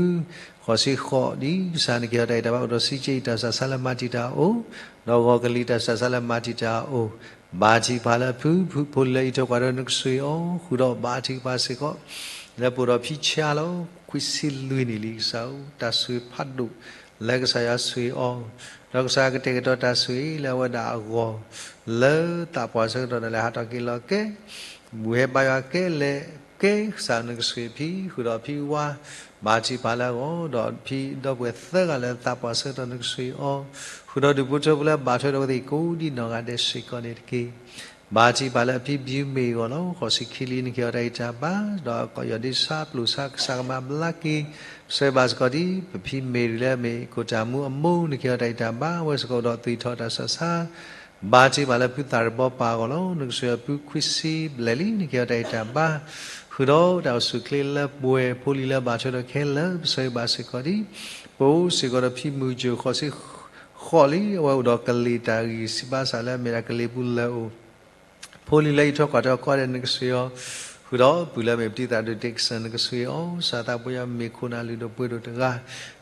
ဃိးဆံဃိးဒံး, ကစၢ်နကဟ့ၣ်အီၤတၢ်ဂံၢ်တၢ်ဘါအိၣ်ဒီး စံးက့အံၤ တၢ်ဆူးတၢ်ဆါလၢမၤတံာ်တာ်အအိၣ်, ဒီးဂီၤကလံၤတၢ်ဆူးတၢ်ဆါလၢမၤတံာ်တာ်အအိၣ်, ဘါထုကဖၣ်လၢဖု ဖုဖိလံၤလၢအံးထွဲကွၢ်ထွဲ နကဆိၣ်ဂ့ၤအီၤ ဃုာ်ဒီးဘါထုကဖၣ်စ့ၢ်ကီး လၢပအိၣ်ဒီးဖံဆါလီၤ ခွံဆံလွံၢ်နံၣ်လံ ကစၢ်ဧၢ, တၢ်ဆိၣ်ဂ့ၤဖးဒိၣ် လၢကစၢ်ယွၤဆိၣ်ဂ့ၤအီၤ, ဒီးကစၢ်ကတဲာ်ကတီၤတၢ်ဆိၣ်ဂ့ၤလၢအဝဲဒၣ်အဂီၢ်, လၢသးပှၢ်ဆၢကတီၢ်ဒၣ်လဲာ်ဟးထီၣ်က့ၤလီၤကဲ, ဘူၣ်ဟဲဘါယွၤကဲလဲၣ်ကဲ, ကစၢ်နကဆိၣ်ဂ့ၤဖံ, ဃုာ်ဒီးဖံဝါ ဘါထုကဖၣ်လၢအဂီၢ်, ဒီးဖံဒီပုၢ်ဝဲၢ်သၢဂၤလၢသးပှၢ်ဆၢကတီၢ်နကဆိၣ်ဂ့ၤအီၤ, ဃုာ်ဒီးဒုးဖိထၢဖိလၢဘၣ်ထွဲဒီးအဝဲသ့ၣ်ကိးဒံနီၢ်ဂၤဒဲးစ့ၢ်ကီးန့ၣ်တက့ၢ်. ဘါထုကဖၣ်လၢအဖံဘံမ့ၢ်အဂီၢ်လီၤ. ဃိးဆံခံလံနကဟ့ၣ်အီၤတၢ်ဂံၢ်တၢ်ဘါ, ဒီးကီၢ်ယီၢ်ဒ့ဆါပျိၢ်ဆါကစၢ်ကမၤဘျါက့ၤ, ပဆၢဂ့ၤဘၣ်စ့ၢ်ကီးဒံး ပဖံမ့ၢ်ရံလၢအမ့ၢ်ကိၣ်တၢ်မူအမိၢ် နကဟ့ၣ်အီၤတၢ်ဂံၢ်တၢ်ဘါ, အဝဲစ့ၢ်ကီးဒီးသွံၣ်ထီၣ်တၢ်ဆူးတၢ်ဆါ ဘါထုကဖၣ်လၢဖုသၣ်ရဘီပၢ်အဂီၢ်လီၤ. နကဆိၣ်ဂ့ၤအီၤဖုခွံဆံဘျဲၣ်လံ နကဟ့ၣ်အီၤတၢ်ဂံၢ်တၢ်ဘါ, ဃုာ်ဒီးတၢ်အိၣ်ဆူၣ်အိၣ်ချ့လၢပှဲၤဖိလံၤလၢဘၣ်ထွဲဒီးခဲလၢာ် ပဆၢဂ့ၤဘၣ်စ့ၢ်ကီးဒံး, ပအိၣ်စ့ၢ်ကီးဒီးဖံမုၢ်စၢၤ ဃိးဆံဃိးလံ အဝဲအိၣ်ဒီးကလံၤတၢ်ဂံၢ်စံးဘၣ်ဆၣ်လၢအမ့ၢ်ဒၣ်ကလံၤပူၤလၢအိၣ် ဖိလံၤလၢအံးထွဲကွၢ်ထွဲအီၤကိးဂၤဒဲး နကဆိၣ်ဂ့ၤအီၤ, ဃုာ်ဒီးပုၢ်လၢအမ့ၢ်ပတံၤသရၣ်ဒိၣ် Dickson နကဆိၣ်ဂ့ၤအီၤ, ကစၢ်သးပှဲၤယွၤမ့ၢ်ခိၣ်နၢ်လုၢ်ဒိၣ်ပှ့ၤဒိၣ်တဂၤ,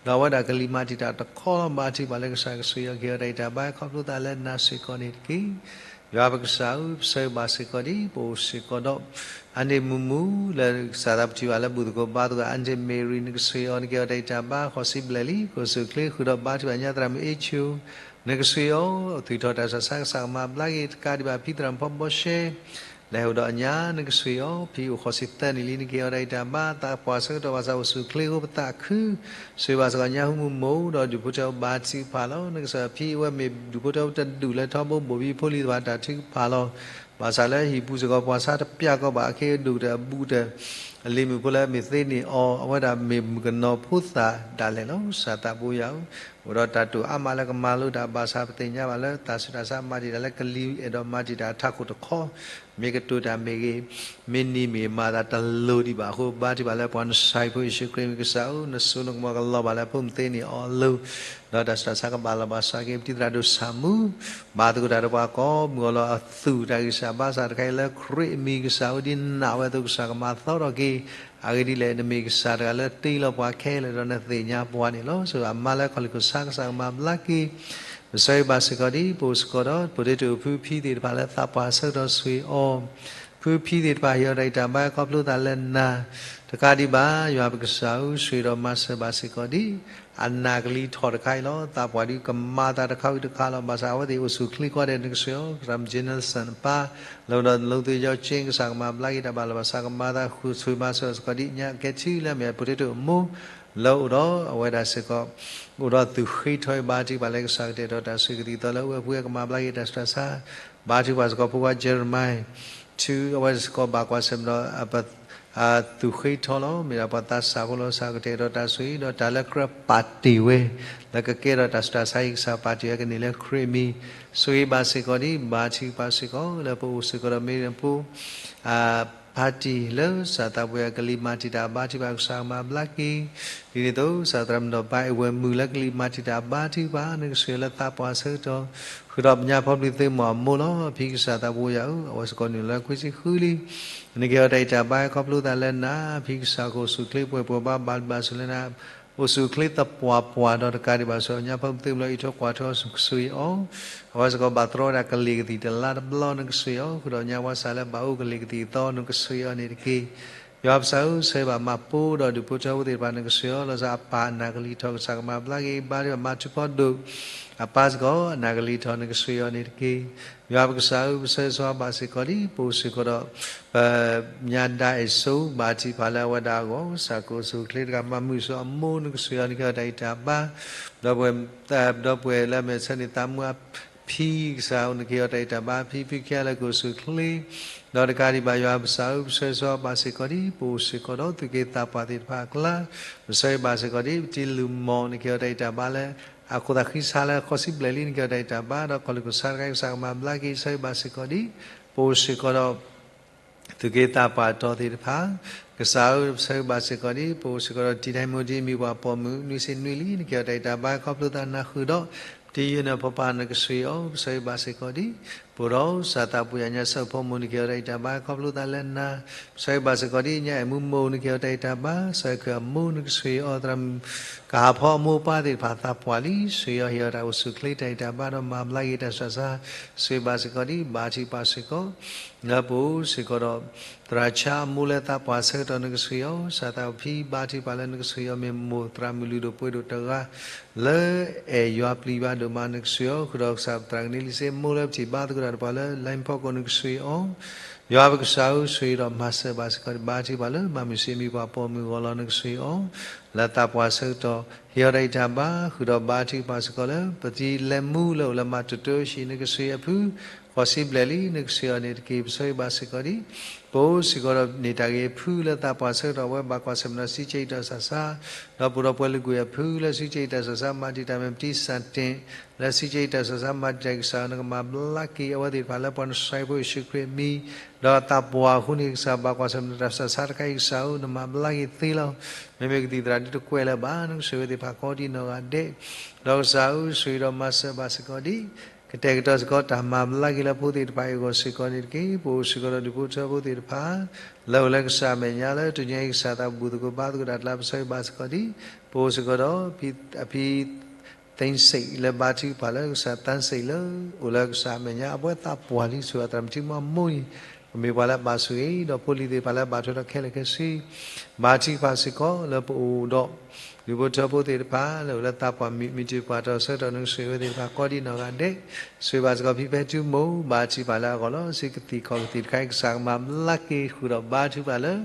ဒီးအဝဲဒၣ်ကလံၤမၤတံာ်တာ်တခီလီၤ. ဘါထုကဖၣ်လၢကစၢ်ကဆိၣ်ဂ့ၤအီၤ ကဟ့ၣ်အီၤတၢ်ဂံၢ်တၢ်ဘါ ခီဖျိသးလၢနၤစ့ၢ်ကီးန့ၣ်တက့ၢ်. ယွၤပကစၢ်ဧၢ, ပဆၢဂ့ၤဘၣ်စ့ၢ်ကီးဒံး ပအိၣ်စ့ၢ်ကီးဒီး အန့ၣ်မုာ်မုာ်လၢကစၢ်သးပထံၣ်ဘၣ်လၢဘူၣ်သကိးဘါသကိး Aunty Mary နကဆိၣ်ဂ့ၤအီၤ နကဟ့ၣ်အီၤတၢ်ဂံၢ်တၢ်ဘါ ဃိးဆံဘျဲၣ်လံ, ကအိၣ်ဆူၣ်အိၣ်ချ့ ဃုာ်ဒီးဘါထုကဖၣ်ညါသရၣ်မုၣ်အ့ၣ်ဆိ နကဆိၣ်ဂ့ၤအီၤ, သွံၣ်ထီၣ်တၢ်ဆူးတၢ်ဆါကစၢ်ကမၤဘျါက့ၤ တကးဒံးဘၣ်ဖံသရၣ်မုၣ်ဖီဘီရှဲ လဲၤအိၣ်ဒီးအညါ နကဆိၣ်ဂ့ၤအီၤ, ဖံအိၣ်ဃိးဆံသၢနံၣ်လံ နကဟ့ၣ်အီၤတၢ်ဂံၢ်တၢ်ဘါ သးပှၢ်ဆၢကတီၢ်ဘၣ်ဆၣ်အိၣ်ဆူၣ်အိၣ်ချ့အဃိပသးခု, ဆိၣ်ဂ့ၤဘၣ်စ့ၢ်ကီးညါဟူမုၢ်မုၢ်ဒီးဒုးဖိထၢဘါထုကဖၣ်လီၤ. နကစၢ်ဖံအဝဲမ့ၢ်ဒုးဖိထၢတဒူၣ်လၢထီဘိဘိၣ်ဘံဖိလံၤတဖၣ်တၢ်ထုကဖၣ်လီၤ. ဘၣ်ဆၣ်လၢဟံၣ်ပူၤစ့ၢ်ကီးပှၤဆါတပျၢ်ကီးဘၣ် အခ့အဒိၣ်တၢ်အဘူးတၢ် အလံၤမုၣ်ဖိလၢမ့ၢ်သ့န့ၢ်အီၤ အဝဲဒၣ်မ့ၢ်မုၣ်ကနီၤဖိသၣ်ဒၣ်လဲာ်လီၤ. ကစၢ်သးဘိယွၤဧၢ, အိၣ်ဒီးတၢ်တိာ်အါမးလၢကမၤလိတၢ်ဘၣ်ဆၣ် ပသ့ၣ်ညါဘၣ်လၢ တၢ်ဆူးတၢ်ဆါမၤတံာ်တာ်လၢကလံၤအဲၣ်ဒိးမၤတံာ်တာ်ထးခိၣ်တခီ, မ့ၢ်ကတိၤတၢ်မ့ၢ်ဂ့ၤ, မ့ၢ်နံၤမ့ၢ်မၤသးတလိၤဒံးဘၣ်အဃိ ဘါထုကဖၣ်လၢပှၤနဆှၢဖုယ့ၣ်ၡူးခရံာ်မ့ၢ်ကစၢ်ဧၢ, နစိနကမီၤကလီၤဘၣ်လၢဖိမုၣ်သ့န့ၢ်အီၤအလိၤ, ဒီးတၢ်ဆူးတၢ်ဆါကဘၣ်လီၤဘၣ်စးက့ၤ ပတံၤသရၣ်ဒိၣ်ဆၣ်မူ ဘၣ်သကိးတၢ်ဒီးပှၤကိးမုၢ်အီၤလီၤ. အသူၣ်တၢ်ဂံၢ်စၢ်ဘါစၢ်တခါအံၤလၢခရံာ်အမံၤကစၢ်ဧၢ, ဒ်နးဝဲအသိးကစၢ်ကမၤသီထီၣ်က့ၤ, အဂ့ၢ်ဒ်လဲၣ် နမ့ၢ်ကစၢ်တဂၤလၢတ့လီၤပှၤခဲလၢာ်ဒီးနသ့ၣ်ညါပှၤန့ၣ်လီၤ. စ့ၢ်ကီးအမါလၢခီၣ်လ့ၣ်ခိၣ်ဆါကစၢ်ကမၤဘျါက့ၤ, ပဆၢဂ့ၤဘၣ်စ့ၢ်ကီးဒံး ပအိၣ်စ့ၢ်ကီးဒီး ဖိတ့တိာ်ဖုဖံသ့ၣ်တဖၣ်လၢသးပှၢ်ဆၢကတီၢ်ဆိၣ်ဂ့ၤအီၤ, ဖုဖံသ့ၣ်တဖၣ်ဟ့ၣ်အီၤတၢ်ဂံၢ်တၢ်ဘါခီဖျိသးလၢနၤ, တကးဒံးဘၣ် ယွၤပကစၢ်ဧၢ, ဆိၣ်ဂ့ၤဒီးမၤစၢၤဘၣ်စ့ၢ်ကီးဒံး အနၢ်ကလံၤထီၣ်တခါအံၤလီၤ. သးပှၢ်ဒုးကမၤသးတခါဝံၤတခါလီၤ. ဘၣ်ဆၣ်အဝဲသ့ၣ်အိၣ်ဆူၣ်အိၣ်ချ့ကိးဂၤဒဲး နကဆိၣ်ဂ့ၤအီၤ, သရၣ်မုၣ် Jenelson အပၢ်, လၢအိၣ်ဒီး လိသ့ယီက့ ကစၢ်ကမၤဘျါက့ၤတၢ်ဘၣ်လီၤဘၣ်စး ကမၤသး ဆိၣ်ဂ့ၤမၤစၢၤစ့ၢ်ကီးဒံး ညါကဲထံလၢအမ့ၢ် ဖိတ့တိာ်အမိၢ်, လၢအိၣ်ဒီးအဝဲဒၣ်စ့ၢ်ကီး အိၣ်ဒီးသူၣ်ဃ့ထီအံၤ ဘါထုကဖၣ်လၢကစၢ်ကတဲာ်ကတီၤတၢ်ဆိၣ်ဂ့ၤကသံၣ်ကသီလၢအဝဲအပူၤ ကမၤဘျါက့ၤတၢ်ဆူးတၢ်ဆါ, ဘါထုကဖၣ်စ့ၢ်ကီးဖိခွါ Jeremiah ထူ အဝဲစ့ၢ်ကီးဘၣ်ကွၢ်ဆၢၣ်မဲာ်ဒီး အသူၣ်ဃ့ထီလီၤ. မ့ၢ်ဒၣ်ပှၤသးစၢ်ဖိလီၤ. ကစၢ်ကတဲာ်ကတီၤတၢ်ဆိၣ်ဂ့ၤ ဒီးတၢ်လၢကြၢးပာ်တ့ၢ်ဝဲ လၢကကဲထီၣ်တၢ်ဆူးတၢ်ဆါအံၤ ကစၢ်ပာ်တ့ၢ်ဝဲကန့ၢ်လၢခရံာ်အမံၤ, ဆိၣ်ဂ့ၤဘၣ်စ့ၢ်ကီးဒံး ဘါထုကဖၣ်စ့ၢ်ကီး လၢပအိၣ်စ့ၢ်ကီးဒီးမ့ၢ်ဖိ ဖါတံၢ်လၢကစၢ်သးပှၢ်ကလံၤမၤတံာ်တာ်ဘါထုကဖၣ် ကစၢ်ကမၤဘျါက့ၤ, ဒ်န့ၣ်အသိး ကစၢ်သရၣ်မုၣ်ဒီးပၢ်အဲၣ်ဝဲမုၣ်လၢကလံၤမၤတံာ်တာ်ဘါထုကဖၣ် နကဆိၣ်ဂ့ၤလၢသးပှၢ်ဆၢကတီၢ်, ဃုာ်ဒီးပညါဖီဘျံးသုးမီၤအမိၢ်လီၤ. ဖံကစၢ်သးဘိယွၤဧၢ, အဝဲစ့ၢ်ကီးနုာ်လၢခွံဆံဃုလံ, နကဟ့ၣ်အီၤတၢ်ဂံၢ်တၢ်ဘါခီဖျိသးလၢနၤ, ဖံကစၢ်ကအိၣ်ဆူၣ်အိၣ်ချ့ပှဲၤပှဲၤဘါဘၣ်ဘၣ်ဆူၣ်လၢနၤ, အိၣ်ဆူၣ်အိၣ်ချ့သပှၢ်ပှၢ်ဒီးတကးဒံးဘၣ်ဆူၣ် ညါဖီဘျံးသုးမီၤလၢအံးထွဲကွၢ်ထွဲအီၤ နကဆိၣ်ဂ့ၤအီၤ, အဝဲစ့ၢ်ကီးဘၣ်တြီဝဲဒၣ်ကလံၤကသံၣ်တလါတဘျီ နကဆိၣ်ဂ့ၤအီၤ, ဃုာ်ဒီးညါဝဲစးလၢဘၣ်အိၣ်ကလံၤကသံၣ်အသီ နကဆိၣ်ဂ့ၤအီၤန့ၣ်တက့ၢ်. ယွၤပကစၢ်ဧၢ, ဆၢဂ့ၤဘၣ်မၤပိဒီးဒုးဖိထၢဖိသ့ၣ်တဖၣ် နကဆိၣ်ဂ့ၤအီၤ, လီၤဆီအပၢ်အနၢ်ကလံၤထီၣ် ကစၢ်ကမၤဘျါက့ၤ, ဘါထုကဖၣ်မၤထူဖီဒိၣ် အပၢ်စ့ၢ်ကီး အနၢ်ကလံၤထီၣ် နကဆိၣ်ဂ့ၤအီၤန့ၣ်တက့ၢ်. ယွၤပကစၢ်ဧၢ, ပဆၢဂ့ၤဆၢဝါဘၣ်စ့ၢ်ကီးဒံး ပအိၣ်စ့ၢ်ကီးဒီး ပညါဒါအဲၣ်စိ ဘါထုကဖၣ်လၢအဝဲဒၣ်အဂီၢ်, ကစၢ်ကအိၣ်ဆူၣ်အိၣ်ချ့တဂၤ မၤမုာ်ဆူအမိၢ် နကဆိၣ်ဂ့ၤအီၤ နကဟ့ၣ်အီၤတၢ်ဂံၢ်တၢ်ဘါ, ဒီပုၢ်ဝဲၢ်လၢအမဲာ်ဆၢန့ၣ် သးမုာ်အဖံကစၢ် နကဟ့ၣ်အီၤတၢ်ဂံၢ်တၢ်ဘါ ဖံဖုခံဂၤလၢကအိၣ်ဆူၣ်အိၣ်ချ့, ဒီးတကးဒံးဘၣ် ယွၤပကစၢ်ဧၢ, ပဆၢဂ့ၤဆၢဝါဘၣ်စ့ၢ်ကီးဒံး ပအိၣ်စ့ၢ်ကီးဒီးသူၣ်က့သးပှၢ်သ့ၣ်တဖၣ်အကျါ, ပဆၢဂ့ၤဘၣ်စ့ၢ်ကီးဒံး ပတံၤလုၢ်မီၢ် နကဟ့ၣ်အီၤတၢ်ဂံၢ်တၢ်ဘါလၢ အခိၣ်သးဃံဆါလၢဃိးဆံဘျဲၣ်လံ နကဟ့ၣ်အီၤတၢ်ဂံၢ်တၢ်ဘါ, ဒီးခီၣ်လ့ၣ်ခိၣ်ဆါတခါအံၤ ကစၢ်ကမၤဘျါက့ၤ ဆၢဂ့ၤဘၣ်စ့ၢ်ကီးဒံး ပအိၣ်စ့ၢ်ကီးဒီး သူၣ်က့သးပှၢ်တီၤသ့ၣ်တဖၣ်, ကစၢ်ဧၢ, ပဆၢဂ့ၤဘၣ်စ့ၢ်ကီးဒံး ပအိၣ်စ့ၢ်ကီးဒီးတံၤဒဲမူဒံး မံၤပှၢ်ပိာ်မုၣ် နွံဆံနွံလံ နကဟ့ၣ်အီၤတၢ်ဂံၢ်တၢ်ဘါ ခီဖျိသးနၢ်ဃုာ်ဒီး ပတံၤယိၤနၢ်ဖိပၢ် နကဆိၣ်ဂ့ၤအီၤ, ပဆၢဂ့ၤဘၣ်စ့ၢ်ကီးဒံး ပအိၣ်ဒီးကစၢ်သးပူၤယၤညါ ဆၢဖိမိၢ် နကဟ့ၣ်အီၤတၢ်အံၤတၢ်ဘါ ခီဖျိသးလၢနၤ, ပဆၢဂ့ၤဘၣ်စ့ၢ်ကီးဒ်ညါ အဲၣ်မူမိၢ် နကဟ့ၣ်အီၤတၢ်အံၤတၢ်ဘါ, ကစၢ်ယွၤခုၣ်အမိၢ် နကဆိၣ်ဂ့ၤအီၤ သရၣ်မုၣ် ကဟးဖီအမိၢ်အပၢ်သ့ၣ်တဖၣ်သးပှၢ်လံ, ဆိၣ်ဂ့ၤအီၤ ဟ့ၣ်အီၤတၢ်အိၣ်ဆူၣ်အိၣ်ချ့ တၢ်ဂံၢ်တၢ်ဘါဒီးမၤဘျါက့ၤတၢ်ဆူးတၢ်ဆါ, ဆိၣ်ဂ့ၤဘၣ်စ့ၢ်ကီးဒ် ဘါထုကဖၣ်စ့ၢ်ကီး လၢပအိၣ်စ့ၢ်ကီးဒီး သရၣ်ဆါအမိၢ်လၢသးပှၢ်ဆၢကတီၢ် နကဆိၣ်ဂ့ၤအီၤ, ကစၢ်သးပှၢ်ဖံ ဘါထုကဖၣ်လၢနကဆိၣ်ဂ့ၤအီၤ မ့ၢ်မိၢ်သရၣ်မုၣ်လုၢ်ဒိၣ်ပှ့ၤဒိၣ်တဂၤ လၢအဲၣ်ယွၤပျံၤယွၤဒိၣ်မး နကဆိၣ်ဂ့ၤအီၤ, ဃုာ်ဒီးကစၢ်သရၣ်ကန့လံစ့ မိၢ်လၢပထံၣ်ဘါသကိးတၢ်တဖၣ်လၢ လိုင်းဖီခိၣ် နကဆိၣ်ဂ့ၤအီၤ, ယွၤပကစၢ်ဧၢ ဆိၣ်ဂ့ၤဒီးမၤစၢၤဘၣ်စ့ၢ်ကီး ဘါထုကဖၣ်လၢမၤမုၢ်ဆ့ၣ်မံၤပှၤပိာ်မုၣ်အဂီၢ်လီၤ နကဆိၣ်ဂ့ၤအီၤ, လၢသးပှၢ်ဆၢကတီၢ် ဟ့ၣ်အီၤတၢ်အံၤတၢ်ဘါ, ဃုာ်ဒီးဘါထုကဖၣ်စ့ၢ်ကီးလၢ ပတံၤလဲၤမူလၢအိၣ်လၢမၤတၢ်တိၢ်ဆံး နကဆိၣ်ဂ့ၤအဖု, ဃိးဆံဘျဲၣ်လံ နကဆိၣ်ဂ့ၤအီၤန့ၣ်တက့ၢ် ပဆၢဂ့ၤဘၣ်စ့ၢ်ကီးဒ် ပအိၣ်စ့ၢ်ကီးဒီးန့ၢ်တၢ်ဂ့ၤအဖုလၢသးပှၢ်ဆၢကတီၢ် အဝဲဘၣ်ကွၢ်ဆၢၣ်မဲာ်ဒီးစံးကဲအံၤတၢ်ဆူးတၢ်ဆါ, ဒီးပအိၣ်ဒီးပှၤလုၢ်ကွံာ်အဖုလၢစံးကဲအံၤတၢ်ဆူးတၢ်ဆါ မၤတံာ်တာ်မဲာ်ပတံၤစၢ်တ့ၣ် လၢစံးကဲအံၤတၢ်ဆူးတၢ်ဆါ မၤတံာ်တာ်ကစၢ် နကမၤဘျါက့ၤအဝဲသ့ၣ်တဖၣ်လၢပှၤနစၢ်ဖိယ့ၣ်ၡူးခရံာ်အမံၤ, ဒီးသးပှၢ်အဃိန့ၣ် ကစၢ်ဘၣ်ကွၢ်ဆၢၣ်မဲာ်ဒီးတၢ်ဆူးတၢ်ဆါတခါအံၤ ကစၢ်ဧၢ နမၤဘျါက့ၤသ့လီၤ. မ့မ့ၢ်ကသံၣ်သရၣ်ဒ်တကွဲးလၢၤဘၣ် နကဆိၣ်ဂ့ၤဝဲသ့ၣ်တဖၣ်ကိးဒ်နီၢ်ဂၤဒဲး, ဒီးကစၢ်ဧၢ ဆိၣ်ဂ့ၤဒီးမၤစၢၤဘၣ်စ့ၢ်ကီးဒ် ကတဲာ်ကတီၤစ့ၢ်ကီးတၢ်မၤဘျါက့ၤလၢဖိသ့ၣ်တဖၣ်အံၤအဂီၢ်စ့ၢ်ကီးန့ၣ်တက့ၢ်. ပအိၣ်စ့ၢ်ကီးဒီးဒူၣ်ဖိထၢဖိသ့ၣ်တဖၣ် လၢအိၣ်လၢကစၢ်အမဲာ်ညါလၢတနံၤအံၤ ကစၢ်သးဘူၣ်သကိးဘါသကိးတၢ်ကျါ ပဆၢဂ့ၤဘၣ်စ့ၢ်ကီးဒ် ပအိၣ်စ့ၢ်ကီးဒီး အဖံသ့ၣ်စ့ၣ်လၢဘါထုကဖၣ်လၢကစၢ်သၢစ့ၣ်လၢ အိၣ်လၢကစၢ်အမဲာ်ညါ အဝဲသးပှၢ်လံ ဆိၣ်ဂ့ၤအသရၣ်မုၣ်ထံမီမိၢ်န့ၣ် ကမ့ၢ်ပှၤလၢအဘၣ်ဆိၣ်ဂ့ၤ ဒီးဖိလံၤသ့ၣ်တဖၣ်လၢအဘၣ်ထွဲဒီးခဲလၢာ်ခဲဆ့ ဘါထုကဖၣ်စ့ၢ်ကီးလၢပအိၣ်ဒီး ဒူၣ်ဖိထၢဖိသ့ၣ်တဖၣ် လၢအိၣ်လၢသးပှၢ်မုၢ်မုၢ်တ့ၢ်ပှၢ်တီဆၢကတီၢ် နကဆိၣ်ဂ့ၤဝဲသ့ၣ်တဖၣ်ကိးဒ်နီၢ်ဂၤဒဲး, ဆိၣ်ဂ့ၤဘၣ်စ့ၢ်ကီးဖံဖဲထူမိၢ် ဘါထုကဖၣ်လၢအဂီၢ်လီၤ. စ့ကသံၣ်ခီၣ်ကသံၣ်တခါအံၤ ကစၢ်ကမၤဘျါက့ၤဃုာ်ဒီးဘါထုကဖၣ်လၢ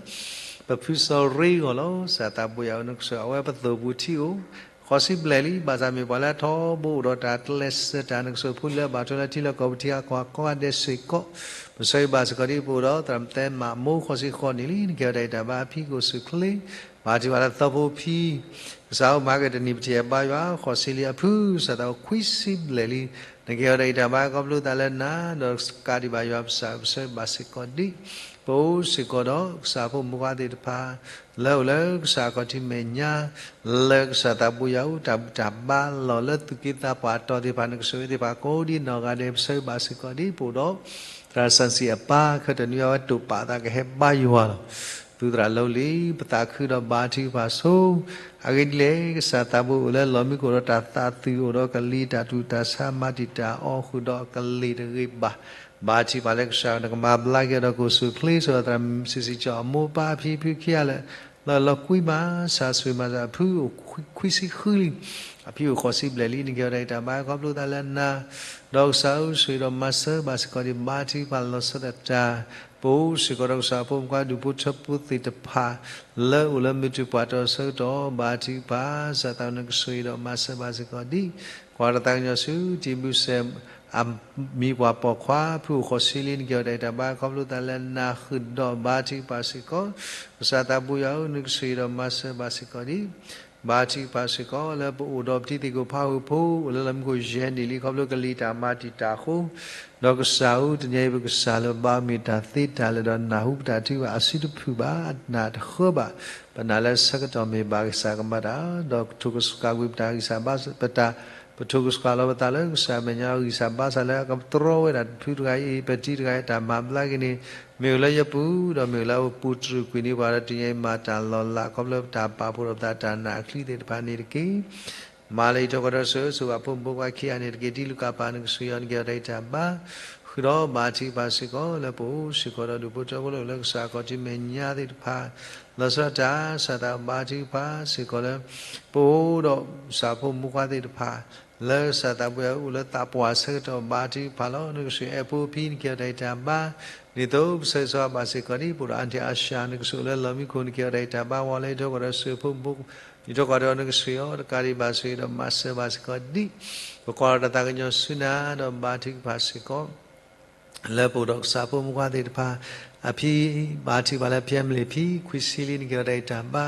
ပဖုစီၤရ့အဂီၢ်လီၤ. ကစၢ်သးဘူၣ်ယၤဧၢ နကဆိၣ်ဂ့ၤအဝဲပသိၣ်ပူၤထံအိၣ် ဃိးဆံဘျဲၣ်လံ ဘၣ်ဆၣ်မ့ၢ်ပှၤလၢအထီဘိအိၣ်ဒီးတၢ်ကျဲးစၢးတၢ် နကဆိၣ်ဂ့ၤဖိလၢအဘၣ်ထွဲလၢထံလၢကီၢ် ပထံအကီၢ်ကိးဂၤဒဲးစ့ၢ်ကီး, ပဆၢဂ့ၤဘၣ်စ့ၢ်ကီးဒ်ပအိၣ်ဒီး သရၣ်မုၣ်သဲမးမိၢ် ဃိးဆံဃိးနံၣ်လံ နကဟ့ၣ်အီၤတၢ်အံၤတၢ်ဘါ အဖံကအိၣ်ဆူၣ်ချ့ ဘါထုကဖၣ်လၢသီဖိဖံ ကစၢ်ဧၢ မၤက့ၤတနံၣ်ပထံၣ်အဘါယွၤ ဃိးဆံလံအဖု ကစၢ်သးအိၣ်ခွံဆံဘျဲၣ်လံ နကဟ့ၣ်အီၤတၢ်အံၤတၢ်ဘါ ခီဖျိသးလၢနၤ ဒီးကးဒံးဘၣ်ယွၤပကစၢ် ပဆၢဂ့ၤဘၣ်စ့ၢ်ကီးဒ် ပအိၣ်စ့ၢ်ကီးဒီးကစၢ်ဖိမုၣ်ဖိခွါသ့ၣ်တဖၣ် လၢအိၣ်လၢကစၢ်အခီၣ်ထံးမဲာ်ညါ လၢကစၢ်သးဘူၣ်ယၤဧၢ တၢ်ဘူၣ်တၢ်ဘါလီၤ လၢသူၣ်က့သးပှၢ်အတီၢ်သ့ၣ်တဖၣ် နကဆိၣ်ဂ့ၤသ့ၣ်တဖၣ်ကိးဒ်နီၢ်ဂၤဒဲး ပဆၢဂ့ၤဘၣ်စ့ၢ်ကီးဒ် ပအိၣ်ဒီး သရၣ်စီဆှံအပၢ် ခၢၣ်တနွံအဝဲတိာ်ပာ်သးကဟဲဘါယွၤလီၤ. သူသရၣ်လီၤလံ ပသးခုဒီးဘါထုကဖၣ်ဆိ အဂ့ၢ်ဒ်လဲၣ် ကစၢ်သးဘူၣ်အိၣ်လၢလီၢ်မံခိၣ်ဒီးတၢ်သးသုးအိၣ်ဒီးကလံၤတၢ်တူၢ်တၢ်ဆါ မၤတံာ်တာ်အီၤဃုာ်ဒီးအကလံၤတဂ့ၤဘၣ် ဘါထုကဖၣ်လၢကစၢ်နကမၤဘျါက့ၤဒီးကအိၣ်ဆူၣ်အိၣ်ချ့ ဆိၣ်ဂ့ၤသရၣ်မုၣ်စံးစံးကၠီအမိၢ်ပၢ်အဖံဖုခံဂၤလၢာ် လီၤလီၤကွံမး စၢ်ဆိၣ်ဂ့ၤမၤစၢၤအဖုအိၣ်ခွံဆံဃုလံ အဖံအိၣ်ဃိးဆံဘျဲၣ်လံ နကဟ့ၣ်အီၤတၢ်အံၤတၢ်ဘါ ခီဖျိသးလၢနၤ ဒီးကစၢ်ဧၢဆိၣ်ဂ့ၤဒီးမၤစၢၤဘၣ်စ့ၢ်ကီးဒ် ဘါထုကဖၣ်လီၤဆီဒၣ်တၢ် ပအိၣ်စ့ၢ်ကီးဒီးကစၢ်ဖိမုၣ်ဖိခွါဒူၣ်ဖိထၢဖိသ့ၣ်တဖၣ် လၢအိၣ်လၢမုၢ်တူၢ်ပှၢ်တီဆၢကတီၢ် ဘါထုကဖၣ် ကစၢ်သးနကဆိၣ်ဂ့ၤဒီးမၤစၢၤဘၣ်စ့ၢ်ကီးဒ် ကွၢ်တၢ်သးကညီၤဆူ တံၤဘုစဲး အမံၤပှၢ်ပိာ်ခွါ ဖုအိၣ်ဃိးဆံလံ နကဟ့ၣ်အီၤတၢ်အံၤတၢ်ဘါ ခီဖျိသးလၢနၤဃုာ်ဒီးဘါထုကဖၣ်စ့ၢ်ကီး ကစၢ်သးဘူၣ်ယၤဧၢ နကဆိၣ်ဂ့ၤဒီးမၤစၢၤဘၣ်စ့ၢ်ကီးဒ် ဘါထုကဖၣ်စ့ၢ်ကီး လၢပအိၣ်ဒီးပတံၤသကိးဖးဟူဖိ အိၣ်လၢလီၢ်မံခိၣ်ယဲၢ်နံၣ်လံ ခီဖျိကလံၤတၢ်မၤတံာ်တာ်အဃိ ဒီးကစၢ်ဧၢ တနံၤအံၤပကစၢ်လၢပဘါမ့ၢ်တၢ်သ့တၢ်လၢာ်ဒီးနၢ်ဟူပတၢ်ထုကဖၣ်အစုတဖုၣ်ဘၣ် နၢ်တဃၢဘၣ် ပနာ်လၢဆၢကတီၢ်မ့ၢ်ဘၣ်ကစၢ်ကမၤတၢ် ဒီးထိၣ်ကစှၤကွံာ်ပတၢ်ဂံၢ်စၢ်ဘါစၢ် ပတၢ် ပထိၣ်ကစှၤလီၤပသးလၢကစၢ်အမဲာ်ညါ ဂံၢ်စၢ်ဘါစၢ်လၢအကတြီဝဲဒၣ်တဖုတဂၤအံၤ ပတံၤတဂၤအံၤတၢ်မၤဘျါက့ၤန့ၣ် မ့ၢ်အိၣ်လၢယပူၤ ဒီးမ့ၢ်အိၣ်လၢအပူၤတြူာ်ကွံာ်န့ၢ်ပှၤဒီးတနံၤအံၤမၤတၢ်လီၤလး ခီဖျိပတၢ်ပာ်ဖှိၣ်ဒီးပသးတၢ်နာ်အချံသ့ၣ်တဖၣ်န့ၣ်တက့ၢ် မၤလၢယထီၣ်ကီၢ်ဒီးဆိၣ်ဂ့ၤဆိၣ်ဝါဖိမုၣ်ဖိခွါခံဂၤန့ၣ်တက့ၢ် တံၤလူၤကၣ်ပၤနကဆိၣ်ဂ့ၤအီၤ နကဟ့ၣ်အီၤတၢ်အံၤတၢ်ဘါ ဃုာ်ဒီးဘါထုကဖၣ်စ့ၢ်ကီး လၢပအိၣ်စ့ၢ်ကီးဒီးဒူၣ်ဖိထၢဖိလၢ လၢကစၢ်အခီၣ်ထံးမဲာ်ညါသ့ၣ်တဖၣ် လီၤဆီဒၣ်တၢ် ကစၢ်သးဘါထုကဖၣ်စ့ၢ်ကီးလၢ ပအိၣ်ဒီးကစၢ်ဖိမုၣ်ဖိခွါသ့ၣ်တဖၣ် လၢကစၢ်သးပှၢ်အိၣ်လၢသးပှၢ်ဆၢကတီၢ်ဘါထုကဖၣ်လီၤ နကဆိၣ်ဂ့ၤအဲၣ်ဖိဖံ နကဟ့ၣ်အီၤတၢ်အံၤတၢ်ဘါ ဒ်သိးပဆၢဂ့ၤဆိၣ်ဝါဘၣ်စ့ၢ်ကီးဒ် ပအိၣ်ဒီးအါထံအါစှၤ နကဆိၣ်ဂ့ၤလၢလီၢ်မံခိၣ် နကဟ့ၣ်အီၤတၢ်အံၤတၢ်ဘါ ဝံၤလၢယထီၣ်ကီၢ်ဒီးဆိၣ်ဂ့ၤဖိမုၣ်ဖိ ယထီၣ်ကီၢ်ဒီးနကဆိၣ်ဂ့ၤအီၤ တကးဒံးဘၣ်ဆိၣ်ဂ့ၤဒီးမၤစၢၤဘၣ်စ့ၢ်ကီးဒ် ပကွၢ်ဒီးတၢ်သးကညီၤဆူနၤ ဒီးဘါထုကဖၣ်စ့ၢ်ကီး လၢပအိၣ်ဒီးကစၢ်ဖိမုၣ်ဖိခွါသ့ၣ်တဖၣ် အဖံ ဘါထုကဖၣ်လၢဖံမလ့ၣ်ဖံ ခွံဆံလံ နကဟ့ၣ်အီၤတၢ်အံၤတၢ်ဘါ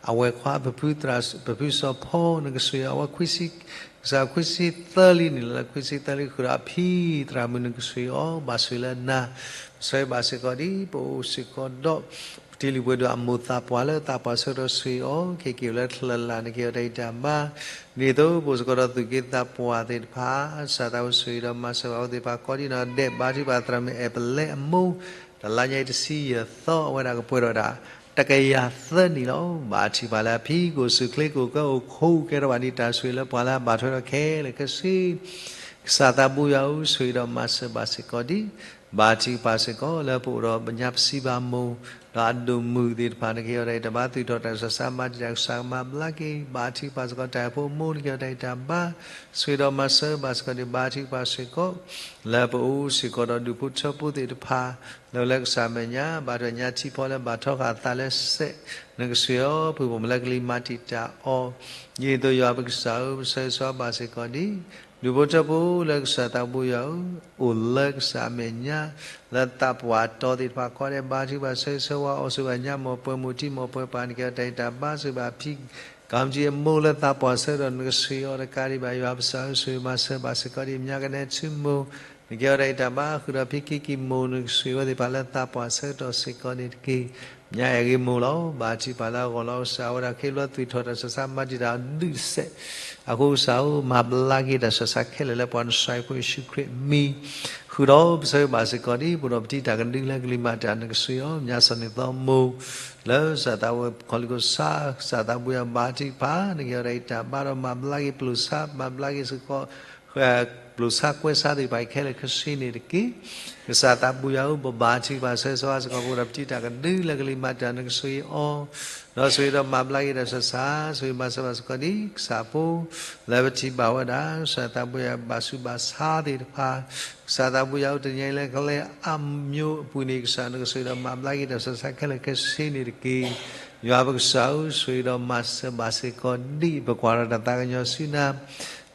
အဝဲၢ်ခွါ ပဖုစီၤဖီ နကဆိၣ်ဂ့ၤအဝဲခွံဆံ ကစၢ်ခွံဆံသၢလံန့ၣ်လီၤ လၢခွံဆံသၢလံဃုာ်ဒီးအဖံသရၣ်မုၣ် နကဆိၣ်ဂ့ၤအီၤ ဘၣ်ဆိၣ်ဂ့ၤလၢနၤ ပဆၢဂ့ၤဘၣ်စ့ၢ်ကီးဒ် ပအိၣ်စ့ၢ်ကီးဒီး ထံလုၢ်ပှဲၤဒိၣ်အမိၢ်သးပှၢ်လၢသးပှၢ်ဆၢကတီၢ်ဆိၣ်ဂ့ၤအီၤ ခဲက့ၤလၢချၢလၢ် နကဟ့ၣ်အီၤတၢ်ဂံၢ်တၢ်ဘါ, ဒ်သိးပအိၣ်စ့ၢ်ကီးဒီးသူၣ်က့သးပှၢ်သ့ၣ်တဖၣ် ကစၢ်သးဝဲဆိၣ်ဂ့ၤဒီးမၤစၢၤဘၣ်အဝဲသ့ၣ်တဖၣ်ကိးဒံနီၢ်ဒဲး ဘါထုကဖၣ်သရၣ်မုၣ်အဲၣ်ပလဲအမိၢ် တလါညါအံၤတဆံယဲၢ်သီ အဝဲဒၣ်ကပှဲၤဒီးဝဲဒၣ် တကယၤသၢနံၣ်လီၤ. ဘါထုကဖၣ်လၢအဖံးကိၣ် စူၢ်ချ့ကိၣ်ကဲအိၣ်ခိးကဲထီၣ်ဘၣ်ဒံးတၢ်ဆိၣ်ဂ့ၤလၢပှၤလၢအဘၣ်ထွဲဒီးခဲလၢာ်ခဲဆ့ ကစၢ်သးဘိယွၤဧၢ ဆိၣ်ဂ့ၤဒီးမၤစၢၤဘၣ်စ့ၢ်ကီးဒံး, ဘါထုကဖၣ်စ့ၢ်ကီးလၢပအိၣ်ဒီးပညါပစံးဘၣ်မိၢ်, ဒီးအဒိၣ်မုၣ်သ့ၣ်တဖၣ် နကဟ့ၣ်အီၤတၢ်ဂံၢ်တၢ်ဘါ သူၣ်ထီၣ်တၢ်ဆူးတၢ်ဆါ မၤတံာ်တာ် ကစၢ်ကမၤဘျါက့ၤ, ဘါထုကဖၣ်စ့ၢ်ကီးတၢ်အဲၣ်ဖိအမိၢ် နကဟ့ၣ်အီၤတၢ်ဂံၢ်တၢ်ဘါ, ဆိၣ်ဂ့ၤဒီးမၤစၢၤဘၣ်စ့ၢ်ကီးဒံး, ဘါထုကဖၣ်စ့ၢ်ကီး လၢပအိၣ်စ့ၢ်ကီးဒီးဒူၣ်ဖိထၢဖိသ့ၣ်တဖၣ် လၢလၢကစၢ်မဲာ်ညါ ဘၣ်ထွဲညါထံဖီလၢဘၣ်ထီဃာ်အသးလၢစဲး နကဆိၣ်ဂ့ၤအီၤ ဖုၣ်ဖှီၣ်မၤလၢကလံၤမၤတံာ်တာ်အီၤ, ဒ်သိးယွၤပကစၢ်ဧၢ ပဆၢဂ့ၤဆၢဝါဘၣ်စ့ၢ်ကီးဒံး, ဒူၣ်ဖိထၢဖိလၢကစၢ်သးဘိယွၤဧၢ, အိၣ်လၢကစၢ်အမဲာ်ညါ လၢသးပှၢ်တီၤသ့ၣ်တဖၣ်ကိးဂၤဒဲး ဘါထုကဖၣ်ဆၢဂ့ၤဆၢဝါ အိၣ်ဆိၣ်ဂ့ၤဘၣ်ညါ မိၢ်ပှၢ်မိၢ်ထံမိၢ်ပှၢ်ပၢ် နကဟ့ၣ်အီၤတၢ်ဂံၢ်တၢ်ဘါ ဆိၣ်ဂ့ၤဘၣ်ဖံး ကီမတံအမိၢ်လၢသးပှၢ်ဆၢကတီၢ် နကဆိၣ်ဂ့ၤအီၤတကးဒံးဘၣ် ယွၤပကစၢ်ဧၢ ဆိၣ်ဂ့ၤမၤစၢၤဘၣ်စ့ၢ်ကီးဒံး, မညါကနဲထူမိၢ် နကဟ့ၣ်အီၤတၢ်ဂံၢ်တၢ်ဘါ ဃုာ်ဒီးဖံခံကံၢ်မိၢ် နကဆိၣ်ဂ့ၤအဝဲသ့ၣ်တဖၣ်လၢသးပှၢ်ဆၢကတီၢ်စ့ၢ်ကီးန့ၣ်တက့ၢ်. မညါအဲၣ်ဂ့ၤမိၢ်လီၤ. ဘါထုကဖၣ်လၢအဂီၢ်လီၤ ကစၢ်ဝဲဒၣ်ခ့လီၤ သူၣ်ထီၣ်တၢ်ဆူးတၢ်ဆါ မၤတံာ်တာ်ဒုးစဲး, အဃိကစၢ်ဧၢ မၤဘျါက့ၤတၢ်ဆူးတၢ်ဆါခဲလၢာ်လၢပှၤနစၢ်ဖိယ့ၣ်ၡူးခရံာ်အမံၤ ဃုာ်ဒီးပဆၢဂ့ၤဘၣ်စ့ၢ်ကီးဒံး, ပအိၣ်ဒီးပတံာ်တာ်ကဒုလၢကလံၤမၤတံာ်တာ် နကဆိၣ်ဂ့ၤအီၤ မညါစီၤန့ၣ်သီမိၢ် လၢကစၢ်သးဝဲခီလ့ၣ်ခိၣ်ဆါ ကစၢ်သးဘိယွၤဘါထုကဖၣ် နကဟ့ၣ်အီၤတၢ်ဂံၢ်တၢ်ဘါဒီးမၤဘျါက့ၤ ပျိာ်ဆါ မၤဘျါက့ၤစ့ၢ်ကီး ပျိာ်ဆါကွဲဆါသ့ၣ်တဖၣ်အံၤခဲလၢာ်ခဲဆ့န့ၣ်တက့ၢ်. ကစၢ်သးဘိယွၤဧၢ ပဘါထုကဖၣ်ဆၢဂ့ၤဆၢဝါစ့ၢ်ကီး ပအိၣ်ဒီးပတံာ်တာ်ကဒုလၢကလံၤမၤတံာ်တာ် နကဆိၣ်ဂ့ၤအီၤ ဒီးဆိၣ်ဂ့ၤဒီးမၤဘျါက့ၤတၢ်ဆူးတၢ်ဆါ ဆိၣ်ဂ့ၤမၤစၢၤဘၣ်စ့ၢ်ကီးဒံး ကစၢ်ဖိ လၢပထံၣ်ဘၣ်ဝဲဒၣ် ကစၢ်သးဘိယွၤဘၣ်ဆူးဘၣ်ဆါသ့ၣ်တဖၣ် ကစၢ်သးဘိယွၤဧၢ တနံၤညါအံၤလၢကျဲအါမျိုးအပူၤန့ၣ် ကစၢ်နကဆိၣ်ဂ့ၤဒီးမၤဘျါက့ၤ တၢ်ဆူးတၢ်ဆါခဲလၢာ်ခဲဆ့န့ၣ်တက့ၢ်. ယွၤပကစၢ်ဧၢ ဆိၣ်ဂ့ၤဒီးမၤစၢၤဘၣ်စ့ၢ်ကီးဒံး ပကွၢ်ဒီးတၢ်သးကညီၤဆူနၤ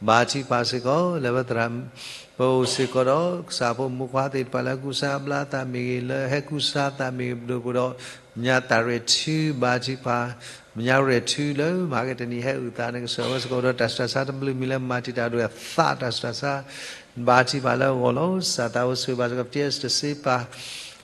ဘါထုကဖၣ်စ့ၢ်ကီး လၢပသရၣ် ပအိၣ်စ့ၢ်ကီးဒီး ကစၢ်ဖိမိၢ်ခွါသ့ၣ်တဖၣ်လၢကူစါဘျါသးမ့ၢ်ဂ့ၤ လၢဟဲကူစါသးမ့ၢ်ဂ့ၤ ပဒိၣ်ပဒိၣ် မညါတၢ်ရဲၣ်ထူ ဘါထုကဖၣ် မညါရဲၣ်ထူလၢမၤကတနံၤဟဲအုၣ်သး နကဆိၣ်ဂ့ၤဝဲစ့ၢ်ကီးဒီးတၢ်ဆူးတၢ်ဆါတဘျုးမံၤလၢမၤတံာ်တာ်ဒိၣ်အသးတၢ်ဆူးတၢ်ဆါ ဘါထုကဖၣ်လၢအဂီၢ်လီၤ. ကစၢ်သးဘိဆိၣ်ဂ့ၤဘၣ်စ့ၢ်ကီး ပတံၤအ့ၣ်စတၢ်စ့ပာ်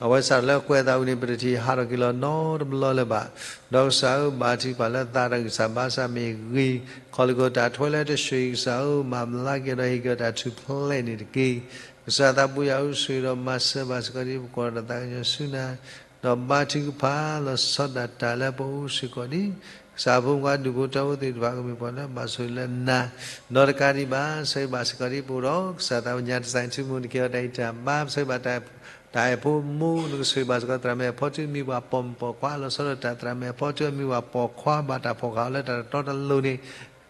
အဝဲစးထီၣ်လၢကွဲးအသးဝံၤန့ၣ် ပတထံၣ်ဟးထီၣ်က့ၤလီၤနီတဘျီလၢၤဘၣ်. ဒီးကစၢ်ဧၢ ဘါထုကဖၣ်လၢသးတၢ်ဂံၢ်စၢ်ဘါစၢ်မ့ၢ်ဂ့ၤ ခီလ့ၣ်ခိၣ်တၢ်ထွဲလၢတဆှံ ကစၢ်ဧၢ မၤဘျါက့ၤဒီးဟ့ၣ်က့ၤတၢ်ထူၣ်ဖျဲးန့ၣ်တက့ၢ်. ကစၢ်သးဘိယွၤဧၢ ဆိၣ်ဂ့ၤဒီးမၤစၢၤဘၣ်စ့ၢ်ကီးဒံး ပကွၢ်ဒီးတၢ်သးကညီၤဆူနၤ ဒီးဘါထုကဖၣ်လီၤဆီဒၣ်တၢ်လၢပအိၣ်စ့ၢ်ကီးဒံး ကစၢ်ဖိမုၣ်ခွါဒူၣ်ဖိထၢဖိသ့ၣ်တဖၣ် ကမ့ၢ်ပှၤလၢဘၣ်ဆိၣ်ဂ့ၤလၢနၤ ဒီးတကးဒံးဘၣ် ဆိၣ်ဂ့ၤဘၣ်စ့ၢ်ကီးဒံး ပအိၣ်ဒီးကစၢ်သးဝဲညါတစဲးထူမိၢ် နကဟ့ၣ်အီၤတၢ်ဂံၢ်တၢ်ဘါ ဆိၣ်ဂ့ၤဘၣ်တၢ်အဲၣ်ဖိမိၢ် နကဆိၣ်ဂ့ၤဘၣ်စ့ၢ်ကီးသရၣ်မုၣ်အဖီထူ အမံၤပှၤပိာ်မုၣ်ပိာ်ခွါ လီၤဆီဒၣ်တၢ်သရၣ်မုၣ်အဖီထူ အမံၤပှၤပိာ်ခွါ ဘၣ်တၢ်ဖီၣ်ဃာ်အီၤလၢတၢ်တတီတလိၤန့ၣ်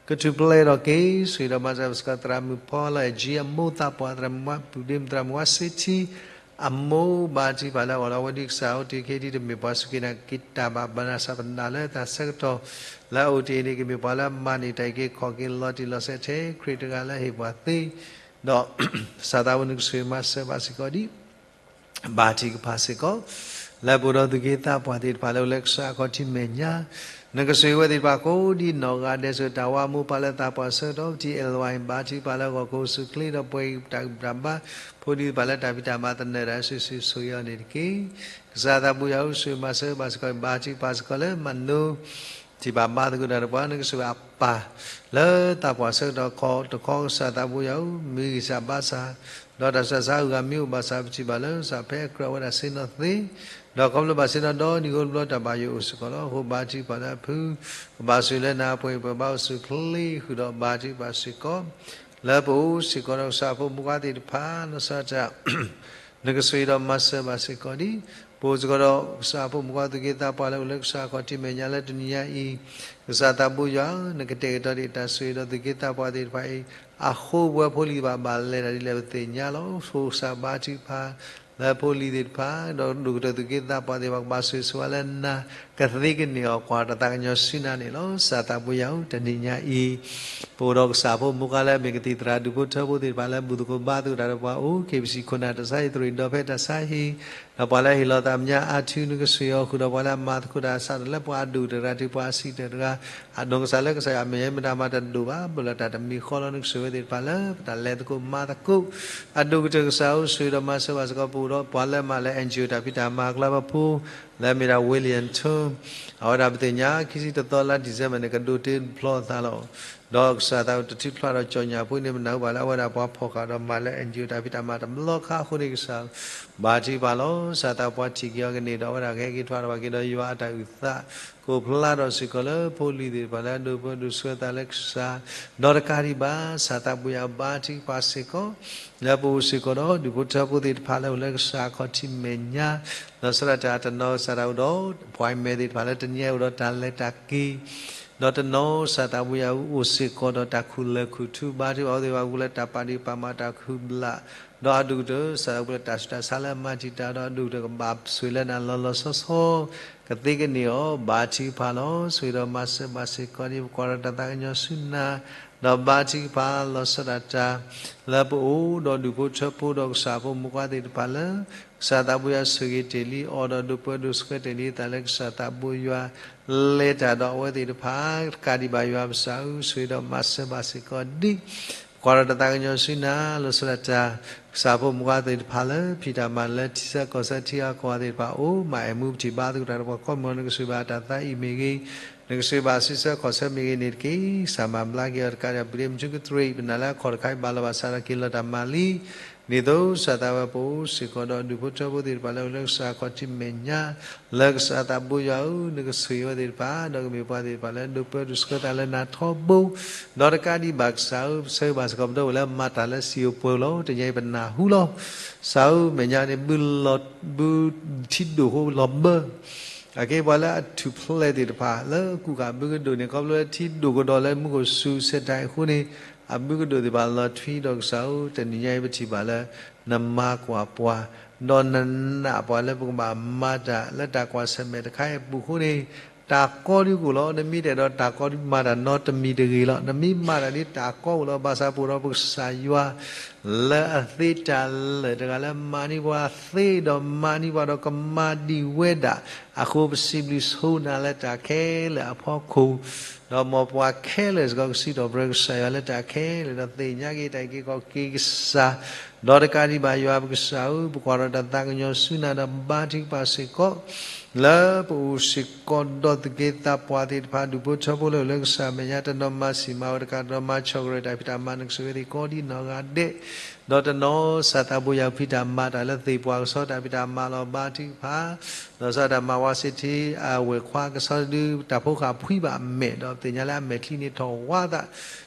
ကထူၣ်ဖျဲးထီၣ်က့ၤ ဆိၣ်ဂ့ၤဒီးမၤစၢၤဘၣ်စ့ၢ်ကီးသရၣ်မုၣ်ဖီလီၤအဲၣ်ကၠံအမိၢ်သးပှၢ် သရၣ်မုၣ်ဝါပူၤဒ့ သရၣ်မုၣ်ဝါစ့ထံ အမိၢ် ဘါထုကဖၣ်လၢအဂီၢ်လီၤ. အဝဲဒၣ်ကစၢ်အိၣ်တ့ၢ်ခဲအံၤဒံး တမ့ၢ်ပှၤစူၢ်က့ၤနာ်က့ၤတၢ်ဘၣ် ဘၣ်ဆၣ်သနာ်လၢတၢ်ဆၢကတီၢ်လၢအအိၣ်တ့ၢ်အံၤန့ၣ် ကမ့ၢ်ပှၤလၢမၤန့ၢ်တၢ်အံၤက့ၤခီၣ်က့ၤလီၤတံၢ်လီၤဆဲးထဲ ခရံာ်တဂၤလၢဟ့ၣ်ပှၤသ့ ဒီး ကစၢ်သးဘိ နကဆိၣ်ဂ့ၤမၤစၢၤဘၣ်စ့ၢ်ကီးဒံး ဘါထုကဖၣ်စ့ၢ်ကီး လၢပအိၣ်ဒီးသူၣ်က့သးပှၢ်သ့ၣ်တဖၣ်လၢအိၣ်လၢကစၢ်အခီၣ်ထံးမဲာ်ညါ နကဆိၣ်ဂ့ၤဝဲသ့ၣ်တဖၣ်ကိးဒံးနီၢ်ဂၤဒဲး ဆိၣ်တၢ်ဝါမိၢ်ပၢ်လၢသးပှၢ်ဆၢကတီၢ် ပတံၤအဲၣ်လဝါအံၤ ဘါထုကဖၣ်လၢအဂီၢ် ကအိၣ်ဆူၣ်ချ့ဒီးပှဲၤတၢ်ဂံၢ်တၢ်ဘါ ဖိဒံသ့ၣ်တဖၣ်လၢတၢ်ဖံးတၢ်မၤသနၢၣ်တၢ်စုာ်စုာ်ဆိၣ်ဂ့ၤအီၤန့ၣ်တက့ၢ်. ကစၢ်သးဘိယွၤဧၢ ဆိၣ်ဂ့ၤမၤစၢၤဘၣ်စ့ၢ်ကီး ဘါထုကဖၣ်စ့ၢ်ကီးလၢမၤနိ ထံၣ်ဘၣ်ဘါသကိးတၢ်ဒီးပှၤ နကဆိၣ်ဂ့ၤအပၢ် လၢသးပှၢ်ဆၢကတီၢ်ခီတခီ ကစၢ်သးဘိယွၤဧၢ မ့ၢ်ဂံၢ်စၢ်ဘါစၢ် ဒီးတၢ်ဆူးတၢ်ဆါအဂၤမ့ၢ်အိၣ်ဘၣ်ဆၣ် ပထံၣ်ဘၣ်လၢကစၢ်ဖဲအကြၢးဝဲဒၣ်ဆ့ၣ်နီၤသ့ ဒီးခီဖျိဘၣ်ဆ့ၣ်နီၤဒီနံၤဂီၢ်တဘျီတၢ်ဘၣ်ယိၣ်အိၣ်စ့ၢ်ကီးလီၤ. အဃိဘါထုကဖၣ်လၢအဖု ကဘၣ်ဆိၣ်ဂ့ၤလၢနၤ ပှဲၤပှဲၤဘါအိၣ်ဆူၣ်ချ့ဃုာ်ဒီးဘါထုကဖၣ်စ့ၢ်ကီး လၢပအိၣ်စ့ၢ်ကီးဒီးကစၢ်ဖိမုၣ်ခွါသ့ၣ်တဖၣ် လီၤဆီဒၣ်တၢ် နကဆိၣ်ဂ့ၤဒီးမၤစၢၤဘၣ်စ့ၢ်ကီးဒံး ပအိၣ်စ့ၢ်ကီးဒီးကစၢ်ဖိမုၣ်ခွါသူၣ်က့သးပှၢ်လၢအိၣ်လၢကစၢ်အခီၣ်ထံးမဲာ်ညါလၢတနံၤညါအံၤ ကစၢ်သးဘိယွၤ နကတဲာ်ကတီၤဒံးတၢ်ဆိၣ်ဂ့ၤဒီးသူၣ်က့သးပှၢ်သ့ၣ်တဖၣ်အံၤ အဃိပဝဲဖိလံၤတဖၣ်ဘၣ်လဲၤတၢ်ဒ်လဲၣ်ပသ့ၣ်ညါလီၤ. အဃိကစၢ်ဘါထုကဖၣ် လၢဖိလံၤသ့ၣ်တဖၣ် ဒီးဒိၣ်ကတၢၢ်သူၣ်က့သးပှၢ်သ့ၣ်တဖၣ် ကဘၣ်ဆိၣ်ဂ့ၤဆိၣ်ဝါလၢနၤ ကသ့ကန့ၢ်အီၤကွၢ်တၢ်သးကညီၤဆူနၤန့ၣ်လီၤ. ကစၢ်သးဘိယွၤဧၢ တနံၤညါအံၤ ပအိၣ်ဒီးကစၢ်ဖိမုၣ်ခွါလၢအမ့ၢ်ကသံၣ်သရၣ်ဒူၣ်ဖိထၢဖိသ့ၣ်တဖၣ်လၢဘူၣ်သကိးဘါသကိးတၢ်ဒီးပှၤအိၣ် ခ့ပစံၣ်ခိၣ်နၢ်တၢ်ဆါဟံၣ် သရံၣ်ဒီဖဲတၢ်ဆါဟံၣ် ဒီးပှၤလၢအဟ့ၣ်လီၤသးမဲာ်ညါအါထူ နကဆိၣ်ဂ့ၤအီၤဃုာ်ဒီးပှၤလၢအမၤသကိးတၢ်အစးထီၣ်လၢပှၤအဒိၣ်တဂၤတုၤပှၤအဆံးတဂၤ အဒိၣ်ကစၢ်လၢကစၢ်ယွၤအမဲာ်ညါ မ့ၢ်တၢ်မၤတၢ်တဒိၣ်ဘၣ် ဘၣ်လၢတၢ်တမံၤဃီလီၤ. နကဆိၣ်ဂ့ၤဝဲသ့ၣ်တဖၣ်လၢပတၢ်လဲၤသကိးမၤသကိး အဒိၣ်ကတၢၢ်ကစၢ်ဧၢ ဆိၣ်ဂ့ၤဒီးမၤစၢၤဘၣ်စ့ၢ်ကီးပအိၣ် ဒီးပှၤလၢအမၤလၢ N G O တၢ်ဖံးတၢ်မၤအကျါ ပဖိ လၢအမ့ၢ်ဒၣ် William Tong အဝဲဒၣ်ပသ့ၣ်ညါ ခံဆံတသီလါ December န့ၣ် ကဒိးတ့ဖျီအသးလီၤ. ဒီးကစၢ်သးတထံၣ်ဖျါဒီး ကၠီၣ်ညၣ်ဖိန့ၣ် ပနၢ်ဟူဘၣ်လၢအဝဲဒၣ်ပှၤဖီၣ်ဃာ်ဒီးမၤလၢ N G O တၢ်ဖံးတၢ်မၤတဘျီခါအဃိန့ၣ် ကစၢ်ဘါထုကဖၣ်လီၤ. ကစၢ်သးပှၤထံၣ်က့ၤအီၤကန့ၢ်ဒီး အဝဲဒၣ်ကဟဲက့ၤထွဲဒီးပှၤက့ၤဒီးယွၤအတၢ်အုၣ်သး ကအိၣ်ဖျါထီၣ်စ့ၢ်ကီးလၢဖိလံၤသ့ၣ်တဖၣ်လၢအဒိးပၢဒိးဆှၢသးလၢကစၢ်, ဒီးတကးဒံးဘၣ် ကစၢ်သးဘိယွၤဘါထုကဖၣ်စ့ၢ်ကီး လၢပအိၣ်စ့ၢ်ကီးဒီး ဒူၣ်ဖိထၢဖိသ့ၣ်တဖၣ်လၢအိၣ်လၢကစၢ်အခီၣ်ထံးမဲာ်ညါ, လီၤဆီဒၣ်တၢ်တနီၤ ကစၢ်သးအိၣ်ဒီး appointment သ့ၣ်တဖၣ်လၢတနံၤအံၤအိၣ်ဒီးတၢ်လဲၤတၢ်က့ၤ ဒီးတနီၤ ကစၢ်သးဘိယွၤအိၣ်စ့ၢ်ကီးဒီးတၢ်ခူၣ်လၢၢ်ခူၣ်ထူ ဘါထုကဖၣ်အဝဲသ့ၣ်တဖၣ်လၢတၢ်ပာ်ဒံးပာ်မၤတၢ်ခူၣ်ဘျး, ဒီးအဒိၣ်ကတၢၢ် ကစၢ်သးဘိလၢတၢ်ဆူးတၢ်ဆါလၢအမၤတံာ်တာ်ဒီးအဒိၣ်ကတၢၢ်ကဘၣ်ဆိၣ်လၢနၤလီၤလီၤဆီဆီ ကသ့ကန့ၢ်အီၤ ဘါထုကဖၣ်လီၤ. ဆိၣ်ဂ့ၤဒီးမၤစၢၤဘၣ်စ့ၢ်ကီးဒ်ပကွၢ်ဒီးတၢ်သးကညီၤဆူနၤ, ဒီးဘါထုကဖၣ်လီၤဆီဒၣ်တၢ် လၢပအိၣ်ဒီးဒူၣ်ဖိထၢဖိဒီးကစၢ်ဖိမုၣ်ခွါသ့ၣ်တဖၣ်လၢ ကစၢ်သးဘိယွၤဆိၣ်ဂ့ၤတ့ၢ်လံအီၤဒီးဒိးပၢဒိးဆှၢတ့ၢ်လံအသးလၢကစၢ်သးဘိယွၤ လဲၤတၢ်ဒီးအဝဲသ့ၣ်တဖၣ် တကးဒံးဘၣ်ယွၤပကစၢ်ဧၢ ဆိၣ်ဂ့ၤဒီးမၤစၢၤဘၣ်စ့ၢ်ကီးဒ် ပကွၢ်ဒီးတၢ်သးကညီၤဆူနၤ လီၤဆီဒၣ်တၢ် ကစၢ်ဖိမုၣ်ခွါသ့ၣ်တဖၣ်လၢ ဖံးတၢ်မၤလၢထံဆၢကီၢ်ဆၢထံအကီၢ်သ့ၣ်တဖၣ်အိၣ် မၤအဲၣ်မူပထံၣ်ဘါသကိးတၢ်ဒီးပှၤကိးမုၢ် နကဆိၣ်ဂ့ၤဘၣ်တၢ်သးအံၤမ့ၢ်ဂ့ၤ, နကဆိၣ်ဂ့ၤဘၣ်ထံဆၢကီၢ်ဆၢမ့ၢ်ဂ့ၤန့ၣ်တက့ၢ်. ကစၢ်မၤဘျါက့ၤအီၤတကးဒံး ပဒ့မုၢ်ထူကတြ့ၣ် ပနာ်လၢအခီၣ်တခါအံၤဘၣ်လီၤဘၣ်စးထီၣ်က့ၤလီၤတၢ်မၤလံ ဒ်သိးကစၢ်သးဝဲပအိၣ်စ့ၢ်ကီးဒီး ဒူၣ်ဖိထၢဖိသ့ၣ်တဖၣ်လၢအိၣ်လၢကစၢ်အခီၣ်ထံးမဲာ်ညါ လၢကစၢ်သးဘိယွၤဧၢ နကဆိၣ်ဂ့ၤအဝဲသ့ၣ်တဖၣ် ဒီးကမ့ၢ်ပှၤသ့ၣ်တဖၣ်လၢဒိးပၢဒိးဆှၢသးလၢနၤထီဘိ, ဒီးတကးဒံးဘၣ်ကစၢ်ဧၢ ဆၢဂ့ၤဘၣ်စ့ၢ်ကီးပဒီပုၢ်ဝဲၢ်လၢမၤတၢ်လၢစံာ်ဧိၤပှဲၤဧိၤလီၤ. တနံၤအံၤပနၢ်ဟူလီၤ. ကစၢ်ဧၢ မဲာ်ညါန့ၣ် ဘုလီၤ ဘုထံဒိၣ်ဃိလီၤဘၢ အက့ပှၤလၢအထူၣ်ဖျဲးသ့ၣ်တဖၣ် လၢကူၣ်ဃာ်ဘုကဒိၣ်န့ၣ် ခီဖျိလၢထံဒိၣ်ကဒီးလၢမူခိၣ်စူၤ ဆဲးတၢ်အဃိန့ၣ် အဘုကဒိၣ်သ့ၣ်တဖၣ်လီၤထွံဒီးကစၢ်ဧၢ တနံၤညါအံၤပထံၣ်ဘၣ်လၢ နမၤကွၢ်ပှၤ, ဒီးနနာ်ပှၤလၢပကဘၣ်မၤတၢ်လၢတၢ်ကွၢ်ဆၢၣ်မဲာ်တခါအံၤအပူၤအဃိန့ၣ် တၢ်ကီဒုကအိၣ်လီၤ. နမ့ၢ်တအဲၣ်ဒိးတၢ်ကီဒုမၤတၢ်နီတမံၤတဂ့ၤလီၤ. နမ့ၢ်မၤတၢ်ဒ်တၢ်ကီအိၣ်လီၤ ဘၣ်ဆၣ်ပအိၣ်ဒီးပကစၢ်ယွၤ လၢအသ့တၢ်လၢာ်တဂၤလၢမၤန့ၢ်ပှၤသ့ဒီးမၤန့ၢ်ပှၤဒီးကမၤဒံးဝဲဒၣ်အဃိ ပစံးဘျုးဆိနၤလၢတၢ်ခဲလၢာ်အဖီခိၣ်, ဒီးမ်ပှၤခဲလၢာ်စ့ၢ်ကီးကစံးထီၣ်ပတြၢၤကစၢ်ယွၤလၢတၢ်ခဲလၢာ် ဒီးသ့ၣ်ညါက့ၤတၢ်အံၤက့ၤခီၣ်က့ၤကစၢ်, ဒီးတကးဒံးဘၣ်ယွၤပကစၢ်ဧၢ ပကွၢ်ဒီးတၢ်သးကညီၤဆူနၤဒီးဘါထုကဖၣ်စ့ၢ်ကီး လၢပအိၣ်စ့ၢ်ကီးဒီးသူၣ်က့သးပှၢ်သ့ၣ်တဖၣ် ဒူၣ်ဖိထၢဖိလၢအိၣ်လၢကစၢ်မဲာ်ညါ တနီၤမၤစံၣ်မၤဝီတကး တနီၤမၤဆီၣ်ကရၢၢ်တၢ်ဖံးတၢ်မၤ နကဆိၣ်ဂ့ၤသ့ၣ်ကိးဒ်နီၢ်ဂၤဒဲး, ဒီးတနီၤ ကစၢ်သးဘိယွၤဖံးတၢ်မၤတၢ်လၢသ့ၣ်ပှၢ်ကဆီတၢ်ဖံးတၢ်မၤလီၤ ဘါထုကဖၣ် လီၤဆီဒၣ်တၢ်မၤဝါစ့ထံအဝဲၢ်ခွါကဆီတဒု တၢ်ဖိဃာ်ဖှံဘၣ်အမဲာ် ဒီးပသ့ၣ်ညါလၢအမဲာ်ချံန့ၣ်ထီၣ်ဝါသး,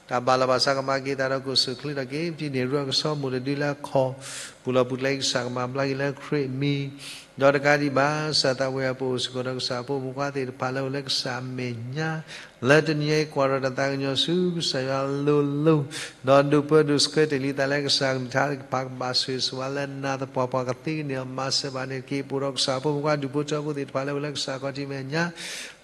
တၢ်ဘၣ်လီၤဘၣ်စးကမၤက့ၤသးဒီးကအိၣ်ဆူၣ်ချ့ထီၣ်က့ၤ ပထံၣ်န့ၢ်ရၢကဆီမိၢ်တဒုလၢအခီၣ် ပူၤလီၤပူၤကျဲကစၢ်ကမၤဘျါက့ၤလၢခရံာ်အမံၤ ဒီးတကးဒံးဘၣ် ကစၢ်သးဘိယွၤပအိၣ်စ့ၢ်ကီးဒီးကစၢ်ဖိမုၣ်ခွါသ့ၣ်တဖၣ်လၢအိၣ်လၢကစၢ်အမဲာ်ညါ လၢတနံၤအံၤကွၢ်ဒီးတၢ်သးကညီၤဆူ ကစၢ်ယွၤလိၤလိၤ ဒီးဒိးပၢဒိးဆှၢတ့ၢ်လံသးလၢကစၢ်ကလုၢ်ကထါတကပၤ ကဘၣ်ဆိၣ်ဂ့ၤဆိၣ်ဝါလၢနၤသပှၢ်ပှၢ် ကသ့ကန့ၢ်အီၤ မၤစၢၤဘၣ်န့ၣ်တက့ၢ်. ပအိၣ်ဒီးကစၢ်ဖိမုၣ်ခွါဒူၣ်ဖိထၢဖိသ့ၣ်တဖၣ်လၢအိၣ်လၢကစၢ်ခီၣ်ထံးမဲာ်ညါ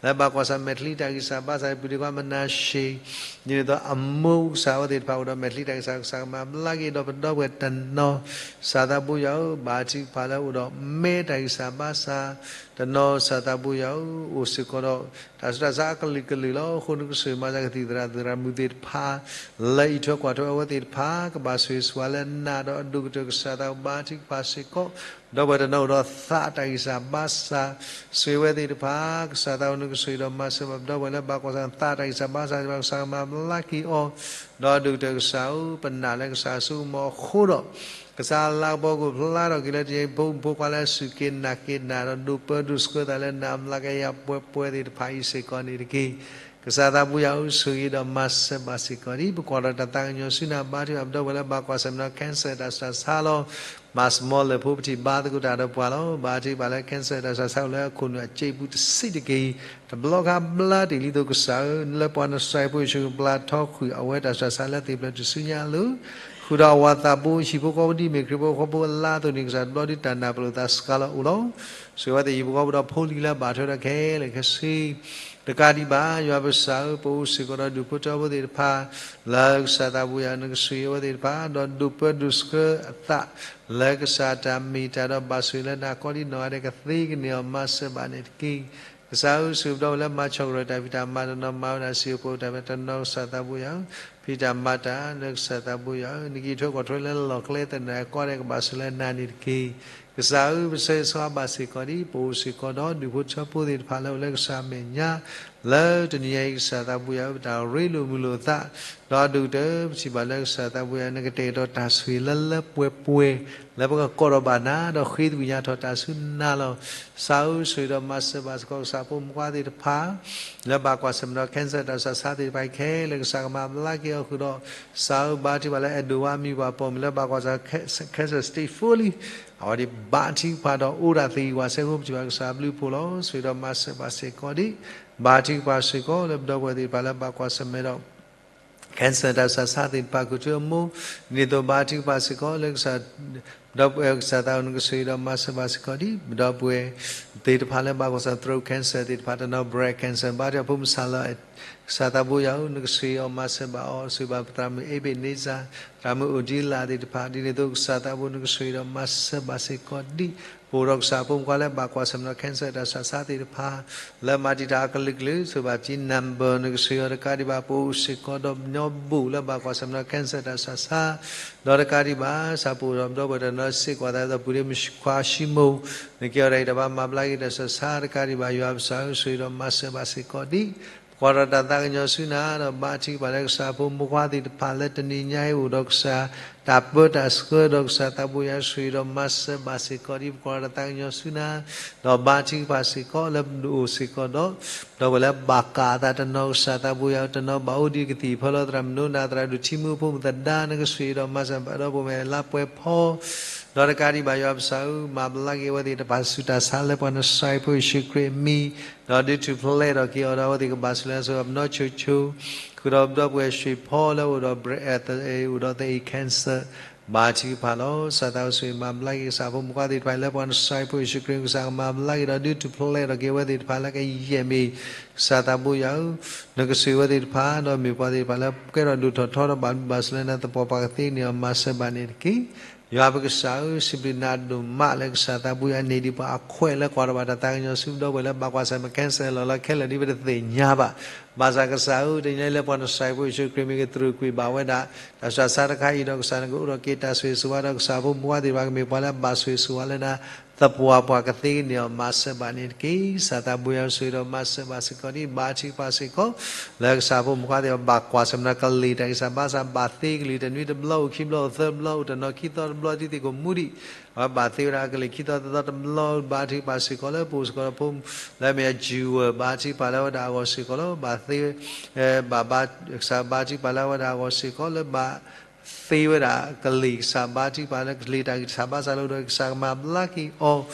လၢဘၣ်ကွၢ်ဆၢၣ်မဲာ်ချံတၢ်ဂံၢ်စၢ်ဘါစၢ် ပုၢ်ဒ့ခွါမနၤၡ့ ဒ်န့ၣ်အသိးအမိၢ်ကစၢ်အဝဲသ့ၣ်တဖၣ်အိၣ်ဒီးမဲာ်ချံတၢ်ဂံၢ်စၢ် ကစၢ်ကမၤဘျါက့ၤဒီးပဒီပုၢ်ဝဲၢ်တနီၤ ကစၢ်သးဘိယွၤဧၢ ဘါထုကဖၣ်လၢအိၣ်ဒီးမဲာ်တၢ်ဂံၢ်စၢ်ဘါစၢ် တနီၤ ကစၢ်သးဘိယွၤဧၢ အိၣ်စ့ၢ်ကီးဒီး တၢ်ဆူးတၢ်ဆါအကလုာ်ကလုာ်လီၤ. အဃိနကဆိၣ်ဂ့ၤမၤစၢၤကသံၣ်သရၣ်သရၣ်မုၣ်သ့ၣ်တဖၣ် လၢအံးထွဲကွၢ်ထွဲအဝဲသ့ၣ်တဖၣ် ကဘၣ်ဆိၣ်ဂ့ၤဆိၣ်ဝါလၢနၤဒီးအဒိၣ်ကတၢၢ် ကစၢ်သးဘိဘါထုကဖၣ်စ့ၢ်ကီး ဒီပုၢ်ဝဲၢ်တနီၤအိၣ်ဒီးသးတၢ်ဂံၢ်စၢ်ဘါစၢ် ဆိၣ်ဂ့ၤဝဲသ့ၣ်တဖၣ် ကစၢ်သးဘိနကဆိၣ်ဂ့ၤဒီးမၤစၢၤဘၣ်ပဒီပုၢ်ဝဲၢ်လၢဘၣ်ကွၢ်ဆၢၣ်သးတၢ်ဂံၢ်စၢ်ဘါစၢ် ကစၢ်ကမၤဘျါက့ၤအီၤ ဒီးအဒိၣ်ကတၢၢ်ကစၢ်ဧၢ ပနာ်လၢကစၢ်အစိကမီၤအဃိဒီး ကစၢ်လၤကပီၤကအိၣ်ဖျါထီၣ်က့ၤလၢတနံၤအံၤ ဖိမုၣ်ဖိခွါလၢအစူၢ်က့ၤနာ်က့ၤနၤဒီးဒိးပၢဒိးဆှၢသးလၢနၤအမျးကယၤပှဲၤပှဲၤသ့ၣ်တဖၣ်အံၤစ့ၢ်ကီးန့ၣ်တက့ၢ်. ကစၢ်သးဘိယွၤဧၢ ဆိၣ်ဂ့ၤဒီးမၤစၢၤဘၣ်စ့ၢ်ကီးဒ် ပကွၢ်ဒီးတၢ်သးကညီၤဆူနၤ ဘါထုကဖၣ်ပဒီပုၢ်ဝဲၢ်လၢဘၣ်ကွၢ်ဆၢၣ်မဲာ်ဒီး cancer တၢ်ဆူးတၢ်ဆါလီၤ. မၤစမီလၢၢ်ဖိပထံၣ်ဘါသကိးတၢ်ဒီးပှၤလီၤ. ဘါထုကဖၣ်လၢ cancer တၢ်ဆူးတၢ်ဆါအိၣ်လၢအခိၣ်နူာ်အစ့ပူၤတဆံးတက့ၢ် တဘျီခါဘျါတ့ၢ်လံအသိးကစၢ်ဧၢ လၢပှၤနစဲးဖိယ့ၣ်ၡူးခရံာ်ပျၢ်ထီကွံာ်အဝဲတၢ်ဆူးတၢ်ဆါလၢသ့ၣ်ဖျၢၣ်တစုညါအလိၤ ဃုာ်ဒီးအဝၤသးဘိ ဟံၣ်ဖိဃီဖိဒ်အမ့ၢ်ခရံာ်ဖိအဃီဖိအလါအသိးန့ၣ် ကစၢ်တဘျီဒုးတၢ်နာ်ပလိာ်သးစှၤလီၤအိၣ်လီၤ. ဆိၣ်ဂ့ၤဝဲသ့ၣ်ဟံၣ်ဖိဃီဖိဒီးဖိလံၤလၢအဘၣ်ထွဲဒီးခဲလၢာ်ခဲဆ့ တကးဒံးဘၣ် ယွၤပကစၢ်ဧၢ ပအိၣ်စ့ၢ်ကီးဒီးဒူၣ်ဖိထၢဖိသ့ၣ်တဖၣ် လၢကစၢ်သးဘိယွၤနကဆိၣ်ဂ့ၤအဝဲသ့ၣ်တဖၣ် ဒီးဒိးပၢဒိးဆှၢအသး လၢကစၢ်တၢ်မ့ၢ်တၢ်ဒီးဘၣ်ဆိၣ်ဂ့ၤလၢနၤကိးဒ်နီၢ်ဂၤဒဲး ကသ့ကန့ၢ်အီၤ မၤစၢၤဘၣ်န့ၣ်တက့ၢ်. ကစၢ်ဧၢ ဆိၣ်ဂ့ၤပဒီပုၢ်ဝဲၢ်လၢမၤဆီၣ်ကရၢၢ်တၢ်ဖံးတၢ်မၤတနီၤ မၤဝဲဒၣ်စံာ်ဧိၤပှဲၤဧိၤတၢ်ဖံးတၢ်နီၤ ကစၢ်သးဘိယွၤဧၢ ဖံးတၢ်မၤတၢ်လၢကစၢ်သးဘိယွၤဧၢ နကအံးထွဲကွၢ်ထွဲလၢလီၢ်ကျဲသနၢၣ်ကိးဂၤဒဲး ကဘၣ်ဆိၣ်လၢနၤန့ၣ်တက့ၢ်. ကစၢ်ဧၢ, ပဆၢဂ့ၤဆၢဝါဘၣ်စ့ၢ်ကီးဒံး ပအိၣ်စ့ၢ်ကီးဒီးဒူၣ်ဖိထၢဖိသ့ၣ်တဖၣ်လၢအိၣ်လၢကစၢ်မဲာ်ညါ, လၢတနံၤညါအံၤ ကစၢ်သးဘိယွၤဧၢ ပတၢ်ရ့လိာ်မုာ်လိာ်သး, ဒီးအဒိၣ်ကတၢၢ် ပထံၣ်ဘၣ်လၢကစၢ်သးဘိယွၤ နကတဲာ်ကတီၤတၢ်ဆိၣ်ဂ့ၤလၢလၢပှဲၤပှဲၤ လၢပကကိးထီၣ်ဘၣ်နၤ ဒီးဃ့သးကွံာ်ညါထီၣ်တၢ်ဆူနၤလီၤ. ကစၢ်ဧၢ, ဆိၣ်ဂ့ၤဒီးမၤစၢၤဘၣ်စ့ၢ်ကီး ကစၢ်ဖိမုၣ်ဖိခွါသ့ၣ်တဖၣ် လၢဘၣ်ကွၢ်ဆၢၣ်မဲာ်ဒီး cancer တၢ်ဆူးတၢ်ဆါသ့ၣ်တဖၣ်ခဲလၢာ် ကစၢ်ကမၤဘျါက့ၤအီၤဃုာ်ဒီး, ကစၢ်ဧၢ, ဘါထုကဖၣ်လၢအဲၣ်ဒိးဝါမံၤပှၤပိာ်မုၣ်လၢဘၣ်ကွၢ်ဆၢၣ်မဲာ် cancer stage four လံ, အဝဲဒၣ်ဘါထုကဖၣ်ဒီးအိၣ်ဒၣ်သ့ဝဲစ့ၢ်ကီး ပထံၣ်ဘၣ်ကစၢ်အဘျုးအဖှိၣ်လီၤ. ဆိၣ်ဂ့ၤဒီးမၤစၢၤဘၣ်စ့ၢ်ကီးဒံး, ဘါထုကဖၣ်စ့ၢ်ကီးလၢပဒီပုၢ်ဝဲၢ်သ့ၣ်တဖၣ်လၢဘၣ်ကွၢ်ဆၢၣ်မဲာ်ဒီး cancer တၢ်ဆူးတၢ်ဆါသ့ၣ်တဖၣ် ခိၣ်ထံအမိၢ်, ဒ်န့ၣ်အသိးဘါထုကဖၣ်စ့ၢ်ကီးလၢကစၢ် ဒီပုၢ်ဝဲၢ်ကစၢ်သးအိၣ် နကဆိၣ်ဂ့ၤဒီးမၤစၢၤဘၣ်စ့ၢ်ကီးဒံး ပဒီပုၢ်ဝဲၢ်သ့ၣ်တဖၣ်လၢဘၣ်ကွၢ်ဆၢၣ်မဲာ် throat cancer သ့ၣ်တဖၣ် တနီၤ breast cancer ဘါထုကဖၣ်ဖိမုၣ်စၢ်လီၤ, ကစၢ်သးဘိယွၤဧၢ, နကဆိၣ်ဂ့ၤအီၤမၤစၢၤဘၣ်အီၤ ဆိၣ်ဂ့ၤဘၣ်ပသရၣ်မုၣ် Ebenezer သရၣ်မုၣ် Odila သ့ၣ်တဖၣ် ဒ်န့ၣ်အသိးကစၢ်သးဘိ နကဆိၣ်ဂ့ၤဒီးမၤစၢၤဘၣ်စ့ၢ်ကီးဒံး ပအိၣ်ဒီးကစၢ်ဖိမုၣ်ဖိခွါလၢဘၣ်ကွၢ်ဆၢၣ်မဲာ်ဒီး cancer တၢ်ဆူးတၢ်ဆါသ့ၣ်တဖၣ် လၢမၤတံာ်တာ်အကလုာ်ကလုာ် ဆိၣ်ဂ့ၤဘၣ်ပစံး number နကဆိၣ်ဂ့ၤအီၤတကးဒံးဘၣ် ပအိၣ်စ့ၢ်ကီးဒီးပညီဘူၣ်လၢဘၣ်ကွၢ်ဆၢၣ်မဲာ်ဒီး cancer တၢ်ဆူးတၢ်ဆါ ဒီးတကးဒံးဘၣ် ကစၢ်ပအိၣ်ဒီးပဒီပုၢ်ဝဲၢ်တနီၤစ့ၢ်ကီးသးဒီး ပုၢ်ဒ့မုၣ်ခွါၡံမိၣ် နကဲအီၤတၢ်အံၤတၢ်ဘါ မၤဘျါက့ၤတၢ်ဆူးတၢ်ဆါတကးဒံးဘၣ် ယွၤပကစၢ်ဧၢ, ဆိၣ်ဂ့ၤဒီးမၤစၢၤဘၣ်စ့ၢ်ကီးဒံး ပကွၢ်ထီၣ်တၢ်သးကညီၤဆူနၤ ဒီးဘါထုကဖၣ်လၢကစၢ်ဖိမုၣ်ဖိခွါသ့ၣ်တဖၣ်လၢတနံၤညါအံၤ အိၣ်ဒီးကစၢ်တၢ်ပၢတၢ်ဆှၢဒီးကစၢ်သးဘိယွၤ ဆိၣ်ဂ့ၤဒီးမၤစၢၤဘၣ်စ့ၢ်ကီးဒံး ပကွၢ်ထီၣ်တၢ်သးကညီၤဆူနၤ ဒီးဘါထုကဖၣ်စ့ၢ်ကီးလၢပအိၣ်စ့ၢ်ကီးဒီး ဒီပုၢ်ဝဲၢ်လၢဘၣ်ကးအသးတနီၤ ကစၢ်သးဘိယွၤ တနီၤဘၣ်အိၣ်ဒံးကသံၣ်ဖီလီၤ သရၣ်မုၣ်နိနၤ သရၣ်ဒိၣ်ထံမူ ဖိမုၣ်သဒါ နကဆိၣ်ဂ့ၤဒီးမၤစၢၤဘၣ်ဒီး ပဝဲလါပှဲၤဖီ ဒီးတကးဒံးဘၣ် ယွၤပကစၢ်ဧၢ, မၤဘျါက့ၤအဝဲသ့ၣ်တဖၣ်ဆူတၢ်ဆါလၢပှၤနစၤရ့းဖိယ့ၣ်ၡူးခရံာ်အမံၤ, ဒီးဒုးထူၣ်ဖျဲးထီၣ်က့ၤအီၤဒီး အဝဲသ့ၣ်ကဘၣ်ဆိၣ်လၢ ဆိၣ်ဂ့ၤပနီၢ်ဆိဆိ, ဃုာ်ဒီးပဒီပုၢ်ဝဲၢ် ရွှေဖော် လၢအိၣ်ဒီး အိၣ်ဒီးသအံၤ cancer ဘါထုကဖၣ်လီၤ. ကစၢ်သးဘိယွၤ ဆိၣ်ဂ့ၤမၤဘျါက့ၤ ကစၢ်ဖိမုၣ်ဖိခွါသ့ၣ်တဖၣ်လၢပှၤနစၤရ့းဖိယ့ၣ်ၡူးခရံာ် ကစၢ်ကမၤဘျါက့ၤဒီး ဒုးထူၣ်ဖျဲးထီၣ်က့ၤအဝဲသ့ၣ်တဖၣ်လၢကယဲၢ်မံၤ, ကစၢ်သးဘိယွၤဧၢ, နကဆိၣ်ဂ့ၤအဝဲသ့ၣ်တဖၣ် ဒီးမ့ၢ်ပှၤသ့ၣ်တဖၣ်လၢကဲထီၣ်ဒိၣ်ထီၣ်ထီဒီး ဘၣ်ဘျုးဘၣ်ဆိၣ်လၢနၤ သပှၢ်ပှၢ်ကသ့န့ၢ်အီၤ မၤစၢၤဘၣ်န့ၣ်တက့ၢ်. ယွၤပကစၢ်ဧၢ, စံးဘျုးနၤဒိၣ်မးလၢကစၢ်သးဘိယွၤန့ၢ်ဒံးပှၤအခွဲးလၢကွၢ်ထီၣ်ဘၣ်တၢ်သးကညီၤဆူ ပဒီပုၢ်ဝဲၢ်လၢဘၣ်ကွၢ်ဆၢၣ်မဲာ် cancer လီၤလီၤခဲလၢာ်ဒ်ပတသ့ၣ်ညါဘၣ်. ဘၣ်ဆၣ်ကစၢ်ဧၢ, တနံၤလၢပှၤနစၤရ့းဖိယ့ၣ်ၡူးခရံာ်မံၤ ကတြူာ်ကွံာ်ဘၣ်ဝဲဒၣ် တၢ်ဆူးတၢ်ဆါတခါအံၤဒီး ကစၢ်နကအိၣ်ထီၣ်က့ၤတၢ်ဆိၣ်ဂ့ၤဆိၣ်ဝါဒီး ကစၢ်ဖိမုၣ်ဖိခွါသ့ၣ်တဖၣ် ကမ့ၢ်ပှၤလၢဘၣ်ဆိၣ်ဂ့ၤဆိၣ်ဝါလၢနၤ သပှၢ်ပှၢ်ကသ့န့ၢ်အီၤ မၤစၢၤဘၣ်န့ၣ်တက့ၢ်. ကစၢ်သးဘိယွၤ ဆိၣ်ဂ့ၤဒီးမၤစၢၤဘၣ်စ့ၢ်ကီးဒံး ဘါထုကဖၣ်စ့ၢ်ကီး လၢကစၢ်ဖိမုၣ်ဖိခွါသ့ၣ်တဖၣ် ဘၣ်ကွၢ်ဆၢၣ်မဲာ်ဒီးကလံၤတၢ်ဂံၢ်စၢ်ဘါစၢ် ဘၣ်သ့ကလံၤတနွံတဘျီ အိၣ်ခံဘျီ အိၣ်သၢဘျီ အိၣ်တနီၤခံသီတဘျီ ဒ်သ့ၣ်ကိၣ်မူဒံး အဝဲဘၣ်သ့ဝဲဒၣ်ကလံၤခံသီသၢသီတဘျီ ဘါထုကဖၣ်စ့ၢ်ကီးလၢပအိၣ်စ့ၢ်ကီးဒီးဖိမုၣ် လၢအမ့ၢ်အ Jewel ဘါထုကဖၣ်လၢအဝဲဒၣ်အဂီၢ်စ့ၢ်ကီးလၢ ဘၣ်သ့ ဘၣ်ဘါ ကစၢ်ဘါထုကဖၣ်လၢအဝဲဒၣ်အဂီၢ်စ့ၢ်ကီးလၢဘၣ်သ့ဝဲဒၣ်ကလံၤ ကစၢ်ဘါထုကဖၣ်လၢကလံၤတၢ်ဂံၢ်စၢ်ဘါစၢ်လၢအိၣ်ဒီး ကစၢ်ကမၤဘျါက့ၤအီၤ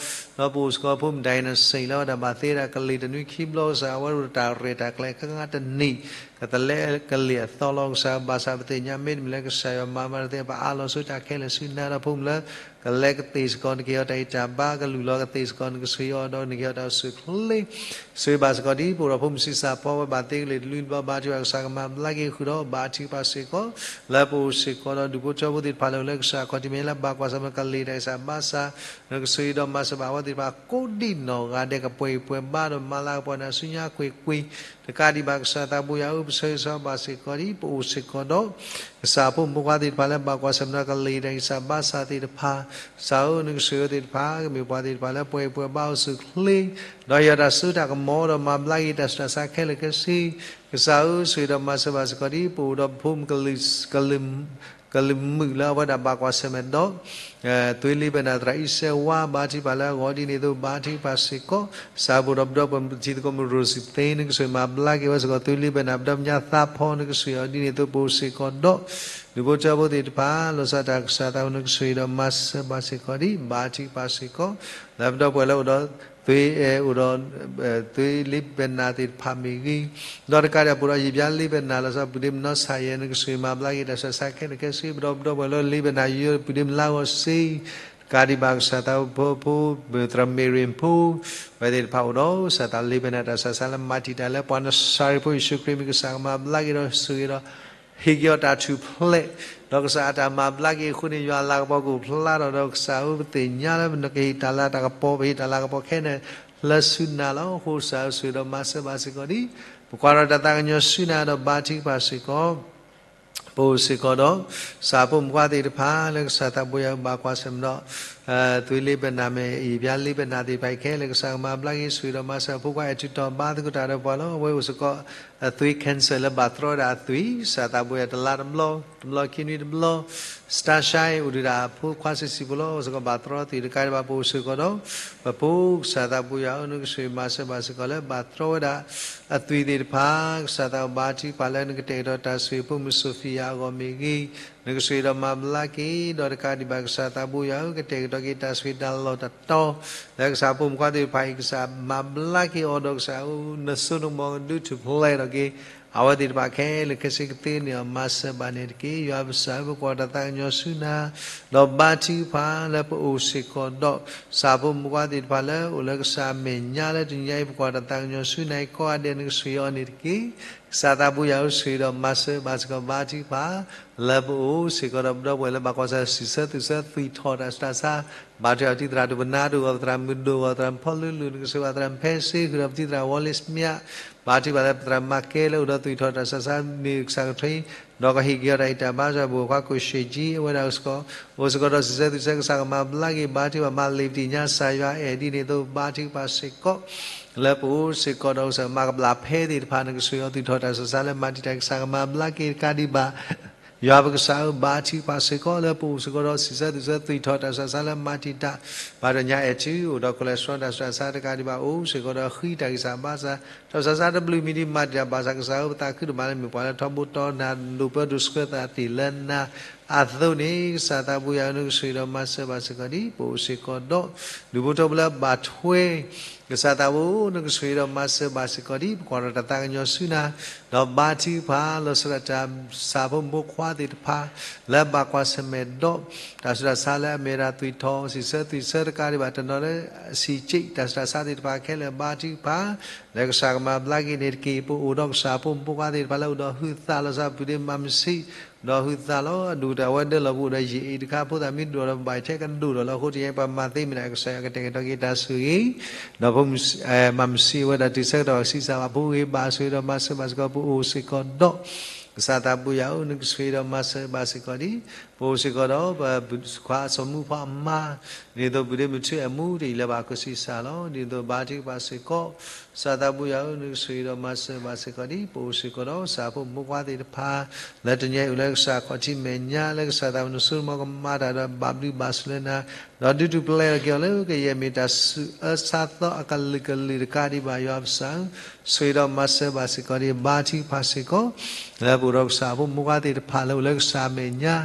ဒီးပအိၣ်စ့ၢ်ကီးဖိမုၣ် Dynasty လၢအဝဲဒၣ်ဘၣ်သ့ဝဲဒၣ်ကလံၤတနွံခံဘျီ ကစၢ်အဝဲအိၣ်ဒီးတၢ်ရဲၣ်တၢ်ကျဲၤကငါတနံၣ် ကသလဲကလံၤအသီလီၤ ကစၢ် ဘၣ်ဆၣ်ပသ့ၣ်ညါမ့တမ့ၢ်လၢကစၢ်ယွၤမၤမၤတသ့ ပအးလီၤဆိတၢ်ခဲလၢာ်ဆူနၤဒီးဖိမုၣ်လၢ ကလဲကသ့ၣ်စ့ၢ်ကီး နကဟ့ၣ်အီၤတၢ်ဂံၢ်တၢ်ဘါ ကလုၢ်လီၤကသ့ၣ်စ့ၢ်ကီး နကဆိၣ်ဂ့ၤအီၤဒီးနကဟ့ၣ်အီၤတၢ်အိၣ်ဆူၣ်အိၣ်ချ့ ဆိၣ်ဂ့ၤဘၣ်စ့ၢ်ကီးဒ်ပအိၣ်ဒီးဖိမုၣ်ဆံးစၢ်ဖီဝဲဘၣ်သ့ကလံၤတနွံတဘျီ ဘါထုကဖၣ်ကစၢ်ကမၤဘျါက့ၤဃုာ်ဒီး ဘါထုကဖၣ်စ့ၢ်ကီး လၢပအိၣ်စ့ၢ်ကီးဒီးဒူၣ်ဖိထၢဖိသ့ၣ်တဖၣ်လၢအိၣ်လၢကစၢ်ခီၣ်ထံးမဲာ်ညါလၢဘၣ်ကွၢ်ဆၢၣ်မဲာ်ကလံၤတၢ်ဂံၢ်စၢ်ဘါစၢ် နကဆိၣ်ဂ့ၤဒီးမၤစၢၤဘၣ်အဝဲသ့ၣ်တဖၣ်ကိးဒံးနီၢ်ဂၤဒဲး ကပှဲၤဂံၢ်ပှဲၤဘါဒီးမၤလၤကပီၤန့ၢ်ဆူညါကွ့ၢ်ကွ့ၢ် တကးဒံးဘၣ်ကစၢ်သးဘိယွၤဧၢ ပဆၢဂ့ၤဆၢဝါဘၣ်စ့ၢ်ကီးဒ်ပအိၣ်စ့ၢ်ကီးဒီး ကစၢ်ဖိမုၣ်ဖိခွါသ့ၣ်တဖၣ်လၢဘၣ်ကွၢ်ဆၢၣ်မဲာ်ဒီးကလံၤတၢ်ဂံၢ်စၢ်ဘါစၢ်သ့ၣ်တဖၣ် ကစၢ်ဧၢ နကဆိၣ်ဂ့ၤအဝဲသ့ၣ်တဖၣ် ကမ့ၢ်ပှၤသ့ၣ်တဖၣ်လၢပှဲၤပှဲၤဘါအိၣ်ဆူၣ်ချ့ ဒီးယွၤတၢ်စိတၢ်ကမီၤဒီးမၤဘျါက့ၤတၢ်ဆူးတၢ်ဆါခဲလၢာ်ခဲဆ့ ကစၢ်ဧၢ ဆိၣ်ဂ့ၤဒီးမၤစၢၤဘၣ်စ့ၢ်ကီးဒ်ပအိၣ်ဒီးပဖိမုၣ်ကလုာ် ကလုာ်မုာ်လၢအဝဲဒၣ်ဘၣ်ကွၢ်ဆၢၣ်မဲာ်ဒီး သွ့လံဘဲၣ်နၤသရၣ်အံၣ်စဲဝါ ဘါထုကဖၣ်လၢအဂီၢ်ဒ်န့ၣ်အသိး ဘါထုကဖၣ်စ့ၢ်ကီး ကစၢ်ပအိၣ်ဒီးပဒီပုၢ်ဝဲၢ်ထံသကိးမုၣ်ရိၣ်စံသ့ နကဆိၣ်ဂ့ၤမၤဘျါက့ၤဝဲစ့ၢ်ကီး သွ့လံဘဲၣ်နၤပဒီပညါသးဖီ နကဆိၣ်ဂ့ၤအီၤဒ်န့ၣ်အသိး ပအိၣ်စ့ၢ်ကီးဒီး ဒူၣ်ဖိထၢဖိသ့ၣ်တဖၣ် လီၤဆီဒၣ်တၢ်ကစၢ်သးဘိ နကဆိၣ်ဂ့ၤဒီးမၤစၢၤဘၣ်စ့ၢ်ကီးဒ် ဘါထုကဖၣ်စ့ၢ်ကီး လၢပဒီပုၢ်ဝဲၢ်လၢအိၣ်ဒီး သွ့ အိၣ်ဒီး သွ့လံဘဲၣ်နၤသ့ၣ်တဖၣ်မ့ၢ်ဂ့ၤ ဒီးတကးဒံးပအိၣ်ဒီးယံာ်ဘျါလံဘဲၣ်နၤ လီၤဆီပုၢ်ဒ့မုၣ်နီၢ်ဆၣ်ယဲၢ် နကဆိၣ်ဂ့ၤမၤဘျါက့ၤတၢ်ဆူးတၢ်ဆါခဲလၢာ်ခဲဆ့ ပဒီပုၢ်ဝဲၢ်လၢလံဘဲၣ်နၤယိယိ ပုၢ်ဒ့မုၣ်လါဂီၤစ့ တကးဒံးဘၣ်ကစၢ်သးဘိဖိ သရၣ်မ့ၢ်ရ့ၣ်ဖိ အဝဲသ့ၣ်တဖၣ်အိၣ်ဒီး ကစၢ်သးလံဘဲၣ်နၤတၢ်ဆူးတၢ်ဆါလၢမၤတံာ်တာ်လၢပှၤနစၤရ့းဖိယ့ၣ်ၡူးခရံာ်မံၤ ကစၢ်ကမၤဘျါက့ၤဒီးဆိၣ်ဂ့ၤဒီး ဟ့ၣ်က့ၤအီၤတၢ်ထူၣ်ဖျဲး ဒီးကစၢ်အတၢ်မၤဘျါက့ၤအဃိန့ၣ် ယွၤအလၤကပီၤကအိၣ်ဖျါထီၣ်ဒီး ကစၢ်ဧၢ ပသ့ၣ်ညါလၢပကဟ့ၣ်တၢ်လၤတၢ်ကပီၤ ပဟ့ၣ်တၢ်လၤကပီၤခဲန့ၣ် လၢဆူနၤလီၤ. အဃိကစၢ်ဧၢ ဆိၣ်ဂ့ၤဒီးမၤစၢၤဘၣ်စ့ၢ်ကီးဒ် ပကွၢ်ထီၣ်တၢ်သးကညီၤဆူနၤဒီးဘါထုကဖၣ်စ့ၢ်ကီး ပအိၣ်စ့ၢ်ကီးဒီး ကစၢ်ဖိမုၣ်ဖိခွါသ့ၣ်တဖၣ်လၢကစၢ်သးဘိယွၤဘၣ်ကွၢ်ဆၢၣ်မဲာ်ဒီး သွေးလေးပနံာ်မ့ၢ် ရေပြားလေးပနံာ်သ့ၣ်တဖၣ်အံၤခဲလၢာ် ကစၢ်ကမၤဘျါက့ၤ ဆိၣ်ဂ့ၤဒီးမၤစၢၤအဖိခွါ အဲၣ်ထုးထီၣ်ဘါသကိးတၢ်ဒီးပှၤလီၤ. အဝဲအိၣ်စ့ၢ်ကီး အသွေး cancer လၢဘၣ်တြီဝဲဒၣ်အသွံၣ် ကစၢ်သးဘိယွၤ တလါတဘျီ တဘျီခံနွံတဘျီ စတါရှါအံၤ အိၣ်ဒုးဒၣ်အဖိခွါဆံးဆံးဖိလီၤ. အိၣ်စ့ၢ်ကီးဘၣ်တြီသွံၣ်တကးဒံးဘၣ် ပအိၣ်စ့ၢ်ကီးဒီး ပဖိ ကစၢ်သးဘိယွၤဧၢ နကဆိၣ်ဂ့ၤမၤစၢၤဘၣ်စ့ၢ်ကီးလၢ ဘၣ်တြီဝဲဒၣ်အသွံၣ်သ့ၣ်တဖၣ် ကစၢ်သးဘိဘါထုကဖၣ်လၢနကတဲာ်ကတီၤတၢ်ဆိၣ်ဂ့ၤ ဖိမုၣ် Sophia အဂီၢ်မ့ၢ်ဂ့ၤ နကဆိၣ်ဂ့ၤဒီးမၤဘျါက့ၤ ဒီးတကးဒံးဘၣ် ကစၢ်သးဘိယွၤဧၢ ကတဲာ်ကတီၤက့ၤတၢ်ဆိၣ်ဂ့ၤတၢ်လီၢ်တတီၤ လၢကစၢ်ဖိမုၣ်ဖိခွါသ့ၣ်တဖၣ်အံၤ ကစၢ်မၤဘျါက့ၤအီၤဒီးကစၢ်ဧၢ နစိနကမီၤကဒုးထူၣ်ဖျဲးထီၣ်က့ၤ အဝဲသ့ၣ်တဖၣ်ခဲလၢာ်ခဲဆ့ကသ့န့ၢ်အီၤ မၤစၢၤဘၣ်န့ၣ်တက့ၢ်. ယွၤပကစၢ်ဧၢ ပကွၢ်တၢ်သးကညီၤဆူနၤ ဒီးဘါထုကဖၣ်လၢပအိၣ်စ့ၢ်ကီးဒီး ကစၢ်ဖိမုၣ်ဖိခွါသ့ၣ်တဖၣ်လၢအိၣ်လၢကစၢ်အမဲာ်ညါလၢတနံၤညါအံၤ ပကွၢ်တၢ်သးကညီၤဆူနၤအံၤ ကိးဂၤဒဲးနကဆိၣ်ဂ့ၤအီၤန့ၣ်တက့ၢ်. ကစၢ်သးဘိယွၤဧၢ ဆိၣ်ဂ့ၤဒီးမၤစၢၤဘၣ်စ့ၢ်ကီးဘါထုကဖၣ် လၢပအိၣ်စ့ၢ်ကီးဒီးပဒီပုၢ်ဝဲၢ်လၢဘၣ်ကွၢ်ဆၢၣ် စံးဆၢသွံၣ်ဆၢ သွံၣ်ထီၣ်တၢ်ဆူးတၢ်ဆါ ဘါထုကဖၣ်ပတံၤသရၣ်ဒိၣ်ပနါဒိၣ်ဂီၢ် သရၣ်မုၣ်ဒိၣ်ဂီၢ် သရၣ်ဖီလူလူ နကဆိၣ်ဂ့ၤသရၣ်ဖဲစ့ ဃုာ်ဒီးပတံၤသရၣ်ဝီလ့ၣ်စမၠး ဘါထုကဖၣ်လၢပသရၣ်မၤကဲလၢအိၣ်ဒီးသွံၣ်ထီၣ်တၢ်ဆူးတၢ်ဆါ မ့ၢ်ကစၢ်ကထံ ဒီးကဟ့ၣ်က့ၤအီၤတၢ်ဂံၢ်တၢ်ဘါ ကစၢ်ဘိၣ်ခွါကိၣ်ရှ့ၣ်ကၠံ အဝဲဒၣ်စ့ၢ်ကီး အိၣ်စ့ၢ်ကီးဒီးစံးဆၢသွံၣ်ဆၢ ကစၢ်ကမၤဘျါက့ၤ ဘါထုကဖၣ်မၤလ့ၤပသ့ၣ်ညါ ကစၢ်ယွၤအဲၣ်ဒ်န့ၣ်အသိး ဘါထုကဖၣ်စ့ၢ်ကီး လၢပအိၣ်စ့ၢ်ကီးဒီးကစၢ်မၤကဘျၣ်ဖဲသ့ၣ်တဖၣ် နကဆိၣ်ဂ့ၤအီၤသွံၣ်ထီၣ်တၢ်ဆူးတၢ်ဆါလၢမၤတံာ်တာ် ကစၢ်ကမၤဘျါက့ၤတကးဒံးဘၣ် ယွၤပကစၢ်ဧၢ ဘါထုကဖၣ်စ့ၢ်ကီးလၢပအိၣ်စ့ၢ်ကီးဒီး စံးဆၢသွံၣ်ဆၢသွံၣ်ထီၣ်တၢ်ဆူးတၢ်ဆါလၢမၤတံာ်တာ် ဘၣ်တညါအဲၣ်ထု အိၣ်ဒီး cholesterol တၢ်ဆူးတၢ်ဆါတကးဒံးဘၣ် အိၣ်စ့ၢ်ကီးဒီးဃံတၢ်ဂံၢ်စၢ်ဘါစၢ် တၢ်ဆူးတၢ်ဆါတဘျုးမံၤဒ်မၤတံာ်တာ်ဘၣ်ဆၣ် ကစၢ်ဧၢ ပသးခုဒိၣ်မးလၢမ့ၢ်ပှၤလၢထီဘိတီနၤ ဒိၣ်ပၢဒိၣ်ဆှၢသးသ့ၣ်လၢနၤအသိးန့ၣ် ကစၢ်သးဘိယွၤဧၢ နကဆိၣ်ဂ့ၤဒီးမၤစၢၤဘၣ်စ့ၢ်ကီးဒ် ပအိၣ်စ့ၢ်ကီးဒီး ဒူၣ်ဖိထၢဖိလၢဘၣ်ထွဲ ကစၢ်သးဘိ နကဆိၣ်ဂ့ၤဒီးမၤစၢၤဘၣ်စ့ၢ်ကီးဒ် ပကွၢ်ထီၣ်တၢ်သးကညီၤဆူနၤ ဒီးဘါထုကဖၣ်လီၤဆီဒၣ်တၢ် ကစၢ်ဖိမုၣ်ဖိခွါသ့ၣ်တဖၣ် လၢဘၣ်ကွၢ်ဆၢၣ်မဲာ်ဒီး တၢ်ဆူးတၢ်ဆါလၢအမ့ၢ်ဝဲဒၣ်သွံၣ်ထီၣ် စံးဆၢသွံၣ်ဆၢတကးဒံးဘၣ် တနီၤလၢအဆံးကၠံၣ် တၢ်ဆူးတၢ်ဆါသ့ၣ်တဖၣ်ခဲလၢာ် ဘါထုကဖၣ် လၢကစၢ်ကမၤဘျါက့ၤန့ၣ်တက့ၢ်. ပအိၣ်ဒီးကစၢ်ဖိမုၣ်ဖိခွါသ့ၣ်တဖၣ်လၢအိၣ်ဒီးဟုးသးလီၤဆီ ပုၢ်ဒ့မၤမုၢ်ဆံး ဒီးဟုးသးလီၤ အဒိၣ်တၢ်ဝဲဒၣ်လီၤ ပအိၣ်ဒီးယံာ်အံၤတခါ ဖိသၣ်မ့ၢ်ဒိၣ်ဒီးပဘၣ်ထဲကဒိၣ်ဒီးလီၤ အဃိတနံၤအံၤ ပမၤသ့မ့ၢ်ဒၣ် ကစၢ်ယွၤကတဲာ်ကတီၤက့ၤတၢ်ဆိၣ်ဂ့ၤ ဒီးဖိမုၣ် မၤမုၢ်ဆံးအဝဲဒၣ်တုၤဆၢကတီၢ် ကဆံးစၢ်ဘၣ်ဖိဂ့ၤ ဘၣ်ဆိၣ်ဂ့ၤဒီးမၤစၢၤဘၣ်စ့ၢ်ကီး ပအိၣ်စ့ၢ်ကီးဒီး ကစၢ်သးဘိယွၤဧၢ နကဆိၣ်ဂ့ၤဒီးမၤစၢၤဘၣ်စ့ၢ်ကီးဒ် ပအိၣ်စ့ၢ်ကီးဒီး ပခွါစီၤမူဖီအမါ ဒ်သိးပုၢ်ဒ့မုၣ်ထူအဲၣ်မူတအံၤလၢဘၣ်ကဆံးစၢ်လီၤ ဒ်သိးဘါထုကဖၣ်စ့ၢ်ကီး ကစၢ်သးဘိယွၤဧၢ နကဆိၣ်ဂ့ၤဒီးမၤစၢၤဘၣ်စ့ၢ်ကီးဒ် ပအိၣ်စ့ၢ်ကီးဒီး ကစၢ်ဖိမုၣ်ဖိခွါသ့ၣ်တဖၣ် လၢတနံၤအံၤအိၣ်လၢကစၢ်ခီၣ်ထံးမဲာ်ညါ လၢကစၢ်သးဘိနစိနမီၤကမၤတၢ်ဒီးဘၣ်ဘျုးဘၣ်ဆိၣ်လၢနၤ ဒီးဒုးထူၣ်ဖျဲးထီၣ်က့ၤအီၤလၢကယဲၢ်မ့ၢ်တၢ်ဆူးအၢဆါသီအကလုာ်ကလုာ်တကးဒံးဘၣ် ယွၤပကစၢ်ဧၢ ဆိၣ်ဂ့ၤဒီးမၤစၢၤဘၣ်စ့ၢ်ကီးဒ် ဘါထုကဖၣ်စ့ၢ်ကီး လၢပအိၣ်ဒီးကစၢ်ဖိမုၣ်ဖိခွါသ့ၣ်တဖၣ်လၢအိၣ်လၢကစၢ်မဲာ်ညါ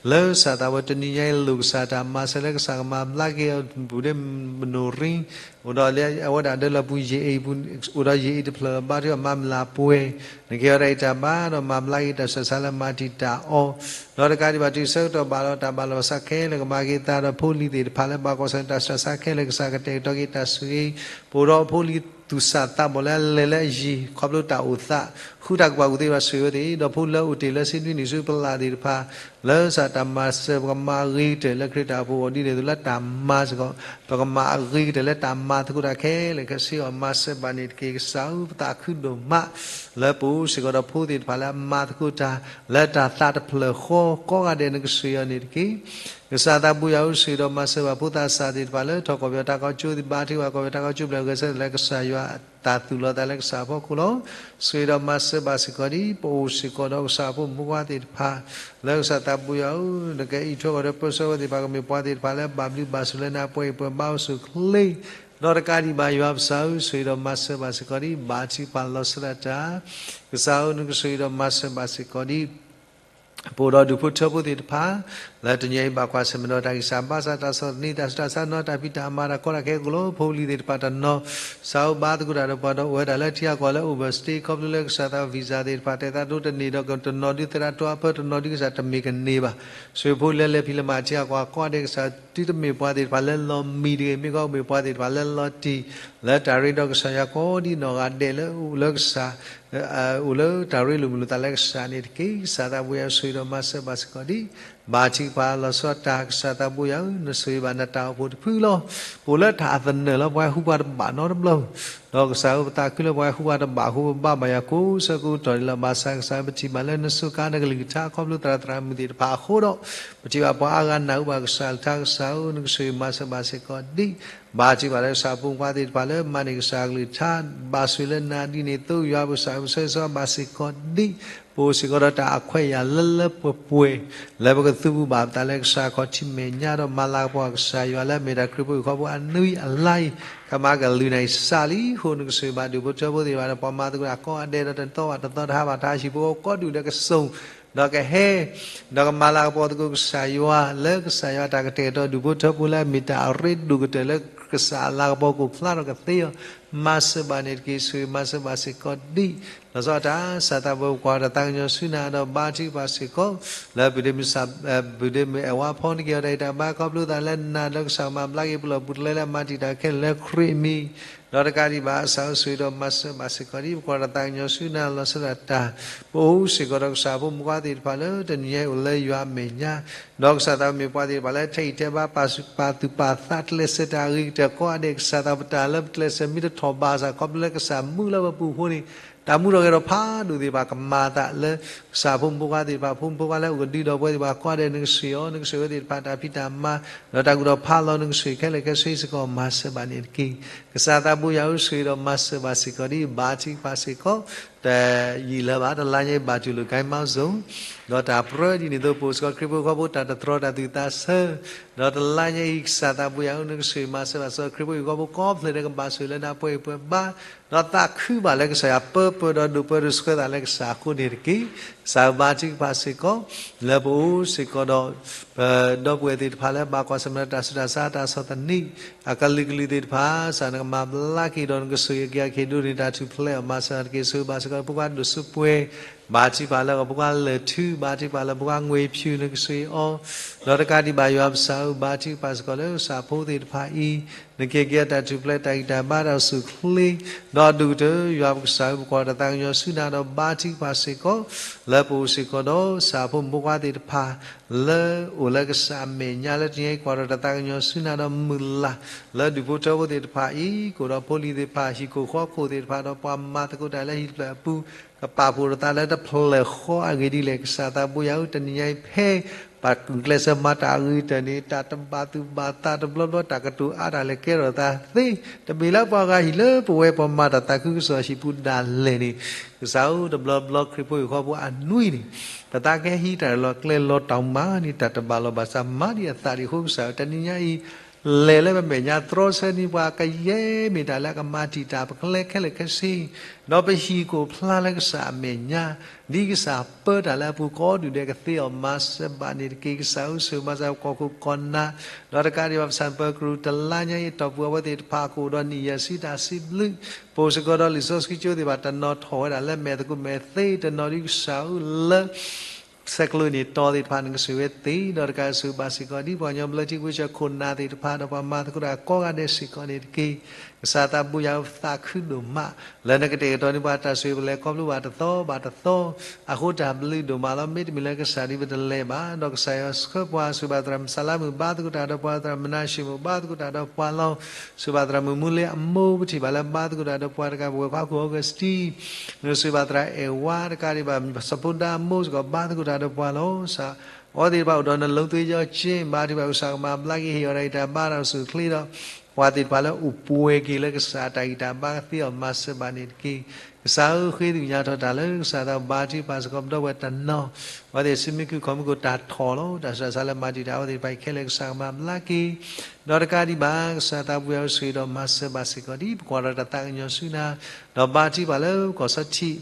လၢကစၢ်သးဘိတနံၤညါအံၤလိၣ်ကစၢ်တၢ်မၤစၢၤ လၢကစၢ်ကမၤဘျါက့ၤအီၤ ပုၢ်ဒ့မုၣ်နီၢ်ရံ အိၣ်ဒီးလၢအဝဲဒၣ်ဒၢလီၤပူၤယံာ်အံၤ အိၣ်ဒီးယံာ်အံၤတဖျၢၣ် ဘါထုကဖၣ်မၤမုၢ်လၢ်ပှဲၤ နကဟ့ၣ်အီၤတၢ်ဂံၢ်တၢ်ဘါ ဒီးမၤဘျါက့ၤတၢ်ဆူးတၢ်ဆါလၢမၤတံာ်တာ်အီၤ ဒီးတကးဒံးဘၣ်တုၤဆၢကတီၢ်ဘၣ်ဒီးတၢ်ဘၣ်လီၤဘၣ်စးခဲလၢာ် ကမၤက့ၤသးဒီးဖိလံၤသ့ၣ်တဖၣ်လၢဘၣ်ကွၢ်ဆၢၣ်မဲာ်တၢ်ဆူးတၢ်ဆါခဲလၢာ် ကစၢ်ကတဲာ်ကတီၤက့ၤတၢ်ဆိၣ်ဂ့ၤ ပအိၣ်ဒီးဖိလံၤသူၣ်စၢ်သးဘီၣ်လၢအလဲၤလၢအယံၤ ခီဖျိတၢ်အိၣ်သး ဃုတၢ်ကူၣ်ဘၣ်ကူၣ်သ့ဘၣ်ဆိၣ်ဂ့ၤဝဲသ့ၣ် ဒီးဖိလၢအိၣ်တ့ၢ်လၢစ့နွံနံၣ်ဆူပလၢ်သ့ၣ်တဖၣ် လၢကစၢ်တၢ်မၤစၢၤ ပကမၤအဂ့ၤကတၢၢ်လၢခရံာ်တၢ်အိၣ်ဖှိၣ်အဂီၢ် ဒ်န့ၣ်အသိးလၢတၢ်မၤစ့ၢ်ကီး ပကမၤအဂ့ၤကတၢၢ်လၢတၢ်မၤသကိးတၢ်ခဲလၢာ်ခဲဆ့အီၤ မၤစၢၤဘၣ်န့ၣ်တက့ၢ်. ကစၢ်ဧၢ ပသးခုဒိၣ်မး လၢပအိၣ်စ့ၢ်ကီးဒီးဖိသ့ၣ်တဖၣ်လၢအမၤသကိးတၢ် လၢတၢ်သးတဖျၢၣ်ဃီ ကိးဂၤဒဲးနကဆိၣ်ဂ့ၤအီၤန့ၣ်တက့ၢ်. ကစၢ်သးဘိယွၤဧၢ ဆိၣ်ဂ့ၤဒီးမၤစၢၤဘၣ်ဖိသးစၢ်သ့ၣ်တဖၣ်လၢထီၣ်ကီၢ်ပယီၤတၢ်ကီၢ်ကၠိသ့ၣ် ဘါထုကဖၣ်ကီၢ်ပယီၤတၢ်ကီၢ်ကၠိ ဘျၢဂဲၤဆၢထၢၣ်လၢကစၢ်ယွၤအတၢ်သူၣ်လီၤသးလၢကစၢ်အဖီခိၣ်လီၤ. ဆိၣ်ဂ့ၤဒီးမၤစၢၤဘၣ်စ့ၢ်ကီးဒ် ပအိၣ်စ့ၢ်ကီးဒီးကစၢ်ဖိမုၣ်ဖိခွါသ့ၣ်တဖၣ် လၢကစၢ်သးဘိယွၤဧၢ နကအံးထွဲဃီၤဒီးပၢဆှၢဝဲသ့ၣ်တဖၣ် ကမ့ၢ်ပှၤသ့ၣ်တဖၣ်လၢဘၣ်ဘျုးဘၣ်ဆိၣ်လၢနၤ ပှၤအံၤပှၤဘါအိၣ်ဆူၣ်ချ့ ဒီးတကးဒံးဘၣ်ယွၤပကစၢ်ဧၢ ဆိၣ်ဂ့ၤဒီးမၤစၢၤဘၣ်စ့ၢ်ကီးဒ် ဘါထုကဖၣ်လီၤဆီဒၣ်တၢ် ကစၢ်ဧၢ နကဆိၣ်ဂ့ၤဒီးမၤစၢၤဘၣ်စ့ၢ်ကီးဒ် ပအိၣ်ဒီးဒူၣ်ဖိထၢဖိသ့ၣ်တဖၣ် လၢတနံၤအံၤဘၣ်ကွၢ်ဆၢၣ်မဲာ်ဒီးတၢ်ဂံၢ်စၢ်ဘါစၢ် တၢ်ဆီၣ်သနံး တၢ်ဆူးတၢ်ဆါနီၤ တၢ်ဖံးတၢ်မၤ တၢ်ကီတၢ်ခဲကိးလီၤ ဖိလံၤသ့ၣ်တဖၣ်တနီၤ ကစၢ်ဧၢဘါသကိးတၢ်ဒီးပှၤဒီးအိၣ်ဝဲဒၣ်လၢထံဂၤကီၢ်ဂၤလၢ overstay ခီဖျိလၢကစၢ်သး visa သ့ၣ်တဖၣ် တဲသးဒိတန့ၢ်ဒီး တနီၤဒုးသရၣ်တွါအဖၢ တနီၤဒုးကစၢ်တမ့ၢ်ကန့ၢ်ဘၣ် ဆိၣ်ဂ့ၤဖိလၢလဲၤဖံးလဲၤမၤထံဂၤကီၢ်ဂၤကိးဂၤဒဲး ကစၢ် တုၤတမ့ၢ်ပှၤသ့ၣ်တဖၣ်လၢလီၤမံၤတဂ့ၤ မ့ၢ်ကီးမ့ၢ်ပှၤသ့ၣ်တဖၣ်လၢလီၤတံၢ် လၢတၢ်ရ့ဒီးကစၢ်ယွၤကိးဒ်နီၢ်ဂၤဒဲးလၢအိၣ်လၢကစၢ် အိၣ်လၢတၢ်ရ့လိာ်မုာ်လိာ်သးလၢကစၢ်န့ၣ်တက့ၢ်. ကစၢ်သးဘိယွၤဆိၣ် ဒီးမၤစၢၤဘၣ်စ့ၢ်ကီးဒံး, ဘါထုကဖၣ်လီၤဆီဒၣ်တၢ် ကစၢ်သးဘိယွၤဧၢ, နဆိၣ်ဂ့ၤဘၣ်နတၢ်အိၣ်ဖှိၣ်တဖုလီၤ. ပအိၣ်လၢတၢ်အသနၢၣ်လီၤ ပှၤဟူပှၤတဘၣ်နီတဘျီ, ဒီးကစၢ်ဧၢပသးခုလၢပှၤဟူပှၤတဘၣ်အဃိ ပဘါဘၣ်ယွၤကိးဆၢကိးကတီၢ်န့ၣ်လီၤ. ဘၣ်ဆၣ်ကစၢ်ပထံၣ်ဘၣ်လၢနစူၢ်ကါနကလုၢ်ကထါ ခီဖျိသရၣ်သရၣ်မုၣ်သ့ၣ်တဖၣ်အဃိဒီး ပထံၣ်ဘၣ်ပှၤအါဂၤနၢ်ဟူဘၣ်ကစၢ်ကလုၢ်ကထါ, ကစၢ်ဧၢ နကဆိၣ်ဂ့ၤမၤစၢၤဘၣ်စ့ၢ်ကီးဒံး, ဘါထုကဖၣ်လၢကစၢ်ဖိမုၣ်ဖိခွါသ့ၣ်တဖၣ်လၢမၤန့ၢ်ကစၢ်ကလုၢ်ကထါ, ဘၣ်ဆိၣ်လၢနၤဒ်န့ၣ်အသိး ယွၤပကစၢ်ဧၢ ပဆၢဂ့ၤဆၢဝါဘၣ်စ့ၢ်ကီးဒံး, ပအိၣ်စ့ၢ်ကီးဒီးတၢ်အခွဲးအယာ်လၢလၢပှဲၤပှဲၤ လၢပကသူၣ်ပူၤဘၣ်ပသးလၢကစၢ်ခီၣ်ထံးမဲာ်ညါဒီး မၤလၤကပီၤကစၢ်ယွၤလၢအမ့ၢ်တၢ်ခရံာ်ဖိဟံၣ်ဖိဃီဖိအနွံအလါအံၤ, ခဲမးကလုၢ်နၤအံၤစှၤလံအဃိ နကဆိၣ်ဂ့ၤဘၣ်ဒူၣ်ဖိထၢဖိသ့ၣ်တဖၣ်ဒီး ပှၤမၤသကိးတၢ်ကိးဂၤဒဲးဒီး တသီဘၣ်တသီ တဟါဘၣ်တဟါ ဟံၣ်ဖိဃီဖိကိးဒူၣ်ဒီးကစိာ် ဒီးကဟဲ ဒီးကမၤလၤကပီၤသကိးကစၢ်ယွၤ လၢကစၢ်ယွၤတၢ်ကတဲာ်ကတီၤဒူၣ်ဖိထၢဖိလၢအမ့ၢ်တၢ်အရ့ဒိၣ်ကတၢၢ်လၢကစၢ်အလၤကပီၤကအိၣ်ဖျါထီၣ်ကသ့အီၤ, မၤစၢၤဘၣ်န့ၣ်တက့ၢ်. ဆိၣ်ဂ့ၤမၤစၢၤဘၣ်စ့ၢ်ကီးဒံး, လီၤဆီဒၣ်တၢ် ကစၢ်သးဘိယွၤ ပကွၢ်တၢ်သးကညီၤဆူနၤဒီး ဘါထုကဖၣ်စ့ၢ်ကီး လၢ ပုၢ်ဒ့မုၣ်အဲၣ်ဝါဖီန့ၣ်က့ၤအီၤတၢ်ဂံၢ်တၢ်ဘါ ခီဖျိသးလၢနၤဒီးကစၢ်ကမၤဘျါက့ၤပလီၢ်ပူၤတလဲလၢအမၤတံာ်တာ်ခဲလၢာ်လၢခရံာ်အမံၤ, ဒီးတကးဒံးဘၣ် ကစၢ်ဧၢဆိၣ်ဂ့ၤဒီးမၤစၢၤဘၣ်စ့ၢ်ကီးဒံး, ပကွၢ်တၢ်သးကညီၤဆူနၤလီၤဆီဒၣ်တၢ်, ပအိၣ်စ့ၢ်ကီးဒီးကစၢ်ဖိမုၣ်ဖိခွါသ့ၣ်တဖၣ်လၢတနံၤညါအံၤအိၣ်လၢယွၤအမဲာ်ညါ, ဒီးကစၢ်သးမ့ၢ်ပှၤသ့ၣ်တဖၣ်လၢထဲအံၤထဲဘၣ် ပာ်သူၣ်ပာ်သးကျဲးစၢးတၢ်အဂ့ၤကတၢၢ်ကိးဂၤဒဲး, ကစၢ်သးပတၢ်လၢပကျဲးစၢးမ့ၢ်တထီၣ်ဘးစ့ၢ် ခီဖျိလၢကစၢ်မူလၢပပူၤအဃိန့ၣ် တၢ်မူထီၣ်ဂဲၤထီၣ်ဖးဒိၣ်သ့ၣ်တဖၣ် ကမၤအသးလၢ ကစၢ်ဖိမုၣ်ဖိခွါသ့ၣ်တဖၣ် ဖိမုၣ်ဖိခွါလၢအအိၣ်ကဒုဒီးပဝဲသ့ၣ်တဖၣ်ကိးဂၤဒဲး နကဆိၣ်ဂ့ၤအီၤ, နကဆိၣ်ဂ့ၤအဝဲသ့ၣ်တဖၣ်တၢ်ဖံးတၢ်မၤ, ဒီးတၢ်ကူၣ်ထီၣ်ဖးလီၤ နကဆိၣ်ဂ့ၤခဲလၢာ်ခဲဆ့စ့ၢ်ကီး မၤစၢၤဘၣ်န့ၣ်တက့ၢ်. ကစၢ်သးဘိယွၤဧၢဆိၣ်ဂ့ၤဒီးမၤစၢၤဘၣ်စ့ၢ်ကီးဒံး, ဘါထုကဖၣ်စ့ၢ်ကီး, တယံာ်လၢၤဘၣ် တလါညါအံၤဘၣ်တူၢ်လိာ်ကဲမီၣ်စိၤ, ဒီးတၢ်ပြၢဒ်န့ၣ်အသိး ပအိၣ်စ့ၢ်ကီးခရံာ်ဖိဃီဖိတၢ်တတြီတၢ်သူၣ်သးဆၢ, ဒီးတလါညါအံၤ ကစၢ်သးဘိယွၤဧၢ နကဆိၣ်ဂ့ၤမၤစၢၤဘၣ်စ့ၢ်ကီး ခရံာ်ဖိအံၤဃီဖိကိးဖျၢၣ်လၢကဘၣ်ဆိၣ်ဂ့ၤလၢနၤပှဲၤဂံၢ်ပှဲၤဘါ, ဒီးသးခုဘၣ်လၢကစၢ်ယွၤပၢပၢဒီးဒိၣ်ပၢဒီးဆှၢသးလၢကစၢ်အဃိန့ၣ်တက့ၢ်. ကစၢ်ဧၢဘါထုကဖၣ်စ့ၢ်ကီး, လၢပအိၣ်စ့ၢ်ကီးဒီး ပဒီပုၢ်ဝဲၢ်သ့ၣ်တဖၣ်လၢဘၣ်ကွၢ်ဆၢၣ်မဲာ်တၢ်ဆူးတၢ်ဆါတၢ်ဆီၣ်သနံး အကလုာ်ကလုာ်သ့ၣ်တဖၣ် ကစၢ်နကမၤဘျါက့ၤဒီးနကဆိၣ်ဂ့ၤက့ၤအက့ၤဒိးန့ၢ် တၢ်ထူၣ်ဖျဲးအီၤမၤစၢၤတက့ၢ်. ဆိၣ်ဂ့ၤဘၣ်စ့ၢ်ကီးဖိခွါဒိၣ်စိပှဲၤ, ဘါထုကဖၣ်လၢအဖိခွါလၢၢ်ထူ, ဘါထုကဖၣ်လၢဖိခွါငွေဖြူ နကဆိၣ်ဂ့ၤအီၤ, ဒီးတကးဒံးဘၣ်ယွၤပကစၢ်ဧၢ ဘါထုကဖၣ်စ့ၢ်ကီးလၢကစၢ်ဖိသ့ၣ်တဖၣ်အံၤ နက့ၤက့ၤအတၢ်ထူၣ်ဖျဲးတၢ်ဂံၢ်တၢ်ဘါတၢ်အိၣ်ဆူၣ်အိၣ်ချ့, ဒီးဒိၣ်ကတၢၢ်ယွၤပကစၢ်ဧၢ ပကွၢ်တၢ်သးကညီၤဆူနၤဒီးဘါထုကဖၣ်စ့ၢ်ကီး, လၢပအိၣ်စ့ၢ်ကီးဒီးကစၢ်ဖိမုၣ်ဖိခွါသ့ၣ်တဖၣ် လၢအိၣ်လၢကစၢ်အမဲာ်ညါလၢတနံၤအံၤ ကွၢ်ဒီးတၢ်သးကညီၤဆူနၤဒီးမုၢ်လၢ် လၢဒူၣ်ဖိထၢဖိသ့ၣ်တဖၣ်အံၤ ကအိၣ်ဒီးဖိလံၤသ့ၣ်တဖၣ်ဟံၣ်ခိၣ်ဃီခိၣ်သ့ၣ်တဖၣ်ဒီးပှၤမၤသကိးတၢ်လၢဟံၣ်တဖျၢၣ်အပူၤ ကပာ်ဖှိၣ်ထီၣ်သးလၢတဖျၢၣ်ဃီအဂ့ၢ်ဒ်လဲၣ် ကစၢ်သးဘိယွၤဧၢ တနံၤညါအံၤဖဲ ပကျဲးစၢးမၤတၢ်အဂ့ၤကတၢၢ်န့ၣ် တၢ်တဘၣ်သူၣ်ဘၣ်သးတဘျီဘျီ တၢ်ကတိၤအါတၢ်လဲၤကဲထီၣ်သးသ့ တမ့ၢ်လၢပှၤဂၤဟံၣ်လၢပဝဲပှၤမၤတၢ်သးခုကစီၣ်ဟံၣ်ပူၤဒၣ်လဲာ်န့ၣ် ကစၢ်ဧၢ တဘျီဘျီခရံာ်ဖိဟံၣ်ဃီဖိအနွံန့ၣ် ပသးကဟံးတၢ်လီၤကျဲလီၤတီၤမးန့ၣ် တၢ်တဘၣ်လီၤဘၣ်စးမၤဒံးအသးဒံးအဃိ ကစၢ်ဧၢ တနံၤညါအံၤ လဲၤလၢပမဲာ်ညါတြီဆၢန့ၢ်ပှၤ ကယဲၢ်မ့ၢ်တၢ်လၢအကမၤတံာ်တာ် ပကလဲခဲလၢာ်ခဲဆ့ ဒီးပဟံၣ်ကအိၣ်ဖျါလၢကစၢ်အမဲာ်ညါ ဒ်ကစၢ်ပၢတၢ်လၢအပူၤကိးဒူၣ်ဒဲးကသ့အီၤ မၤစၢၤဘၣ်န့ၣ်တက့ၢ်. ကစၢ်ဧၢ ဆိၣ်ဂ့ၤမၤစၢၤပကီၢ်ခိၣ်ကီၢ်နၢ် ဒီးတကးဒံးဘၣ် ပဆၣ်ပၢကရူၢ်တလါညါအံၤ တီၢ်ပူၤအဝဲသ့ၣ်တဖၣ်ကအိၣ်ဒီးနံၣ်ယဲၢ်ဆံတၢ်စံးဘျုး ပအိၣ်စ့ၢ်ကီးဒီးလံာ်စီဆှံကၠိသ့ၣ်တဖၣ် တနီၤထီၣ်ဝဲဒၣ်လၢမဲာ်သကိးမဲာ်သ့ တနီၤဒ်ကစၢ်ဧၢလၢ ဆဲးကျိးန့ၢ်တီသ့ၣ်တဖၣ် နကဆိၣ်ဂ့ၤဝဲသ့ ဒီးတကးဆိၣ်ဂ့ၤဘၣ်စ့ၢ်ကီး ဒ်ပှၤကညီဘျၢထံခဝ့ၡၢၣ်ခိၣ်နၢ်သ့ၣ်တဖၣ် ဒီးပှၤမၤသကိးတၢ်ကိးဂၤဒဲးစ့ၢ်ကီးန့ၣ်တက့ၢ်. ကစၢ်သးဘိယွၤဧၢ ပသးခုဒိၣ်မး လၢနကတဲာ်ကတီၤန့ၢ်ပှၤတၢ်ဆိၣ်ဂ့ၤ ပလဲၤခီဖျိဘၣ်တသီဘၣ်တသီ အဃိတၢ်ဘျုးဒိၣ်မးလီၤ. မ့တမ့ၢ်လၢကစၢ်ဒ်ပတလဲၤဘၣ် ဒီးကစၢ်ယွၤဆှၢပှၤ ဆိၣ်ဂ့ၤဘၣ်သရၣ်မုၣ်စၤလါမုၣ် ဘါသကိးတၢ်ဒီးပှၤ သရၣ်မုၣ်မနၤၡ့မုၣ် ဘါသကိးတၢ်ဒီးပှၤလီၤ. ဆိၣ်ဂ့ၤဘၣ်သရၣ်မုၣ်မူလ့အမိၢ် ပထံၣ်ဘၣ်လၢဘါသကိးတၢ်ဒီးပှၤတကး ပဝဲၢ်ခွါခိၣ်အီကူးစတံ နဆိၣ်ဂ့ၤဘၣ်သရၣ်အဲၣ်ဝါတကးဒံးဘၣ် စီၤဖိဒါအမိၢ်စ့ၢ်ကီး ဘါသကိးတၢ်ဒီးပှၤလီၤ. ကစၢ် အဝဲသ့ၣ်တဖၣ်အိၣ်ဒီးန လိသ့ယီက့ ဘါထုကဖၣ် ကစၢ်ကမၤဘျါက့ၤ ဟ့ၣ်အီၤတၢ်ဂံၢ်တၢ်ဘါတၢ်အိၣ်ဆူၣ်အိၣ်ချ့ဒီး ပှၤသ့ၣ်တဖၣ်လၢအိၣ်ပှဲၤက့ၤလၢကစၢ်အတၢ်ဂံၢ်တၢ်ဘါကသ့အီၤ မၤစၢၤဘၣ်န့ၣ်တက့ၢ်. ကစၢ်ဧၢ ဃ့သ့ၣ်ညါထီၣ်တၢ်လၢကစၢ်သး ဘါထုကဖၣ်စ့ၢ်ကီး ပဒီပုၢ်ဝဲၢ်တနီၤ အဝဲသ့ၣ်စုမုၢ်ခုၣ်ခီၣ်မုၢ်ခိၣ်တၢ်ထီၣ်လီၤ. တၢ်ဆူးတၢ်ဆါလၢမၤတံာ်တာ်အဝဲသ့ၣ်တဖၣ်အံၤခဲလၢာ် ကစၢ်ကမၤဘျါက့ၤ ဒီးတကးဒံးဘၣ် ကစၢ်သးဘိယွၤဧၢ ဆိၣ်ဂ့ၤဒီးမၤစၢၤဘၣ်စ့ၢ်ကီး ဒ်ပကွၢ်ဒီးတၢ်သးကညီၤဆူနၤ ဒီးဘါထုကဖၣ်လၢကီၢ်ဆီထံး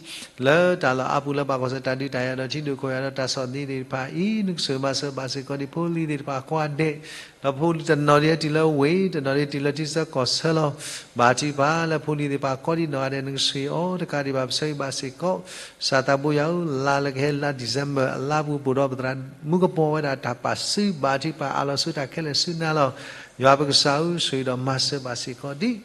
လၢတၢ်လီၢ်အါပူၤလၢဘၣ်ကွၢ်ဆၢၣ်တၢ်ဒုးတၢ်ယၤဒီး ထံဒိၣ်ခိၣ်ယၤဒီးတၢ်ဆီၣ်သနံးသ့ၣ်တဖၣ်အံၤ နကဆိၣ်ဂ့ၤမၤစၢၤဘၣ်စ့ၢ်ကီး ဒ်ဖိလံၤသ့ၣ်တဖၣ်ကိးဂၤဒဲး ဒီးဖိလံၤတနီၤဒ်အတုၤလၢဝ့ၢ် တနီၤဒ်တုၤလၢထံဆၢကီၢ်ဆၢလီၤ. ဘါထုကဖၣ်လၢဖိလံၤသ့ၣ်တဖၣ်ကိးဒ်နီၢ်ဂၤဒဲး နကဆိၣ်ဂ့ၤအီၤ တကးဒံးဘၣ် ပဆၢဂ့ၤဘၣ်စ့ၢ်ကီး ကစၢ်သးဘိယွၤဧၢ လါလၢကဟဲလါ December အလါပူၤ ပအိၣ်ဒီးပသရၣ်မုၣ်ကပီၤဝဲဒၣ်တၢ်ပာ်စု ဘါထုကဖၣ်အးလီၤဆူတၢ်ခဲလၢာ်ဆူနၤလီၤ. ယွၤပကစၢ်ဧၢ ဆိၣ်ဂ့ၤဒီးမၤစၢၤဘၣ်စ့ၢ်ကီးဒ်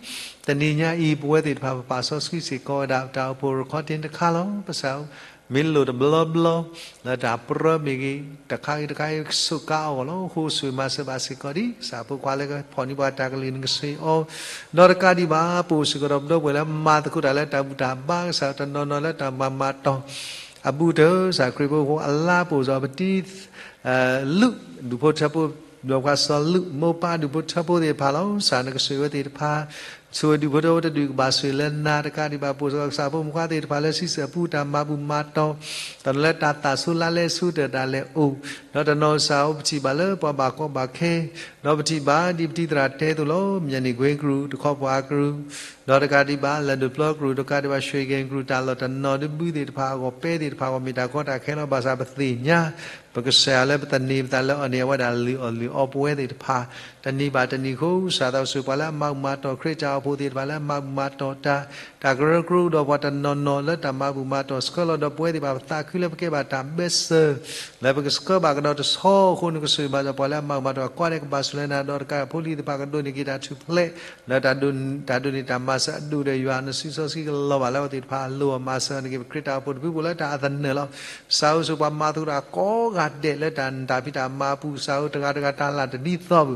တနံၤညါအံၤ ပဝဲသ့ၣ်တဖၣ် ပပာ်စီဆှံစ့ၢ်ကီးဝဲဒၣ် တၢ်အိၣ်ဖှိၣ်ရိၤခီတ့ၢ်တခါလီၤ. ကစၢ်ဧၢ မ့ၢ်လိၣ်တဘျီဘျီ လၢတၢ်ပြၢမ့ၢ်ဂ့ၤ, တခါဂ့ၤတခါဂ့ၤ ကဆိးကါအီၤအဂီၢ်လီၤ. အဃိဆိၣ်ဂ့ၤမၤစၢၤဘၣ်စ့ၢ်ကီးဒံး ကစၢ်ဖိခွါလၢကဖီၣ်န့ၢ်ပှၤတၢ်ကလုၢ် နကဆိၣ်ဂ့ၤအီၤ, ဒီးတကးဒံးဘၣ် ပအိၣ်စ့ၢ်ကီးဒီးပဒီပုၢ်ဝဲၢ်လၢမၤသကိးတၢ်လၢတၢ်ဘူၣ်တၢ်ဘါ ကစၢ်တနီၤနီၤလၢတၢ်မၤမၤတီၢ် အဘူးကတၢၢ် ကစၢ်ခရံာ်ဖိအဃိ အလါပအိၣ်စ့ၢ်ကီးပတံၤ လုး ဒူၣ်ဖိထၢဖိ ဒီးပှၤစီၤလုး မိၢ်ပၢ်ဒူၣ်ဖိထၢဖိသ့ၣ်တဖၣ်လီၤ. ကစၢ်နကဆိၣ်ဂ့ၤဝဲသ့ၣ်တဖၣ်, ဆိၣ်ဂ့ၤဒူၣ်ဖိထၢဖိတဒူၣ်ကဘၣ်ဆိၣ်ဂ့ၤလၢနၤ တကးဒံးဘၣ် ပအိၣ်စ့ၢ်ကီးကစၢ်ဖိမုၣ်ခွါသ့ၣ်တဖၣ်လၢ ဆံဆဲၣ်ပူ တၢ်မၤဘူၣ်မၤတီၢ် တနီၤလၢတၢ်သးဆူလါလဲဆူတၢ်တၢ်လဲၤအိၣ်, ဒီးတနီၤကစၢ်အိၣ်ပထံၣ်ဘၣ်လၢပှၤဘၣ်ကီဘၣ်ခဲ, ဒီးပထံၣ်ဘၣ်ဒ်ပတံၤသရၣ်တဲအသိးလီၤ. မၠဲၣ်နံၣ်ကွ့ကရူၢ် တခီပှၤကရူၢ် ဒီးတကးဒံးဘၣ် လဲၤဒိးပျီကရူၢ် တကးဒံးဘၣ် ရွှေဂင်ကရူၢ် တၢ်လီၢ်တနီၤဒ်ဘုသ့ၣ်တဖၣ်အဂီၢ် ပဲသ့ၣ်တဖၣ်အဂီၢ် မ့ၢ်တၢ်ကီတၢ်ခဲလီၤ. ဘၣ်ဆၣ်ပသ့ၣ်ညါ ပကစၢ်ယွၤလၢပသန့ၤပသးလၢအီၤန့ၣ် အဝဲဒၣ်လုၢ်အီၣ်လုၢ်အီပဝဲသ့ၣ်တဖၣ် တနံၤဘၣ်တနံၤအဃိ ကစၢ်သးအိၣ်ဆိၣ်ဂ့ၤပှၤလၢအမၤဘူၣ်မၤတီၢ်ခရံာ်တၢ်အိၣ်ဖှိၣ်သ့ၣ်တဖၣ်လၢအမၤဘူၣ်မၤတီၢ်တၢ်, တၢ်ကရၢကရိဒီးပှၤတနီၤနီၤလၢတၢ်မၤဘူၣ်မၤတီၢ် ဆှၢလီၤဒီးပဝဲသ့ၣ်တဖၣ် ပသးခုလၢပကဲဘၣ်တၢ်ဘၢစၢၤ လၢပကဆှၢဘၣ်ကဒီးတဆီအဃိ နကဆိၣ်ဂ့ၤဘၣ်ဒီးပှၤလၢအမၤဘူၣ်မၤတီၢ်ကိးဂၤဒဲး ကဘၣ်ဆိၣ်လၢနၤ ဒီးတကးဖိလံၤသ့ၣ်တဖၣ် ကဒိးန့ၢ်က့ၤတၢ်ထူၣ်ဖျဲး လၢတၢ်ဒိး တၢ်ဒိးန့ၢ်တၢ်မၤစၢၤအဒိၣ်ဒီး ယွၤနစုစီဆှံကလီၤဘၣ်လၢအဝဲသ့ၣ်တဖၣ်အလိၤအမၤစၢၤန့ၣ်က့ၤ ပခရံာ်တၢ်အိၣ်ဖှိၣ်တဖုဖိလၢတၢ်အသနၢၣ်လီၤ. ကစၢ်အိၣ်ဆိၣ်ပှၤမၤသကိးတၢ်ကိးဂၤဒဲးလၢတၢ်နတၢ်ဖံးတၢ်မၤအပူၤ ကစၢ်ဧၢ တဂၤတဂၤတၢ်လၢ်တဒ်သိးဘၣ်,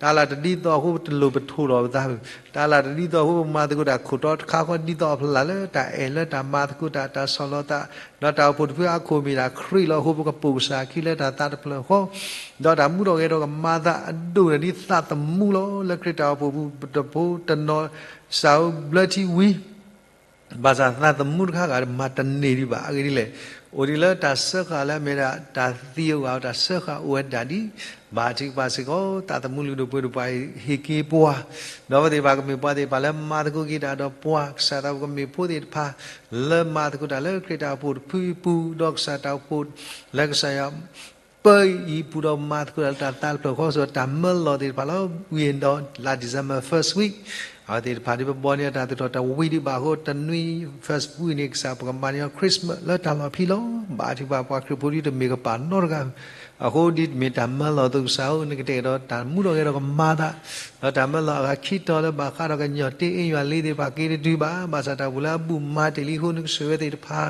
တၢ်လၢ်တဒ်သိးအဃိ ပတလိၣ်ပထိၣ်လီၤပသးဘၣ်, တၢ်လၢ်တဒ်သိးအဃိ ပမၤသကိးတၢ်ခိၣ်တီတခါဃီဒ်သိးအဖျၢၣ်လၢတၢ်အဲၣ်လၢတၢ်မၤသကိးတၢ် တၢ်ဆီၣ်လီၤသး ဒီးတၢ်အိၣ်ဖှိၣ်တဖုအခိၣ်မ့ၢ်ဒၣ်ခရံာ်လီၤ. အဃိပကပိာ်ကစၢ်ခံလၢတၢ်သးတဖျၢၣ်ဃီ ဒီးတၢ်မူထီၣ်ဂဲၤထီၣ်ကမၤသးအဒိၣ်န့ၣ်ဒ်သးသမူလီၤ. လၢခရံာ်တၢ်အိၣ်ဖှိၣ်ပူၤ ပတဖိတနီၤ ကစၢ်ဧၢ ဘျၢထံဝံၤ ဘၣ်ဆၣ်သးသမူတခါဂၤမၤတန့ၢ်ဒံးဘၣ်. အဂ့ၢ်ဒ်လဲၣ်, အိၣ်ဒံးလၢတၢ်စၢဃာ်လၢအမ့ၢ်ဒၣ် တၢ်သံအဂီၢ် တၢ်စၢဃာ်အိၣ်ဝဲဒၣ်ဒံး ဘါထုကဖၣ်စ့ၢ်ကီး သးသမူလုၢ်ဒိၣ်ပှ့ၤဒိၣ်ပှၤဟ့ၣ်က့ၤပှၤ, ဒီးအဝဲသ့ၣ်တဖၣ်ကမ့ၢ်ပှၤသ့ၣ်တဖၣ်လၢမၤသကိးက့ၤတၢ်ဒီးပှၤ ကစၢ်သးကမ့ၢ်ဖိသ့ၣ်တဖၣ် လၢမၤသကိးတၢ်လၢခရံာ်တၢ်အိၣ်ဖှိၣ်တဖုအပူၤ ဒီးကစၢ်တၢ်အိၣ်ဖှိၣ်လၢကစၢ်ယွၤ ပၢအံၤအပူၤဒီးမၤသကိးတၢ်လၢတၢ်သးတဖျၢၣ်ဃီ စ့ၢ်ကီးတၢ်မၢလီၤသ့ၣ်တဖၣ်လၢ ဝံၤဒီးလါ December first week အဝဲသ့ၣ်တဖၣ်ဒ်ပဘီန့ၢ်တၢ်သူၣ်ထီၣ်တဝံၤဒံးဘၣ်အဃိ တနွံ first week န့ၣ် ကစၢ်ပကမၤန့ၢ်အီၤ Christmas လၢတၢ်လီၢ်ဖံးလီၤ. ဘါထုကဖၣ်ပှၤခရံာ်ဖိဒ်တမ့ၢ်ကပာ်နီတဂၤ အဃိဒ်တမ့ၢ်တၢ်မၢလီၤအသိး ကစၢ်ဧၢ နကတဲာ်ကတီၤတၢ်မူထီၣ်ဂဲၤထီၣ်ကမၤသး ဒီးတၢ်မၢလီၤအဂၤခံတီၤလၢဘၣ်ဃးဒီးကညီၢ်တ့အ့ၣ်ယွၤလ့သ့ၣ်တဖၣ်က့ၤတတုၤဘၣ် ဘၣ်ဆၣ်တၢ်အိၣ်ဖှိၣ်လၢအဘူၣ်မၤတ့ၢ်လံအဃိ နကဆိၣ်ဂ့ၤဝဲသ့ၣ်တဖၣ်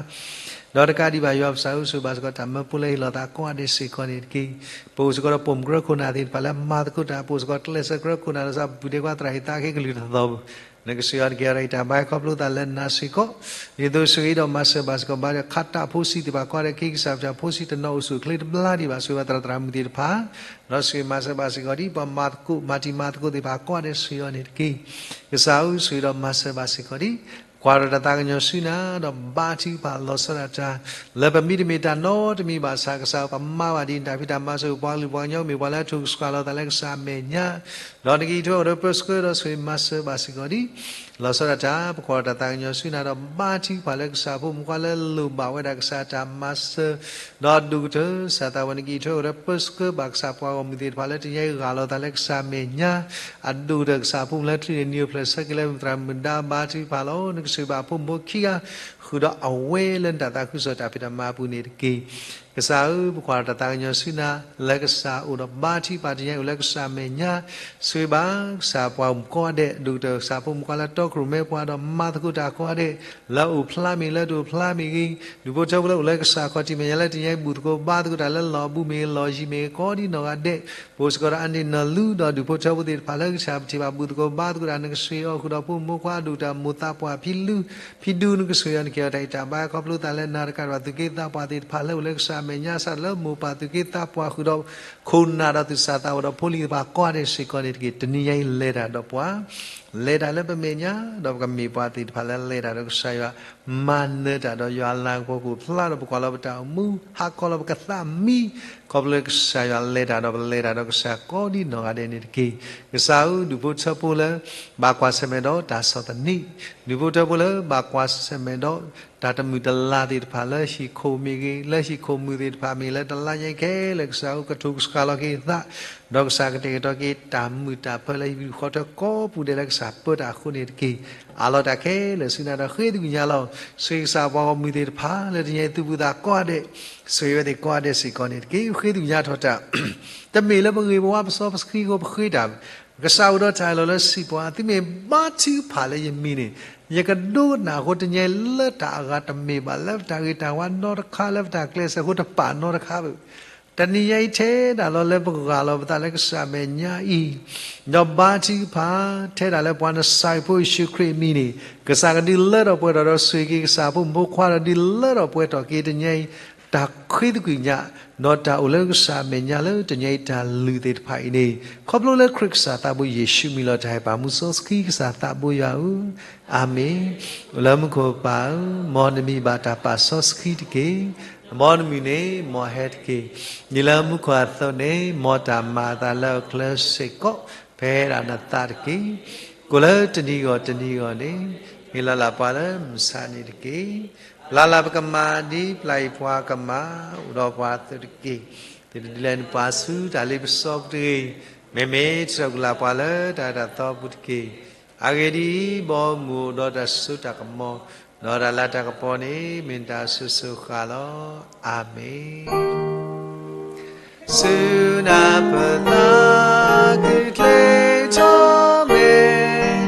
ဒီးတကးဒံးဘၣ် ယွၤပကစၢ်ဧၢ ဆိၣ်ဂ့ၤဘၣ်စ့ၢ်ကီးတၢ်မၢဖိလၢဟ့ၣ်လီၤသးကိးဂၤဒဲးစ့ၢ်ကီးန့ၣ်တက့ၢ်. ပအိၣ်စ့ၢ်ကီးဒီးပိာ်မုၣ်ကရၢခိၣ်နၢ်သ့ၣ်တဖၣ်လၢမၤသကိးတၢ် ပအိၣ်စ့ၢ်ကီးကျဲးစၢးကရၢခိၣ်နၢ်လၢ ကစၢ်ပဘူၣ်ဒဲးကွၢ်သရၣ်ဟ့ၣ်သးခဲကလုၢ်တသီပူၤ နကဆိၣ်ဂ့ၤအီၤတက့ၢ် အတၢ်အံၤတၢ်ဘါခီဖျိသးလၢနၤစ့ၢ်ကီး ဒ်သိးဆိၣ်ဂ့ၤဒီးမၤစၢၤဘၣ်စ့ၢ်ကီး ဘါဒီးခးတၢ်ဖိဆံးသ့ၣ်တဖၣ်ကိးဂၤဒဲး က့ၤကစၢ်ပတၢ်ဖိဆံးတနီၤအိၣ်ဆူၣ်အိၣ်ချ့တဘျါဒံးဘၣ် ဆိၣ်ဂ့ၤဘၣ်သရၣ်သရၣ်မုၣ်သ့ၣ်တဖၣ် ဒီးဆိၣ်ဂ့ၤမၤစၢၤဘၣ်စ့ၢ်ကီးဒ် ပှၤမၤသကိး မၤတံၤမၤသကိးသ့ၣ်တဖၣ်ကိးဂၤဒဲးဆိၣ်ဂ့ၤအီၤန့ၣ်တက့ၢ်. ကစၢ်ဧၢ ဆိၣ်ဂ့ၤဒီးမၤစၢၤဘၣ်စ့ၢ်ကီးဒ် ကွၢ်ဒီးတၢ်သးကညီၤဆူနၤ ဒီးဘါထုကဖၣ်လီၤဆီဒၣ်တၢ် လၢပမံတမ့ၢ်တၢ်နီတမံၤဘၣ်ဆၣ် ကစၢ်ပမၤဘၣ်ဒ်နတၢ်ဖံးတၢ်မၤစၢၤ ပှၤကလုာ်ပှၤကညီမ့ၢ်ပှၤလၢအထုးကဆှီလီၤသးလၢကစၢ်အမဲာ်ညါ ဒီးနကအံးထွဲအိၣ်ဒီးပၢဆှၢဒီးဆိၣ်ဂ့ၤမၤစၢၤဘၣ်စ့ၢ်ကီးဒ် လီၤဆီဒၣ်တၢ် ပကွၢ်ဒီးတၢ်သးကညီၤဆူနၤ ဒီးဘါထုကဖၣ်လၢကစၢ်ဖိမုၣ်ခွါလၢလိၣ်ဘၣ်ဝဲဒၣ်ကစၢ်တၢ်မၤစၢၤ ဒီးဒိၣ်ကတၢၢ် ကစၢ်သးဝဲနကအံးထွဲအိၣ်ဒီးပၢဆှၢဘၣ် ကစၢ်ပှၤဂီၢ်မုၢ်သ့ၣ်တဖၣ်လၢတနံၤအံၤဂၢ်လီၤသးလၢကစၢ်အမဲာ်ညါ အဒိၣ်ကတၢၢ် ကစၢ်ဖိမုၣ်လၢချုးန့ၣ် နံၤအိၣ်ဖျဲၣ်ဆၢက့ၤလၢမုၢ်သရၣ်မုၢ်ဒါ ဘါထုကဖၣ်လီၤ. နကဆိၣ်ဂ့ၤဘၣ်အဖိမုၣ်ဖိခံဂၤ ဃုာ်ဒီးအဝဲလၢနတၢ်သးခုကစီၣ်တၢ်ဖံးတၢ်မၤအပူၤန့ၣ်တက့ၢ်. ကစၢ်ဧၢ ပကွၢ်ဒီးတၢ်သးကညီၤဆူနၤ လၢကစၢ်အိၣ်ဒီးဘါထုကဖၣ်တနံၤအံၤအိၣ်လၢကစၢ်အမဲာ်ညါ ဆိၣ်ဂ့ၤဘၣ် ကစၢ်ပှၤဂီၢ်မုၢ်ကိးဂၤဒဲး ဒိၣ်ကတၢၢ် ကစၢ်ဖိမုၣ်ခွါလၢတီခိၣ်ရိၣ်မဲပှၤဒီးမၤသကိးတၢ်ကိးဂၤဒဲး လၢအအိၣ်ဖျါမ့ၢ်ဂ့ၤ လၢတအိၣ်ဖျါမ့ၢ်ဂ့ၤ ဒူၣ်ဖိထၢဖိလၢအိၣ်လၢကစၢ်ခီၣ်ထံးမဲာ်ညါလၢတနံၤအံၤဘူၣ်သကိးဘါသကိးတၢ်လၢလီၢ်အဘူးမ့ၢ်ဂ့ၤ လီၢ်ယံၤမ့ၢ်ဂ့ၤ ကိးဒ်နီၢ်ဂၤဒဲး ပအိၣ်စ့ၢ်ကီးဒီးအန့ၣ်နီၢ်လူ ဒီးဒူၣ်ဖိထၢဖိသ့ၣ်တဖၣ်လၢကစၢ်ပထံၣ်ဘၣ်ဘူၣ်သကိးဘါသကိးတၢ် နကဆိၣ်ဂ့ၤအီၤဃုာ်ဒီးဖိမုၣ်ဖိခွါဒိၣ်ကတၢၢ်မိၢ်သးပှၢ်ဖံလူ ဖံဒူ နကဆိၣ်ဂ့ၤအီၤ နကဲအီၤတၢ်အံးတၢ်ဘါခီဖျိသးလၢနၤ တကးဒံးဘၣ်သူၣ်က့သးပှၢ်သ့ၣ်တဖၣ်လၢအိၣ်လၢကစၢ်အမဲာ်ညါ စးထီၣ်လၢမိၢ်ပၢ်သူၣ်က့သးပှၢ်ဃုာ်ဒီး ခိၣ်နၢ်ဒီးသူၣ်စၢ်သးဘီၣ်ဒီးဖိလံၤသ့ၣ်တဖၣ်ကိးဂၤဒဲးစ့ၢ်ကီးန့ၣ်တက့ၢ်. တနံၤအံၤလဲၤတၢ်ဒီးပှၤ လဲၤတၢ်လၢပမဲာ်ညါ ဒီးပကမ့ၢ်ပှၤသ့ၣ်တဖၣ်လၢလဲၤတၢ်ဒီးကစၢ်ယွၤ မၤနၢၤတၢ်ဒီးယွၤအလၤကပီၤကအိၣ်ဖျါဒီးပကွၢ်လီၤပတၢ်အိၣ်မူ ဟးခီလီၤပကသးမံ ခီဖျိကစၢ်ယွၤလဲၤတၢ်ဒီးပလဲၤတၢ်ဒီးကစၢ်ကိးဒ်နီၢ်ဂၤဒဲးန့ၣ်တက့ၢ်. ကစၢ်ဧၢ ဒူၣ်ဖိထၢဖိလၢ ဘၣ်ကွၢ်ဆၢၣ်မဲာ်ဒီးတၢ်ဆီၣ်သနံး ဒူၣ်ဖိထၢဖိလၢ ဘၣ်ကွၢ်ဆၢၣ်မဲာ်ဒီး တၢ်တမုာ်တလၤသ့ၣ်တဖၣ်လၢဟံၣ်ခိၣ်မ့ၢ်ဂ့ၤ လၢဟံၣ်ခိၣ်မုၣ်သ့ၣ်တဖၣ်မ့ၢ်ဂ့ၤ လၢတလါညါအံၤခဲလၢာ် ကစၢ်ဧၢ ကထုးကဆှၢလီၤက့ၤသး ဒီးကစၢ်ကတဲာ်ကတီၤက့ၤတၢ်မုာ်တၢ်ပၢၤလၢဟံၣ်ပူၤဃီထၢ ကိးပူၤဒဲးလၢကစၢ်ပၢတၢ်အဃိန့ၣ်တက့ၢ်. အးလီၤတၢ်ခဲလၢာ်ဆူနၤဒီးဃ့သကွံာ်ညါလီၤ. ဆိၣ်ဂ့ၤကစၢ်ပှၤဂီၢ်မုၢ်သ့ၣ်တဖၣ် လၢတနံၤအံၤသူၣ်ဘီၣ်သးကိးဂၤဒဲး ဆိၣ်ဂ့ၤဝဲသ့ၣ်ကိးဂၤဒဲးစ့ၢ်ကီးန့ၣ်တက့ၢ်. ဃ့သကွံာ်ညါထီၣ်တၢ် တမ့ၢ်လၢပဂ့ၤပဝါပစီပဆှံအဃိပဃ့တၢ်ဘၣ် ကစၢ်အိၣ်ဒီးတၢ်အၢၣ်လီၤလၢစံးပှၤ, သုမ့ၢ်ဘါထုကဖၣ်လၢယမံၤန့ၣ်, ယကဒိကနၣ်အဃိ တနံၤအံၤလၢတၢ်အဂၤတမ့ၢ်ဘၣ်လၢပတၢ်ဂ့ၤတၢ်ဝါနီတခါ, လၢပတၢ်ကျဲးစၢးအဃိတပာ်နီတခါဘၣ်. တနံၤအံၤထဲဒၣ်လီၤလၢပဂၢ်လီၤပသးလၢကစၢ်အမဲာ်ညါအံၤ, ဒီးဘါထုကဖၣ်ထဲဒၣ်လၢပှၤနစၤရ့းဖိယ့ၣ်ၡူးခရံာ်အမံၤန့ၣ်, ကစၢ်ကဒုးလၢထီၣ်ပှဲၤထီၣ်ဒီးဆိၣ်ဂ့ၤက့ၤကစၢ်အဖိမုၣ်ဖိခွါဒီးဒုးလၢထီၣ်ပှဲၤထီၣ်က့ၤတနံၤအံၤ တၢ်ဃ့သကွံၢ်ညါ, ဒီးတၢ်အိၣ်လၢကစၢ်အမဲာ်ညါလၢတနံၤအံၤတၢ်လုၢ်သ့ၣ်တဖၣ်အံၤန့ၣ်, ခီဖျိလၢခရံာ်ကစၢ်သးဘိယ့ၣ်ၡူးအမံၤလီၤ. တၢ်ဟ့ၣ်ပာ်မူစီဆှံကစၢ်သးဘိယွၤဧၢ, အၤမ့ၣ်. အိၣ်လၢမူခိၣ်ပၢ်ဧၢ, မ်နမံၤဘၣ်တၢ်ပာ်စီဆှံတက့ၢ်. မ်နမုၢ်န့ၣ် မ်ဟဲတက့ၢ်. ဒ်လၢမူခိၣ်အသိးန့ၣ်, မ်တၢ်မၤအသးလၢအချၢစ့ၢ်ကီး ဖဲဒၣ်နသးတက့ၢ်. ကိၣ်လၢတနံၤဂီၢ်တနံၤဂီၢ်န့ၣ်, ဟ့ၣ်လီၤလၢပှၤလၢမုၢ်ဆါနံၤတက့ၢ်. ပျၢ်လၢပကမၤ ဒ်ပျၢ်အံၤပှၤကမၤ, အိၣ်ဒီးပှၤအသိးတက့ၢ်. သုတဒုးလဲၤနပှၤဆူတၢ်လ့ပစီကတဂ့ၤ, မ့မ့ၢ်တြီၢ်ကွံာ်လၢပှၤလၢတၢ်အၢတၢ်သီအပူၤတက့ၢ်. အဂ့ၢ်ဒ်အံၤ, ဘီမုၢ်အိၣ်ဒီးတၢ်စိတၢ်ကမီၤ, ဒီးတၢ်လၤတၢ်ကပီၤန့ၣ် မ့ၢ်တၢ်အစိၤစိၤဃၣ်လီၤ. အၤမ့ၣ်. ဆူနၢ်ပၢၢ်သးခုချ့ထီၣ်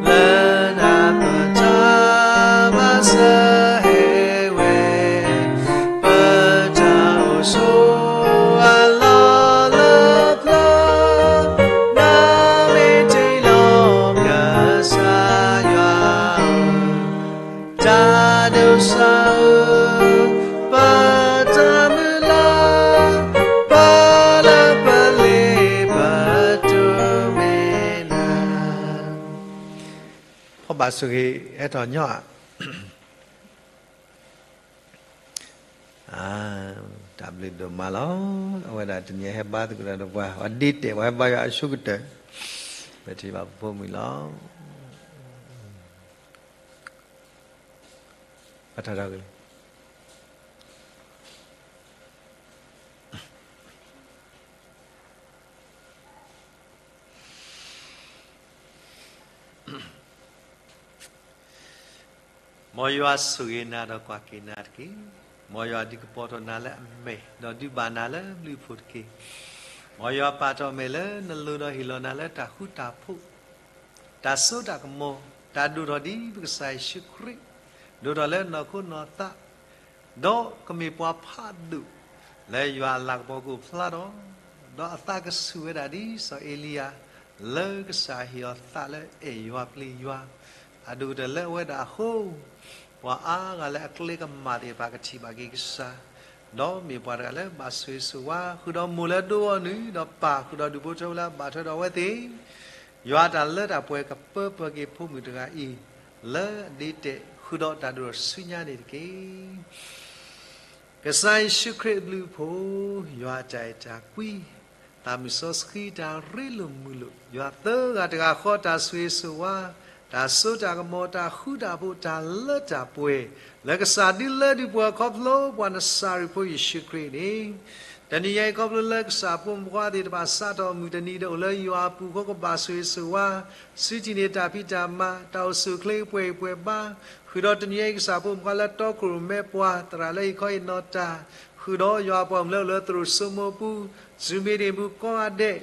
မဲာ်, လၢနၢ်ပၢၢ်တၢ်မၤစၢၤဟဲဝဲ, ပတၢ်အိၣ်ဆိးအလီၢ်လၢပျၢၤ, နမ့ၢ်တ့လီၤကစၢ်ယွၤဧၢ, တၢ်ဒိးစၢ်ဧၢ, ပတၢ်မုၢ်လၢ်, ပလၢပလ့ပတိၢ်မဲာ်နၤ. ဖီၣ်ဘၣ်ဆိၣ်ဂ့ၤ ဟဲထီၣ်ညီဧါ. တၢ်ဘျုးဒိၣ်မးလီၤ. အဝဲဒၣ်တနံၤဟဲဘါသကိးတၢ်ဒီးပှၤ, ပှၤဒ့တဲာ် ပှၤဟဲဘါယွၤအဆိကတၢၢ်, ပထံၣ်ဘၣ်ပဖိမုၣ်လီၤ. ဘၣ်ထီၣ်ထီၣ်က့ၤ မ်ယွၤဆိၣ်ဂ့ၤနၤဒီးကွၢ်က့ၤနၤတက့ၢ်. မ်ယွၤဒုးကပီၤထီၣ်နၤလၢအမဲာ်, ဒီးဒုးဘၣ်နၤလၢဘျုးအဖှိၣ်တက့ၢ်. မ်ယွၤပာ်ထီၣ်အမဲာ်လၢနလိၤဒီးဟ့ၣ်လီၤနၤလၢတၢ်ဃူတၢ်ဖိး, တၢ်စိတၢ်ကမီၤ, တၢ်ဒိၣ်ထီၣ်ဒ်ပကစၢ်ယ့ၣ်ၡူးခရံာ်, ဒိၣ်ထီၣ်လၢနီၢ်ခိနီၢ်သး, ဒီးကမ့ၢ်ပှၤဖးဒိၣ် လၢယွၤအလၤကပီၤကအိၣ်ဖျါထီၣ်, ဒီးအသးကဆူၣ်ဝဲဒၣ်ဒ်စီၤအ့လံယၤ, လၢကစၢ်ဟ့ၣ်အီၤသးလၢအဲၣ်ယွၤပျံၤယွၤ, အဒိၣ်ကတၢၢ်လၢအဝဲဒၣ်အဃိ, ပှၤအါဂၤလၢအကျဲကမၣ်သ့ၣ်တဖၣ်ကထံၣ်ဘၣ်က့ၤကစၢ်, ဒီးမ့ၢ်ပှၤတဂၤလၢဘၣ်ဆိၣ်ဂ့ၤဆိၣ်ဝါ, ဃုာ်ဒီးမိၢ်လၢဒိအီၤနုၢ်, ဒီးပၢ်ဃုာ်ဒီးဒူၣ်ဖိထၢဖိလၢအဘၣ်ထွဲဒီးအဝဲသ့ၣ်, ယွၤအတၢ်လၢတၢ်ပှဲၤကပၢပှဲၤက့ၤဖိမုၣ်တဂၤအံၤ, လၢအဒ့တဲာ်ဃုာ်ဒီးတၢ်ဒိၣ်ထီၣ်ဆူညါန့ၣ်တက့ၢ်. ကစၢ်ယ့ၣ်ၡူးခရံာ်အဘျုးအဖှိၣ်, ယွၤအတၢ်အဲၣ်တၢ်ကွံ, သးမုၢ်စီဆှံတၢ်ရ့လိာ်မုာ်လိာ်, ယွၤသၢဂၤတဂၤဃီတၢ်ဆိၣ်ဂ့ၤဆိၣ်ဝါ, တၢ်စိတၢ်ကမီၤ, တၢ်ဃူတၢ်ဖိး, တၢ်လၢတၢ်ပှဲၤ, လၢကစၢ်ဒုးလၢဒုးပှဲၤခီဖျိပှၤနစၤရ့းဖိယ့ၣ်ၡူးခရံာ်န့ၣ်, တနံၤညါအံၤခီဖျိလၢကစၢ်ဖိမုၣ်ဖိခွါသ့ၣ်တဖၣ်စးထီၣ်အမုၢ်တနံၤဒီး အိၣ်လၢယွၤအပူၤအဃိကဘၣ်ဆိၣ်ဂ့ၤဆိၣ်ဝါ, စုတံၢ်န့ၢ်တၢ်ဖံးတၢ်မၤ, တၢ်အိၣ်ဆူၣ်အိၣ်ချ့ပှဲၤဂံၢ်ပှဲၤဘါ, ဃုာ်ဒီးတနံၤညါအံၤကစၢ်ဖိမုၣ်ဖိခွါလၢတီခိၣ်ရိၣ်မဲပှၤ, သရၣ်လၢဟ့ၣ်ခီဟ့ၣ်နီၤတၢ်, ဃုာ်ဒီးယွၤအပှၤမုၣ်လၢအိၣ်လၢသရိာ်စိမိးပူၤ, Zoom meetingပူၤကိးဂၤဒဲး,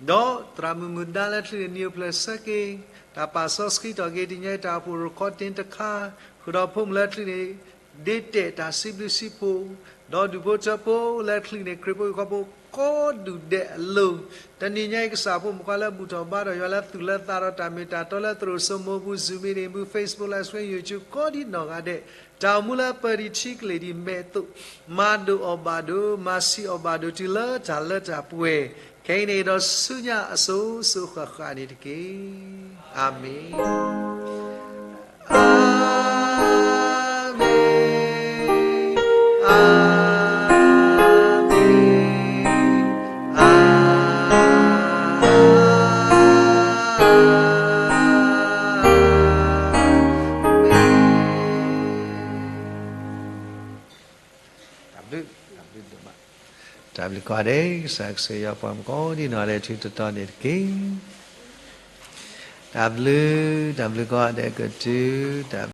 ဒီးသရၣ်မုၣ်မုၣ်ဒါလၢချံးန့ၣ်နံၤအိၣ်ဖျဲၣ်ဆၢက့ၤ, တၢ်ပာ်စီဆှံထီၣ်က့ၤတနံၤညါအံၤတၢ်အိၣ်ဖှိၣ် recording တခါ, ဃုာ်ဒီးဖိမုၣ်လၢချံးန့ၣ် ဒ့တဲာ်တၢ်စံးဘျုးစံးဖှိၣ်, ဒီးဒူၣ်ဖိထၢဖိလၢချံးန့ၣ် ခရံာ်ဖိဟံၣ်ဖိဃီဖိကိးဒူၣ်ဒဲးအလိၤ, တနံၤညါအံၤ ကစၢ်ဖိမုၣ်ဖိခွါလၢဘူၣ်ထီၣ်ဘါထီၣ်ယွၤလၢသူၣ်လၢသးဒီးတၢ်မ့ၢ်တၢ်တီလၢသရိာ်စိမိးပူၤ, Zoom meetingပူၤ, Facebook live stream, YouTube ကိးဒံးနီၢ်ဂၤဒဲး, တၢ်အိၣ်မူလၢပၢၢ်ဒံးထံကလ့ၢ်ဒံးမဲာ်အသိး, မၤဒိၣ်အီၣ်ဘၣ်ဒိၣ်, မၤဆံးအီၣ်ဘၣ်ဒိၣ်တုၤလၢတၢ်လၢတၢ်ပှဲၤ, ခဲအံၤန့ၣ်ဒီးဆူညါအစိၤစိၤဃၣ်ဃၣ်န့ၣ်တက့ၢ်. အၤမ့ၣ်. အၤမ့ၣ်, အၤမ့ၣ်, အၤမ့ၣ်. တၢ်ဘျုး, တၢ်ဘျုးကိးဂၤဒဲး, ကစၢ်ကဆိၣ်ဂ့ၤပှၤကိးဒံးနီၢ်ဂၤဒဲး ထူးထူးတီၤတီၤန့ၣ်တက့ၢ်. တၢ်ဘျုး, တၢ်ဘျုးကိးဂၤဒဲးကတုၤ, တၢ်